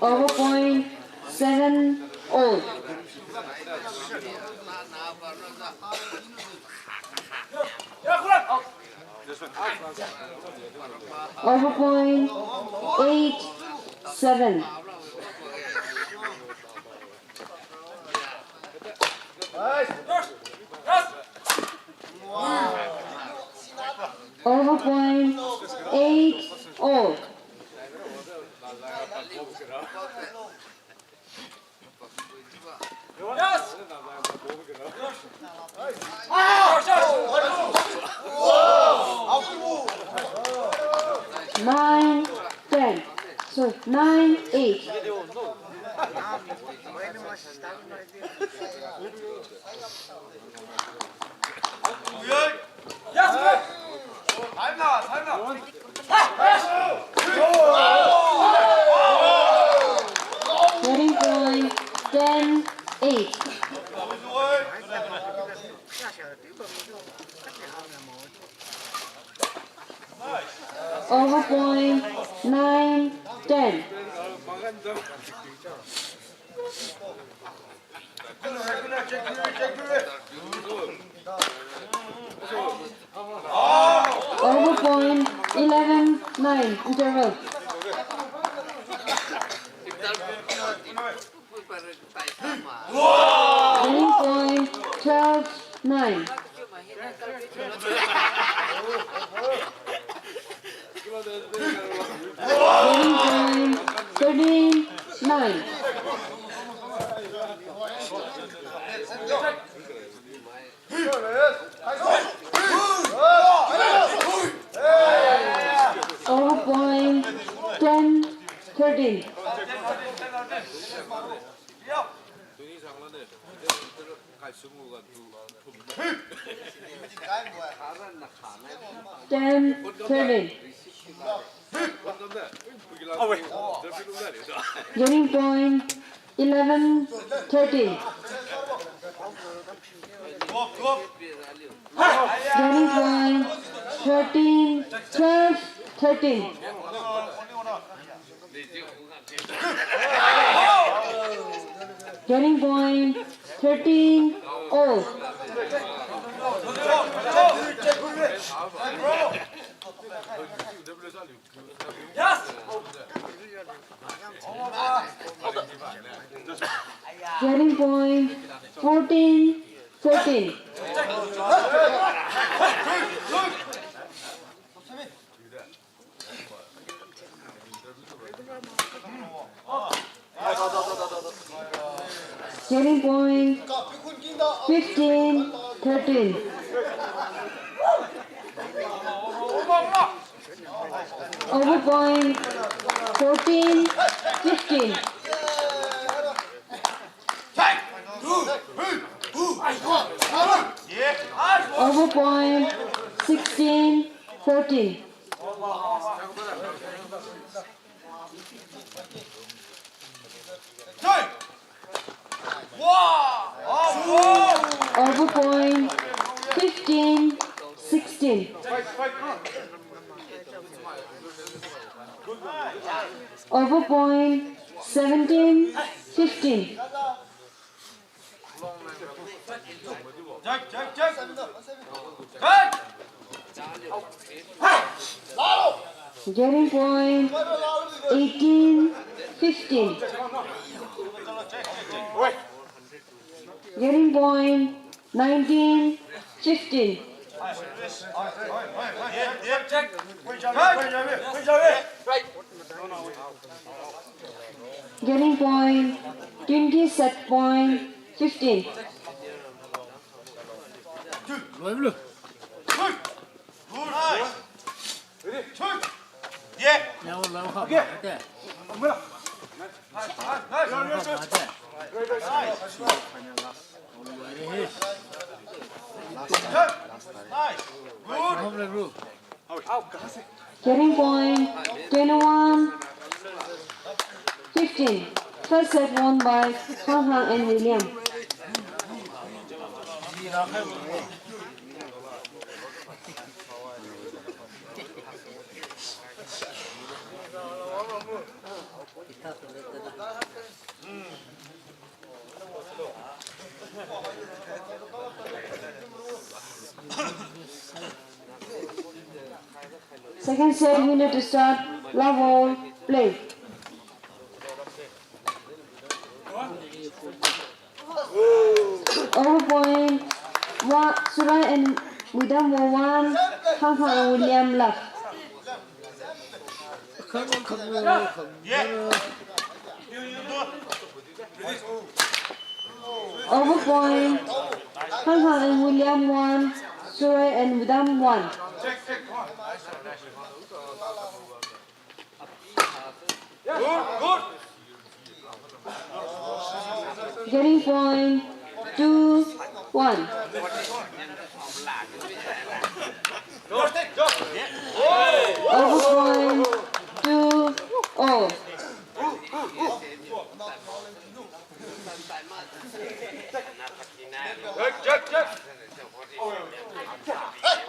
Over point seven all. Over point eight seven. Over point eight all. Nine ten. Sorry, nine eight. Getting point ten eight. Over point nine ten. Over point eleven nine, interval. Getting point twelve nine. Getting point thirteen nine. Over point ten thirteen. Ten thirteen. Getting point eleven thirteen. Getting point thirteen twelve thirteen. Getting point thirteen all. Getting point fourteen thirteen. Getting point fifteen thirteen. Over point fourteen fifteen. Over point sixteen fourteen. Over point fifteen sixteen. Over point seventeen fifteen. Getting point eighteen fifteen. Getting point nineteen fifteen. Getting point, twenty set point, fifteen. Getting point, twenty-one, fifteen. First set won by Hanghang and William. Second set, winner to start, love all, play. Over point, wa-, Surai and Widam one, Hanghang William love. Over point, Hanghang and William one, Surai and Widam one. Getting point, two one. Over point, two all.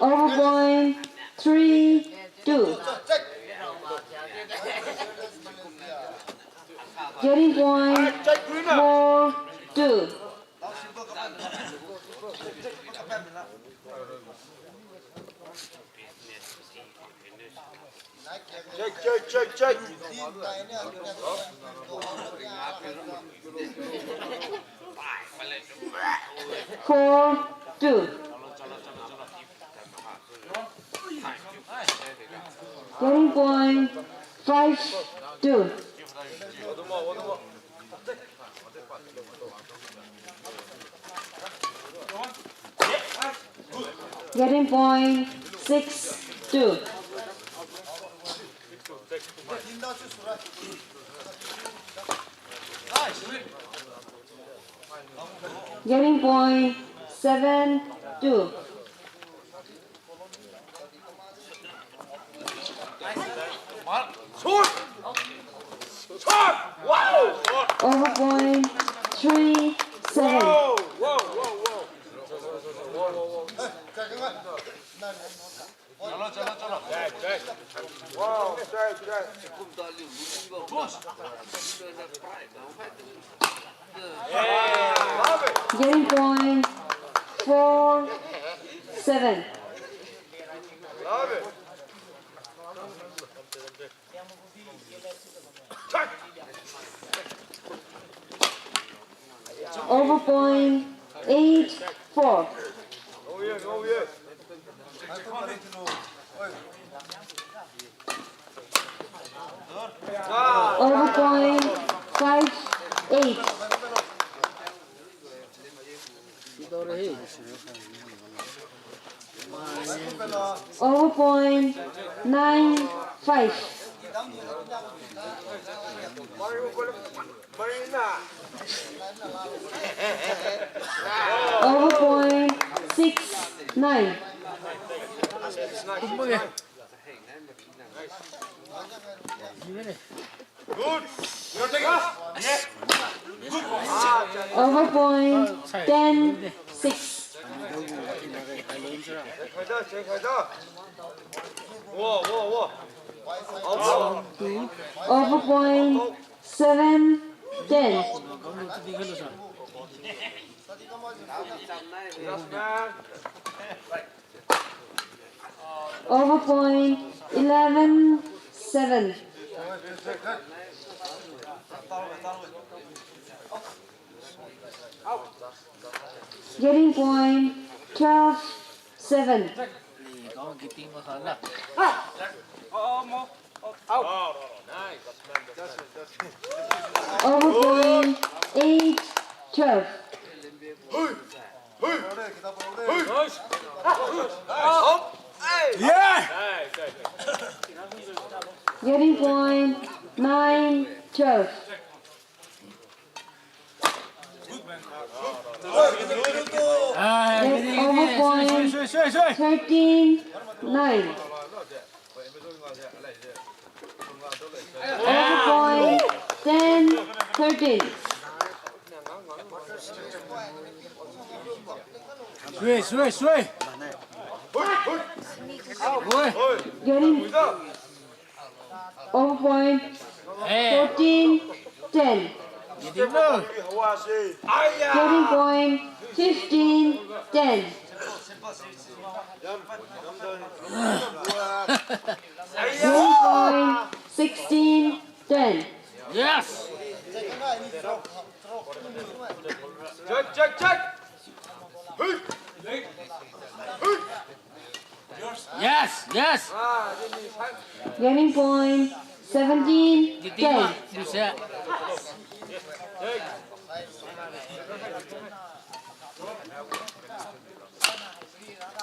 Over point, three two. Getting point, four two. Check, check, check, check. Four two. Getting point, five two. Getting point, six two. Getting point, seven two. Over point, three seven. Getting point, four seven. Over point, eight four. Over point, five eight. Over point, nine five. Over point, six nine. Over point, ten six. Over point, seven ten. Over point, eleven seven. Getting point, twelve seven. Over point, eight twelve. Yeah! Getting point, nine twelve. Ah, over point, thirteen nine. Over point, ten thirteen. Sui, sui, sui. Oi. Getting over point, fourteen ten. Getting point, fifteen ten. Getting point, sixteen ten. Yes. Check, check, check. Yes, yes. Getting point, seventeen ten.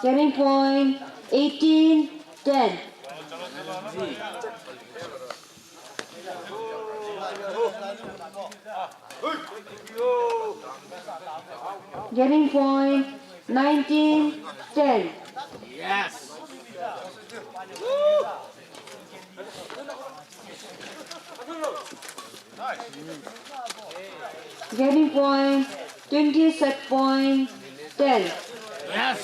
Getting point, eighteen ten. Getting point, nineteen ten. Yes. Getting point, twenty set point, ten. Yes.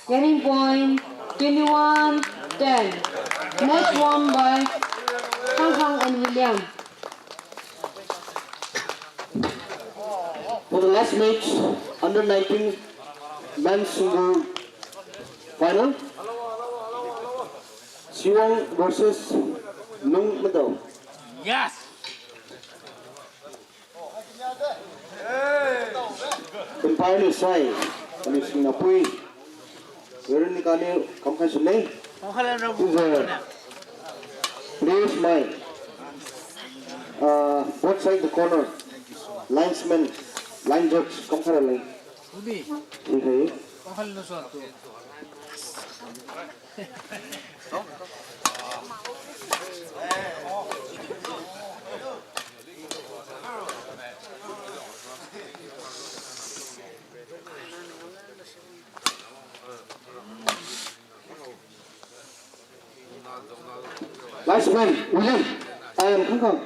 Getting point, twenty-one ten. Match won by Khangkhang and William. For the last match, under nineteen men's single final, Siwang versus Lungmadao. Yes. Umpire ni sai, kami singna pui. Veronica ni kamkhai sune. Chiujiu players mai, ah, both side the corner, linesman, line judge kamkhai raleng. Sikhai. Linesman, William, I am Khangkhang.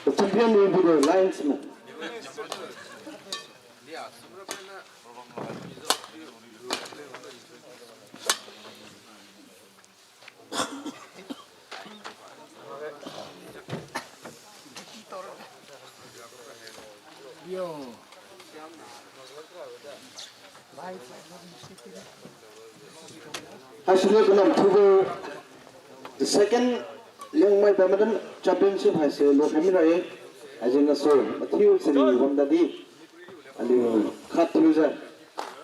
The champion will be the linesman. Haisiniu kanam thubo, the second Liangmai Badminton Championship haise lokhai mira-e. Haijeng gasu mathiu chari bamdadi aliu khat thiujiu,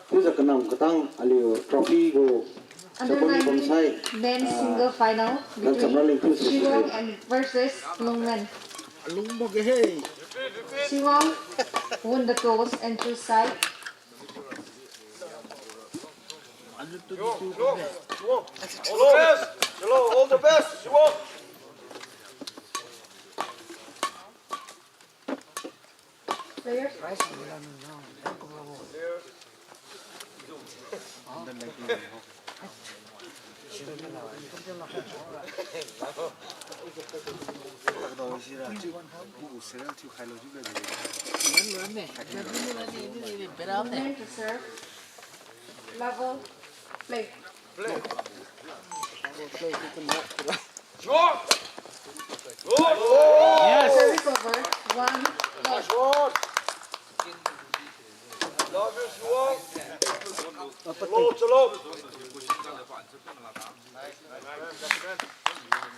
thiujiu kanam katang aliu trophy gu ceremony bamsai, men's ah, single final between Siwang and versus Lungmen. Lungbo ge he. Siwang won the toss and choose side. All the best, Siwang. Players. Movement to serve. Level. Play. Yes. Service over. One. Love you, Siwang. Hello, hello.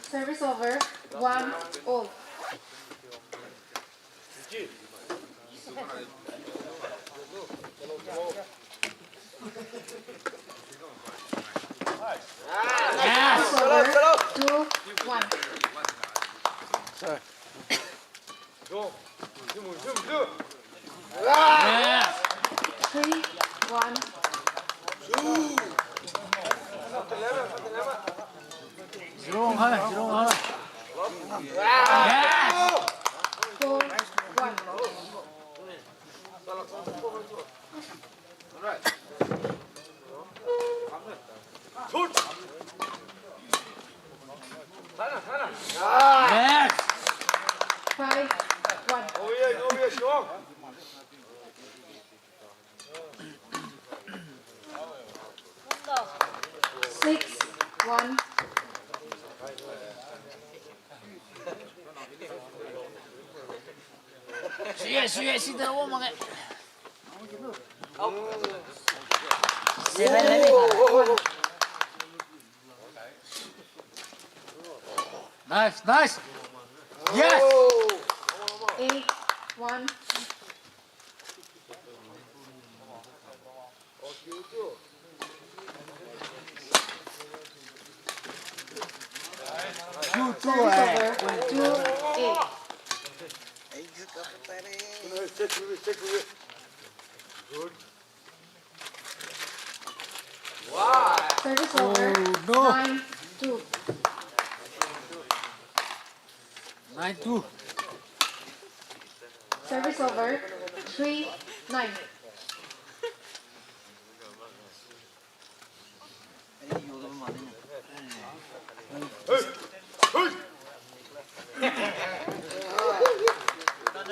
Service over. One all. Yes. Two, one. Yes. Three, one. Zero hai, zero hai. Yes. Four, one. Yes. Five, one. Six, one. Suye, suye, sida wo makge. Seven lagi. Nice, nice. Yes. Eight, one. Two, two, eh. Two, eight. Good. Service over. Oh, no. Nine two. Nine two. Service over. Three nine.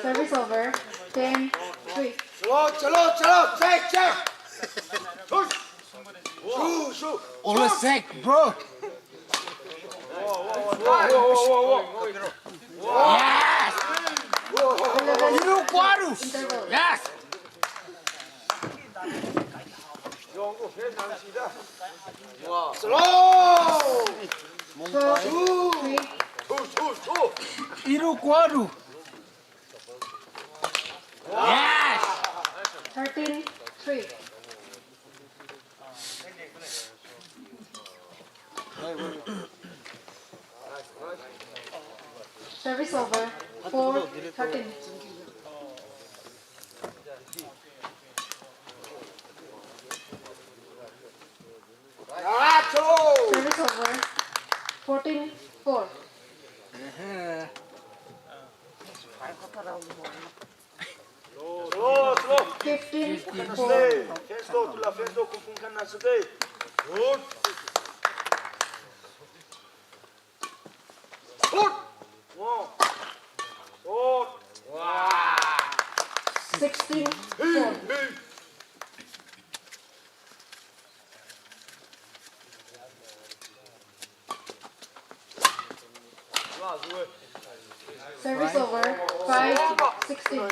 Service over. Ten three. Chalo, chalo, chalo. Check, check. Shoot. Shoot, shoot. All a sec, bro. Yes. Iru kuaru. Yes. Slow. Iru kuaru. Yes. Thirteen three. Service over. Four thirteen. Service over. Fourteen four. Slow, slow. Fifteen four. Fence low, tula fence low, kungkung kan na sede. Good. Good. Wow. Good. Wow. Sixteen four. Hey, hey. Service over. Five sixteen.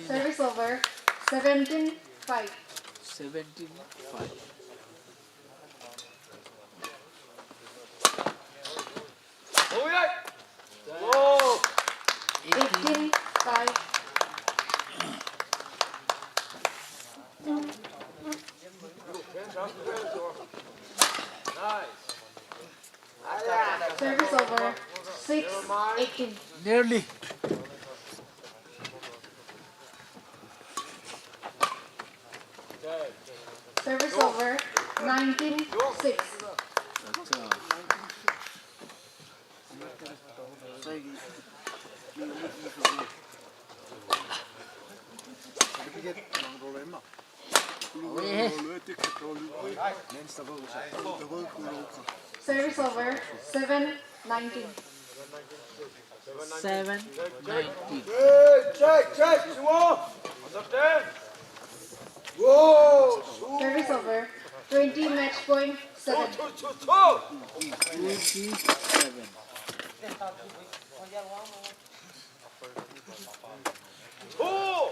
Service over. Seventeen five. Seventeen five. Eighteen five. Service over. Six eighteen. Nearly. Service over. Nineteen six. Service over. Seven nineteen. Seven nineteen. Hey, check, check, Sumo. Whoa, Sumo. Service over. Twenty, match point seven. Two, two, two, two. Twenty-seven. Two.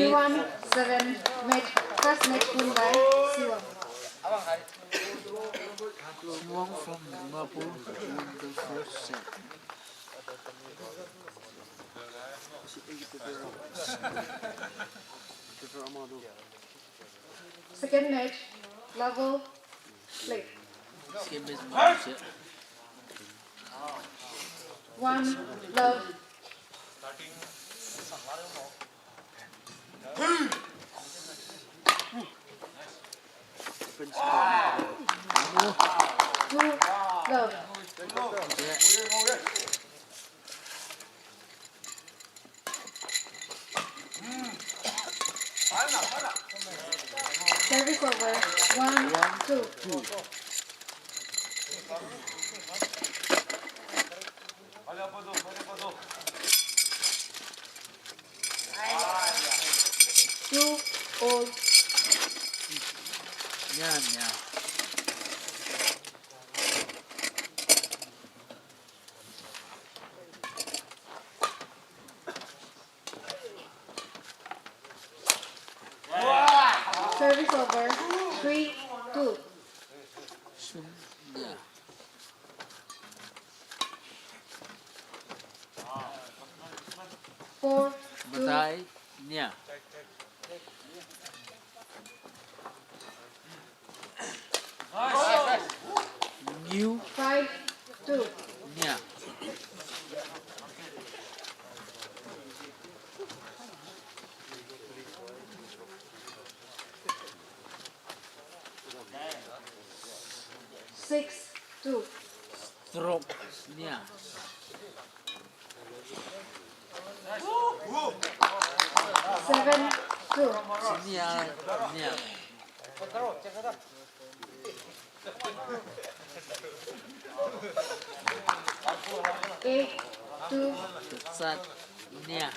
One seven match, first match win by Siwang. Siwang from Dimapur win the first set. Second match, level play. One love. Two love. Service over. One two. Two all. Nia, nia. Service over. Three two. Four two. Madai, nia. Niu. Five two. Nia. Six two. Stroke, nia. Seven two. Nia, nia. Eight two. Sat, nia.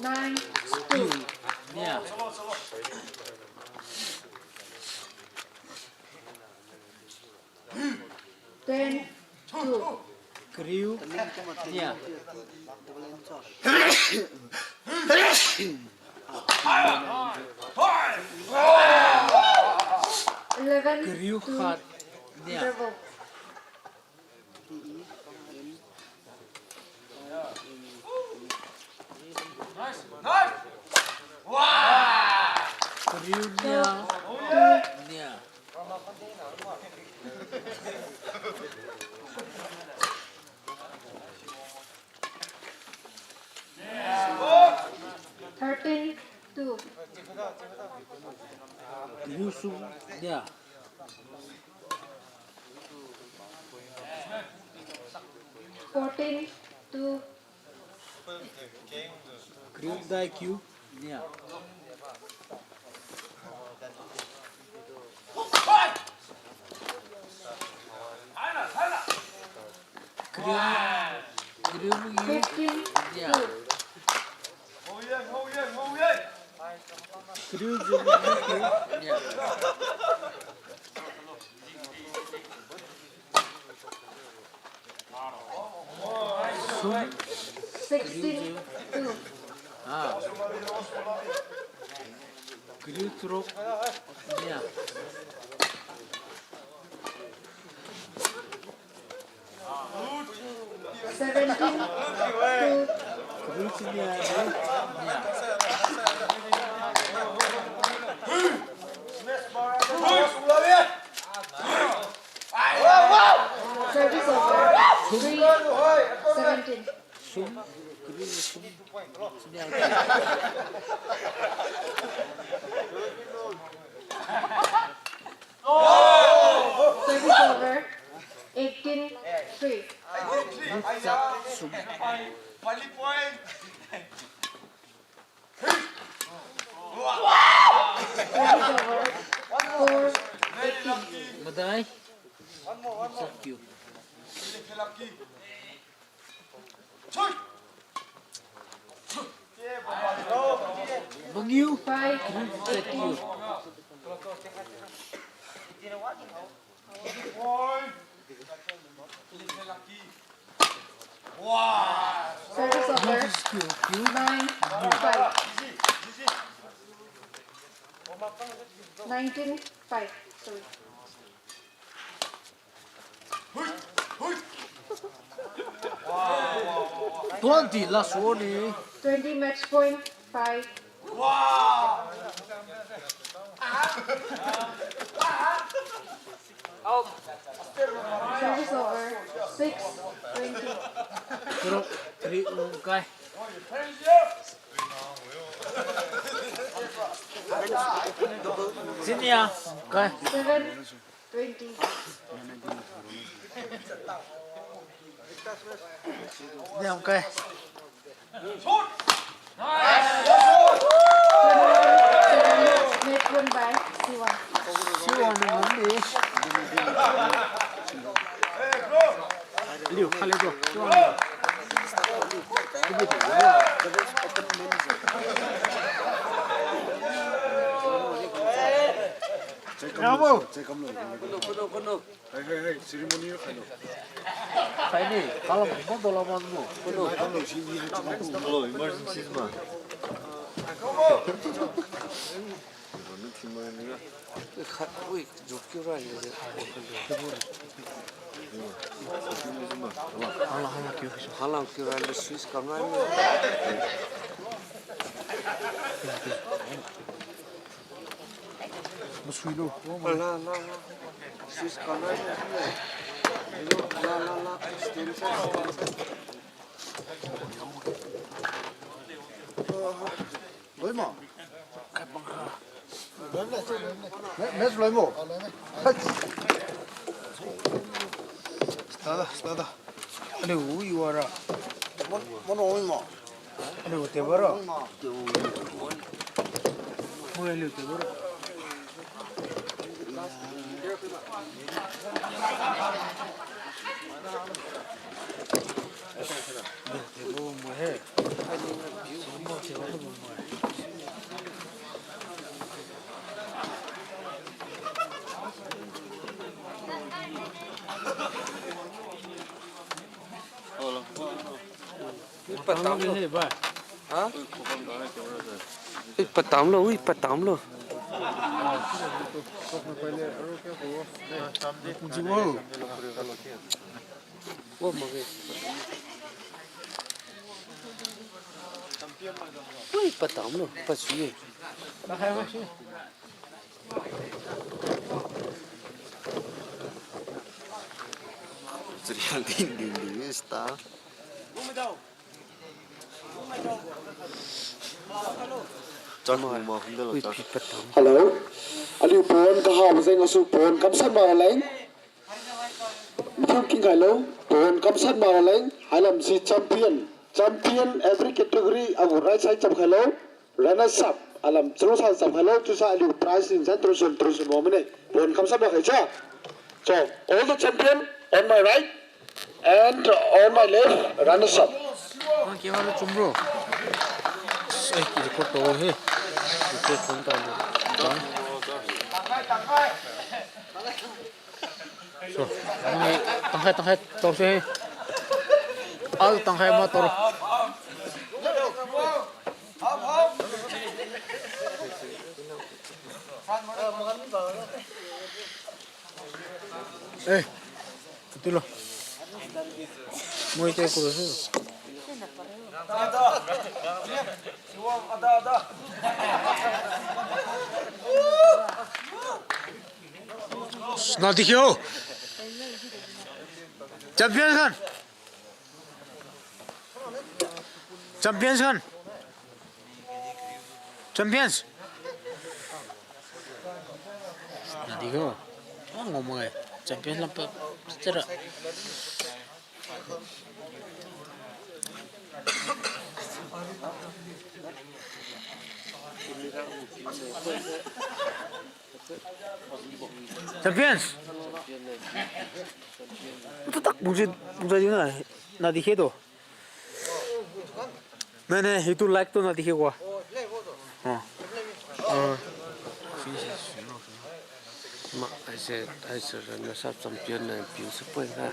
Nine two. Nia. Ten two. Kariu, nia. Eleven two. Kariu khat, nia. Interval. Kariu nia, nia. Thirteen two. Kariu sum, nia. Fourteen two. Kariu dai kiu, nia. Kariu, kariu mu yu, nia. Fifteen two. Kariu jiu mu yu kiu, nia. Sum. Sixteen two. Ah. Kariu charuk, nia. Seventeen two. Kariu chinia, nia. Service over. Three seventeen. Sum, kariu sum. Chinia. Service over. Eighteen three. Sum. Service over. Four eighteen. Madai. Thank you. Mangiu. Five eighteen. Service over. Nine five. Nineteen five. Sorry. Twenty last one ni. Twenty match point five. Service over. Six twenty. Three, three, kai. Sini ya, kai. Seven twenty. Sini ya, kai. Seven, seven, net won by C one. C one ni ngamdi. Liu, kha liu, bro. C one ni. Check kam lo, check kam lo. Hey, hey, hey, ceremony ra khailo. Khaini, kalam mo dola man mo. Hello, emergency ma. Ui, jok kiu ra le. Hala, hala kiu. Hala kiu ra le, Swiss kam ra le. Masui lo. La, la, la. Swiss kam ra le. La, la, la. Stand side, stand side. Loi ma. Me-, match loi mo. Stada, stada. Aliu, ui, wara. Mon, mon oi ma. Aliu, tebara. Mo aliu, tebara. Ui, patam lo. Ha? Ui, patam lo, ui, patam lo. Jibo. Wo, mage. Ui, patam lo, pasui ye. Chirian ding ding ding ye sta. Chak ma hum da lo chak. Hello. Aliu pon kahabo jeng gasu pon kamsan ma leng. Mathiu king khailo, pon kamsan ma leng, hailam si champion. Champion every category, agu right side cham khailo. Runners up, alam chalung sa cham khailo, chiusai aliu prize in jan trusun, trusun mo mine. Pon kamsan ma khai cha. So, all the champion on my right and on my left, runners up. Ang kiwa lo chum bro. Ai, ki record to he. Record phone ta lo. Done. So, ang tangkhai, tangkhai tao se. Al tangkhai ma tao. Eh, ito lo. Moi te ko se. Nadi kyo. Champion khan. Champions khan. Champions. Nadi ko. Ang ngomong eh. Champions lampa. Chara. Champions. Utu tak bungsi, bungsa jing na, nadi khe to. Nai, nai, itu like tu nadi khe kwa. Oh. Oh. Ma, aise, aise, na sub champion na, piu se poi ha.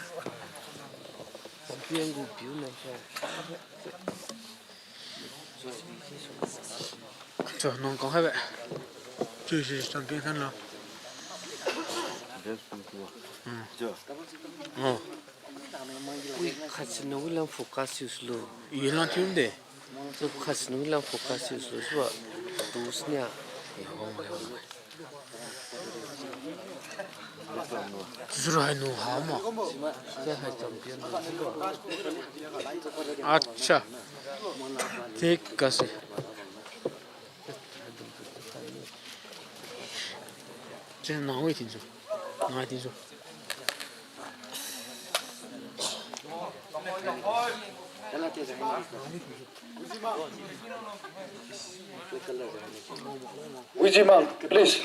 Cho, nung kong hai be. Chiu si champion khan lo. Hmm. Oh. Ui, khat si nung lam focus use lo. Ui, lang thiu de. Khat si nung lam focus use lo, sua. Tu snia. Zura hai nu ha ma. Acha. Thik ase. Che nang wi thinsu. Nang wi thinsu. Wijimang, please.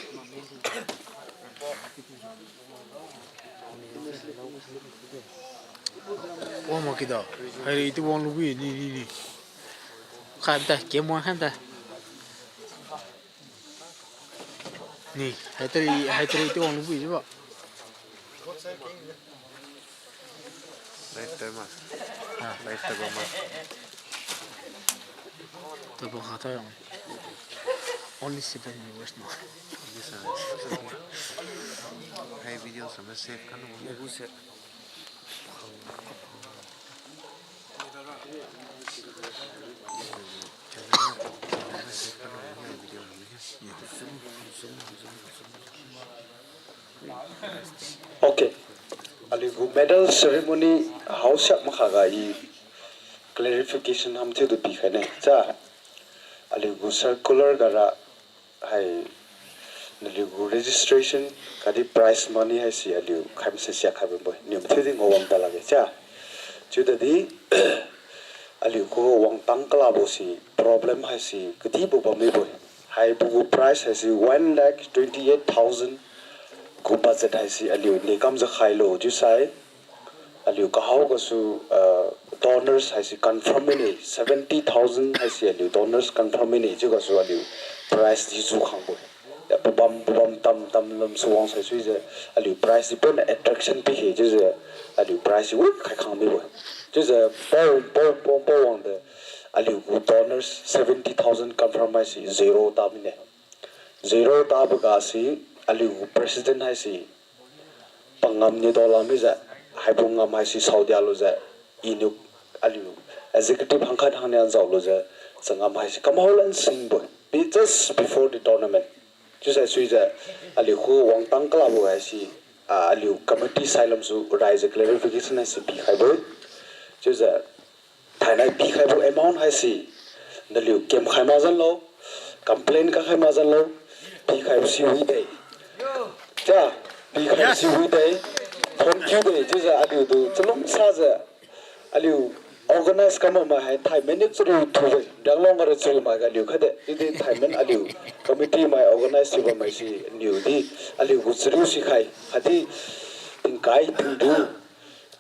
Wang ma kida. Hai ri iti wang lubi ni ni ni. Khan ta, kem wang khan ta. Ni, hai tari, hai tari iti wang lubi jiba. Live try ma. Ha. Live try ma. Tabo kha try wang. Only seven viewers no. Yes, sir. Hai video sama save kan. Okay. Aliu gu medal ceremony haosiak makhaga i clarification ham thiutu pikhai ne. Cha. Aliu gu circular gara hai naliu gu registration khatdi prize money haise aliu khai masi siak khai bambo-e. Niu mathiudi ngao wang talakge cha. Chiudadi aliu khuga wangtang kalabo si problem haise kadibo bammibo-e. Haibo gu prize haise one lakh twenty eight thousand gu budget haise aliu nekamjiu khailo chiusai. Aliu kahao gasu, ah, donors haise confirm mine, seventy thousand haise aliu donors confirm mine, chiugasu aliu prize di zu khangbo-e. Ya, pabam, pabam tam, tam lamsu wangsai suijiu, aliu prize di pon attraction pikhe, chiujiu, aliu prize di win khai khang mibo-e. Chiujiu, pao, pao, pao, pao wangde, aliu gu donors seventy thousand confirm haise zero ta mine. Zero taboga si, aliu gu president haise, pangam niu daola mijiu, haibo ngam haise saodialujiu, iniu aliu executive hangkhat hangnia njaolujiu, changam haise kamhao lan singbo-e. Be just before the tournament. Chiusai suijiu, aliu khu wangtang kalabo haise, ah, aliu committee sailamsu raijiu clarification haise pikhaibo-e. Chiujiu, thainai pikhaibo amount haise, naliu kemkhai majanlo, complain kakhai majanlo, pikhaibo si wide. Cha, pikhaibo si wide, phone kiude, chiujiu aliutu chalungsajiu, aliu organize kam mai hai thai minute chariu thubo-e, Rianglong gara chariu mai ga aliu khaide, chiudi thai min aliu committee mai organize thiubo mai si niudi, aliu gu chariu sikhai, khatdi tingkai tingdu,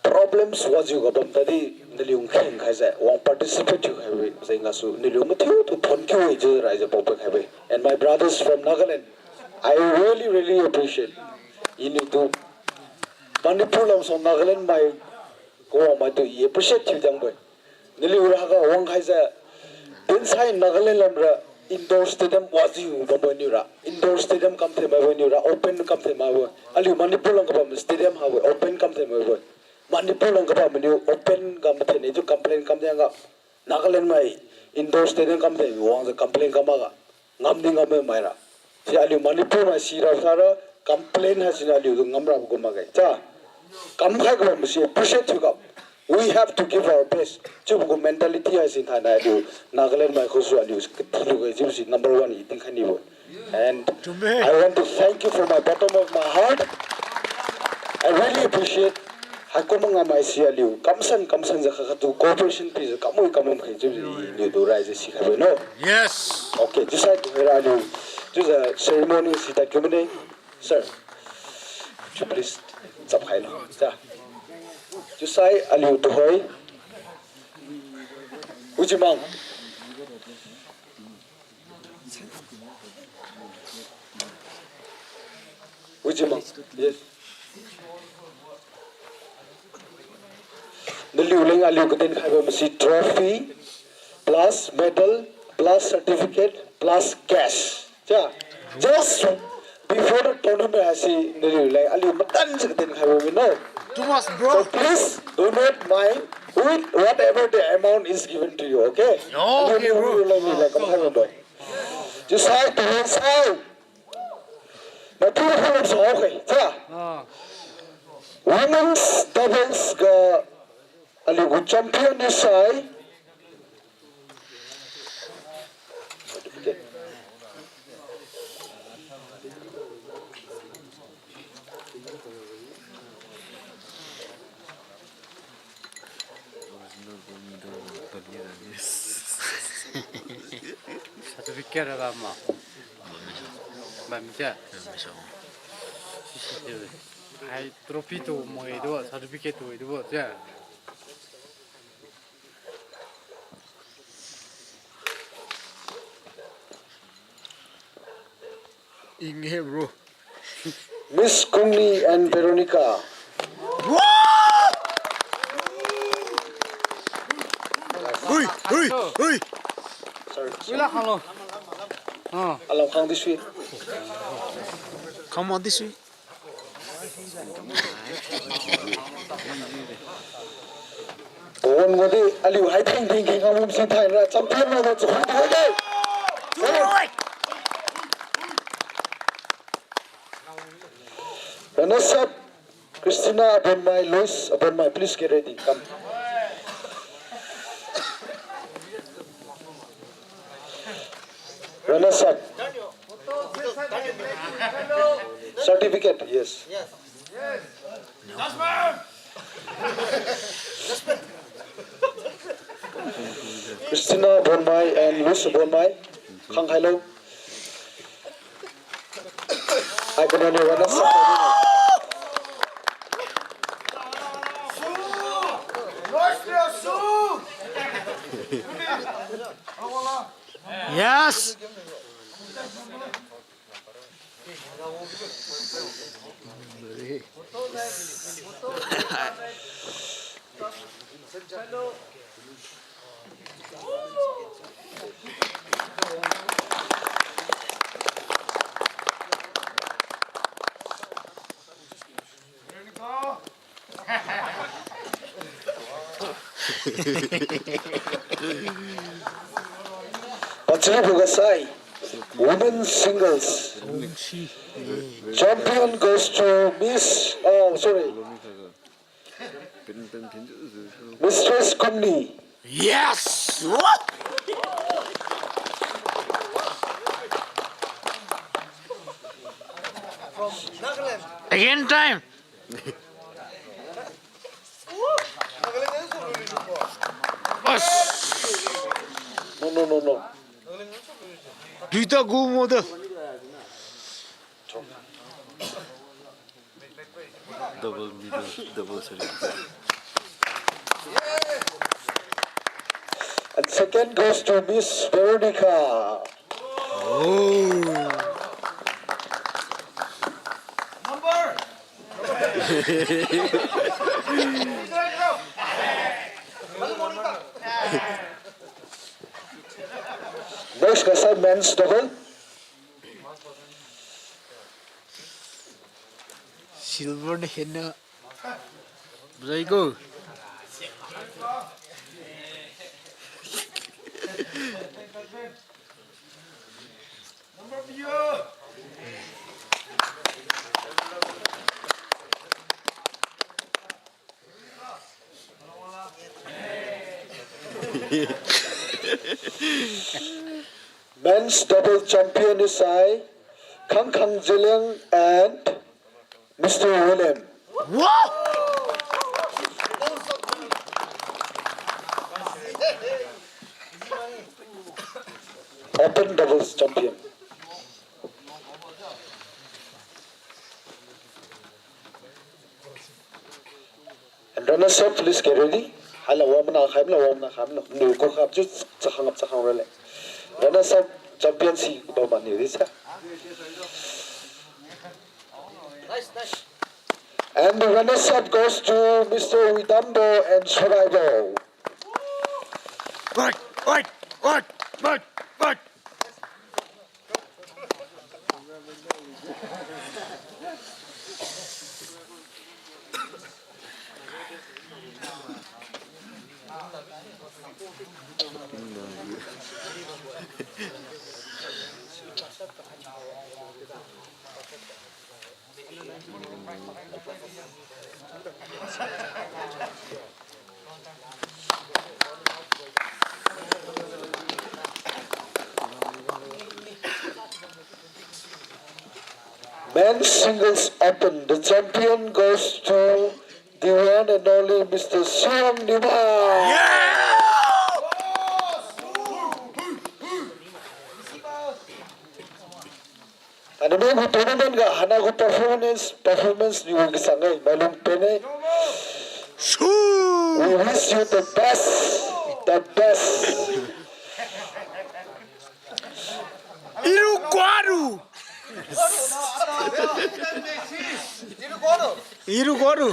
problems wajiu ga bam tadi, naliu nkheng khaijiu wang participate thiukhaibo-e, jeng gasu naliu mathiutu phone kiu-e chiu raijiu paopai khaibo-e. And my brothers from Nagaland, I really, really appreciate. Iniutu Manipur lamsu Nagaland mai kawang maitu i appreciate thiu diangbo-e. Naliura ga wang khaijiu, dinsai Nagaland lamra indoor stadium wajiu bambo-e niura. Indoor stadium kamthe maibo-e niura, open kamthe maibo-e. Aliu Manipur lam kabam stadium habo-e, open kamthe maibo-e. Manipur lam kabam maniu open kamthe ne chiu complain kam diangga. Nagaland mai indoor stadium kamthe wangjiu complain kam makga. Ngamdi ngam maira. Si aliu Manipur mai sira sara complain haisiniu aliutu ngamrabo gu makge. Cha, kamkhai kabambo si appreciate thiuga. We have to give our best. Chiubo gu mentality haisi thainai aliu Nagaland mai khusu aliu katiluge chiubo si number one i dinkhai nibo. And I want to thank you from my bottom of my heart. I really appreciate. Haikum ngam haisi aliu kamsan kamsanjiu khakhatu cooperation pijiu kamui kamam khe chiubo i niutu raijiu sikhaibo no. Yes. Okay, chiusai tuhoira aliu, chiujiu ceremony si tadkiu mane. Sir, could you please chapkhailo. Cha. Chiusai aliu tuhoi. Wijimang. Wijimang. Yes. Naliu leng aliu katin khaibo masi trophy, plus medal, plus certificate, plus cash. Chia, just before the tournament, I see naliu leng aliu matan si katin khaibo mi no. Too much, bro. So please do not mind with whatever the amount is given to you, okay? Okay, bro. Aliu leng aliu leng kam khaibo. Chiusai, tuhoi sai. Matu khalam sa, okay. Chia. Ah. Women's doubles ga aliu gu champion ni sai. Certificate ra ma. Bam sia. Hai trophy tu moi tu, certificate tu tu sia. Ing he, bro. Miss Kungni and Veronica. Hui, hui, hui. Sorry. Wila khanglo. Ah. Alam khang this way. Come on this way. Pawan ngodi aliu hai thing thing king kamum sin thai ra champion na da chu hai de. Runners up, Christina Abonmai, Lois Abonmai, please get ready. Come. Runners up. Certificate, yes. Christina Abonmai and Lois Abonmai, khang khailo. Hai kanani runners up. Yes. Pachili buga sai, women singles. Champion goes to Miss, oh, sorry. Mistress Kumni. Yes! What? Again time. As. No, no, no, no. Duita gu mo de. Double middle, double center. And second goes to Miss Veronica. Oh. Next, guys, men's double. Silver na henna. Bujai ko. Men's double champion is I, Khangkhang Zeliang and Mister William. Wow! Open doubles champion. And runners up, please get ready. Hala wamna khai mla, wamna khai mla. Nu ko khap ju chahang ap chahang rale. Runners up champion si ba mani risa. And the runners-up goes to Mister Widambo and Soraibo. Oi, oi, oi, oi, oi. Men's singles open, the champion goes to the one and only Mister Siwang Niuma. Thainai gu tournament ga hana gu performance, performance niu kisang e, mailung pen e. We wish you the best, the best. Iru kwaru. Iru kwaru.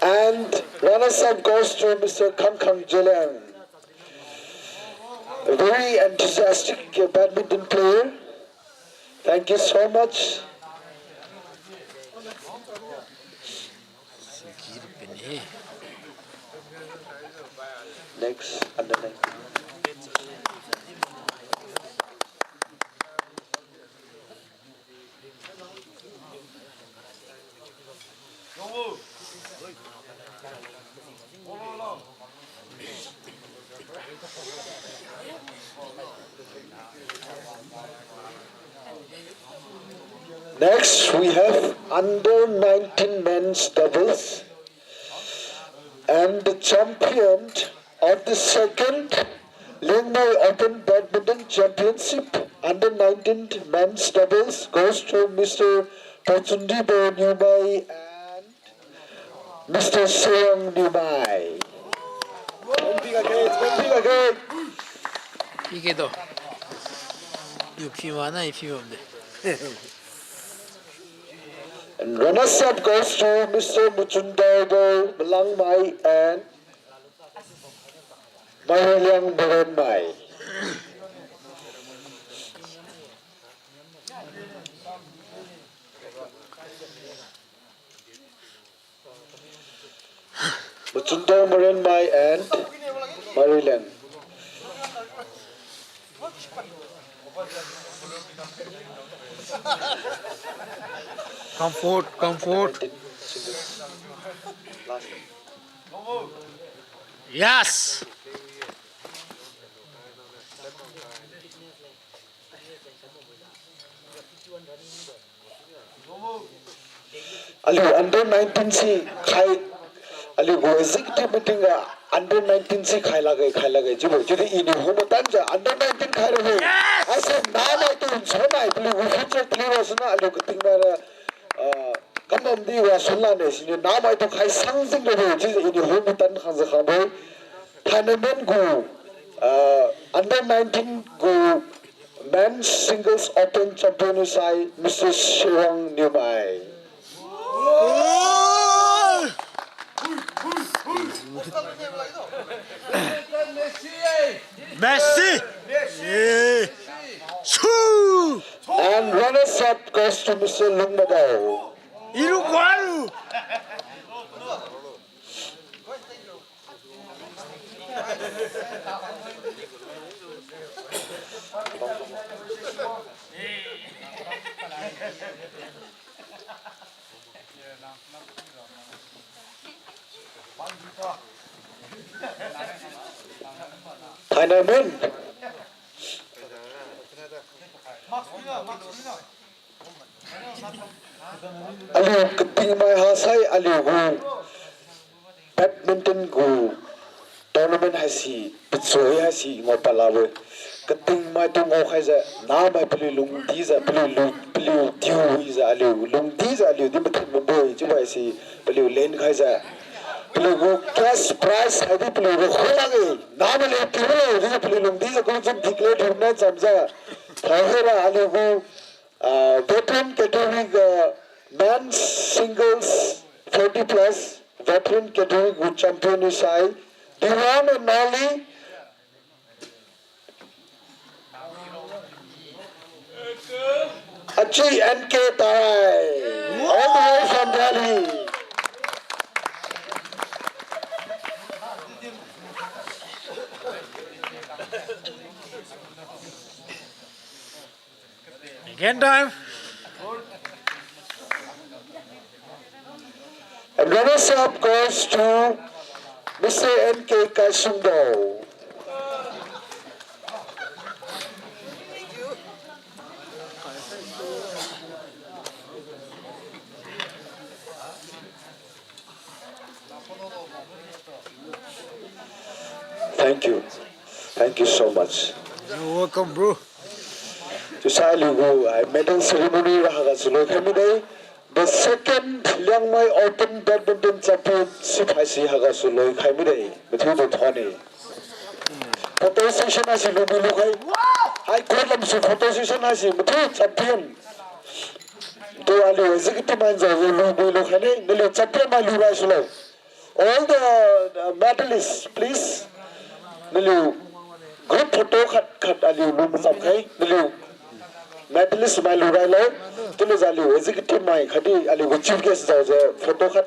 And runners-up goes to Mister Khangkhang Zeliang. A very enthusiastic badminton player. Thank you so much. Next, under nineteen. Next, we have under nineteen men's doubles. And the champion of the second Liangmai Open Badminton Championship under nineteen men's doubles goes to Mister Pachindibo Niumai and Mister Sewang Niumai. Pi ga ke, pi ga ke. Pi ke to. Yu pi ma na, yu pi ma de. And runners-up goes to Mister Muchundaibo Malangmai and Mailiang Marenmai. Muchundong Marenmai and Marilyn. Come forward, come forward. Yes. Aliu under nineteen si khai, aliu gu executive meeting ga under nineteen si khai lakge, khai lakge chiubo. Chiudi iniu hu matanjiu under nineteen khai rabo. Yes! Haise namai tu nsunnai, paliu gu future taliu ra suna aliu katingmai ra, ah, kamam di wa sunlane siniu namai tu khai sangjing rabo. Chiujiu iniu hu matan khangjiu khangbo. Thainai men gu, ah, under nineteen gu Men's Singles Open Champion sai Mister Sewang Niumai. Messi! Eh. Su! And runners-up goes to Mister Lungmadao. Iru kwaru. Thainai men. Aliu katingmai ha sai aliu gu badminton gu tournament haise, pachoi haise ngao palabo. Katingmai tu ngao khaijiu, namai paliu lungdijiu, paliu lu, paliu tiuwijiu, aliu lungdijiu, aliu di mathen bambo-e, chiubo haise, paliu len khaijiu. Paliu gu cash prize haidi paliu gu khulang-e, namai le tiulo, chiujiu paliu lungdijiu, kum chun declare thiuna chamjiu. Thaihera aliu gu, ah, veteran category ga, Men's singles forty plus veteran category gu champion isai, the one and only Achi N K Tarai, all the way from Delhi. Again time. And runners up goes to Mister N K Kaisumdo. Thank you. Thank you so much. You're welcome, bro. Chiusai aliu gu, ah, medal ceremony ra haigasu loikhai mide. The second Liangmai Open Badminton Championship haise haigasu loikhai mide. Mathiutu thuon-e. Photo session haise lubi lukhai. High court lamsu photo session haise mathiu champion tu aliu executive mai nzao lubi lukhai ne, naliu champion mai lurai sulo. All the, uh, medalists, please. Naliu group photo khat khat aliu lu macham khai. Naliu medalist mai lurai lo. Chiulujiu aliu executive mai khatdi aliu gu chief guest jaojiu photo khat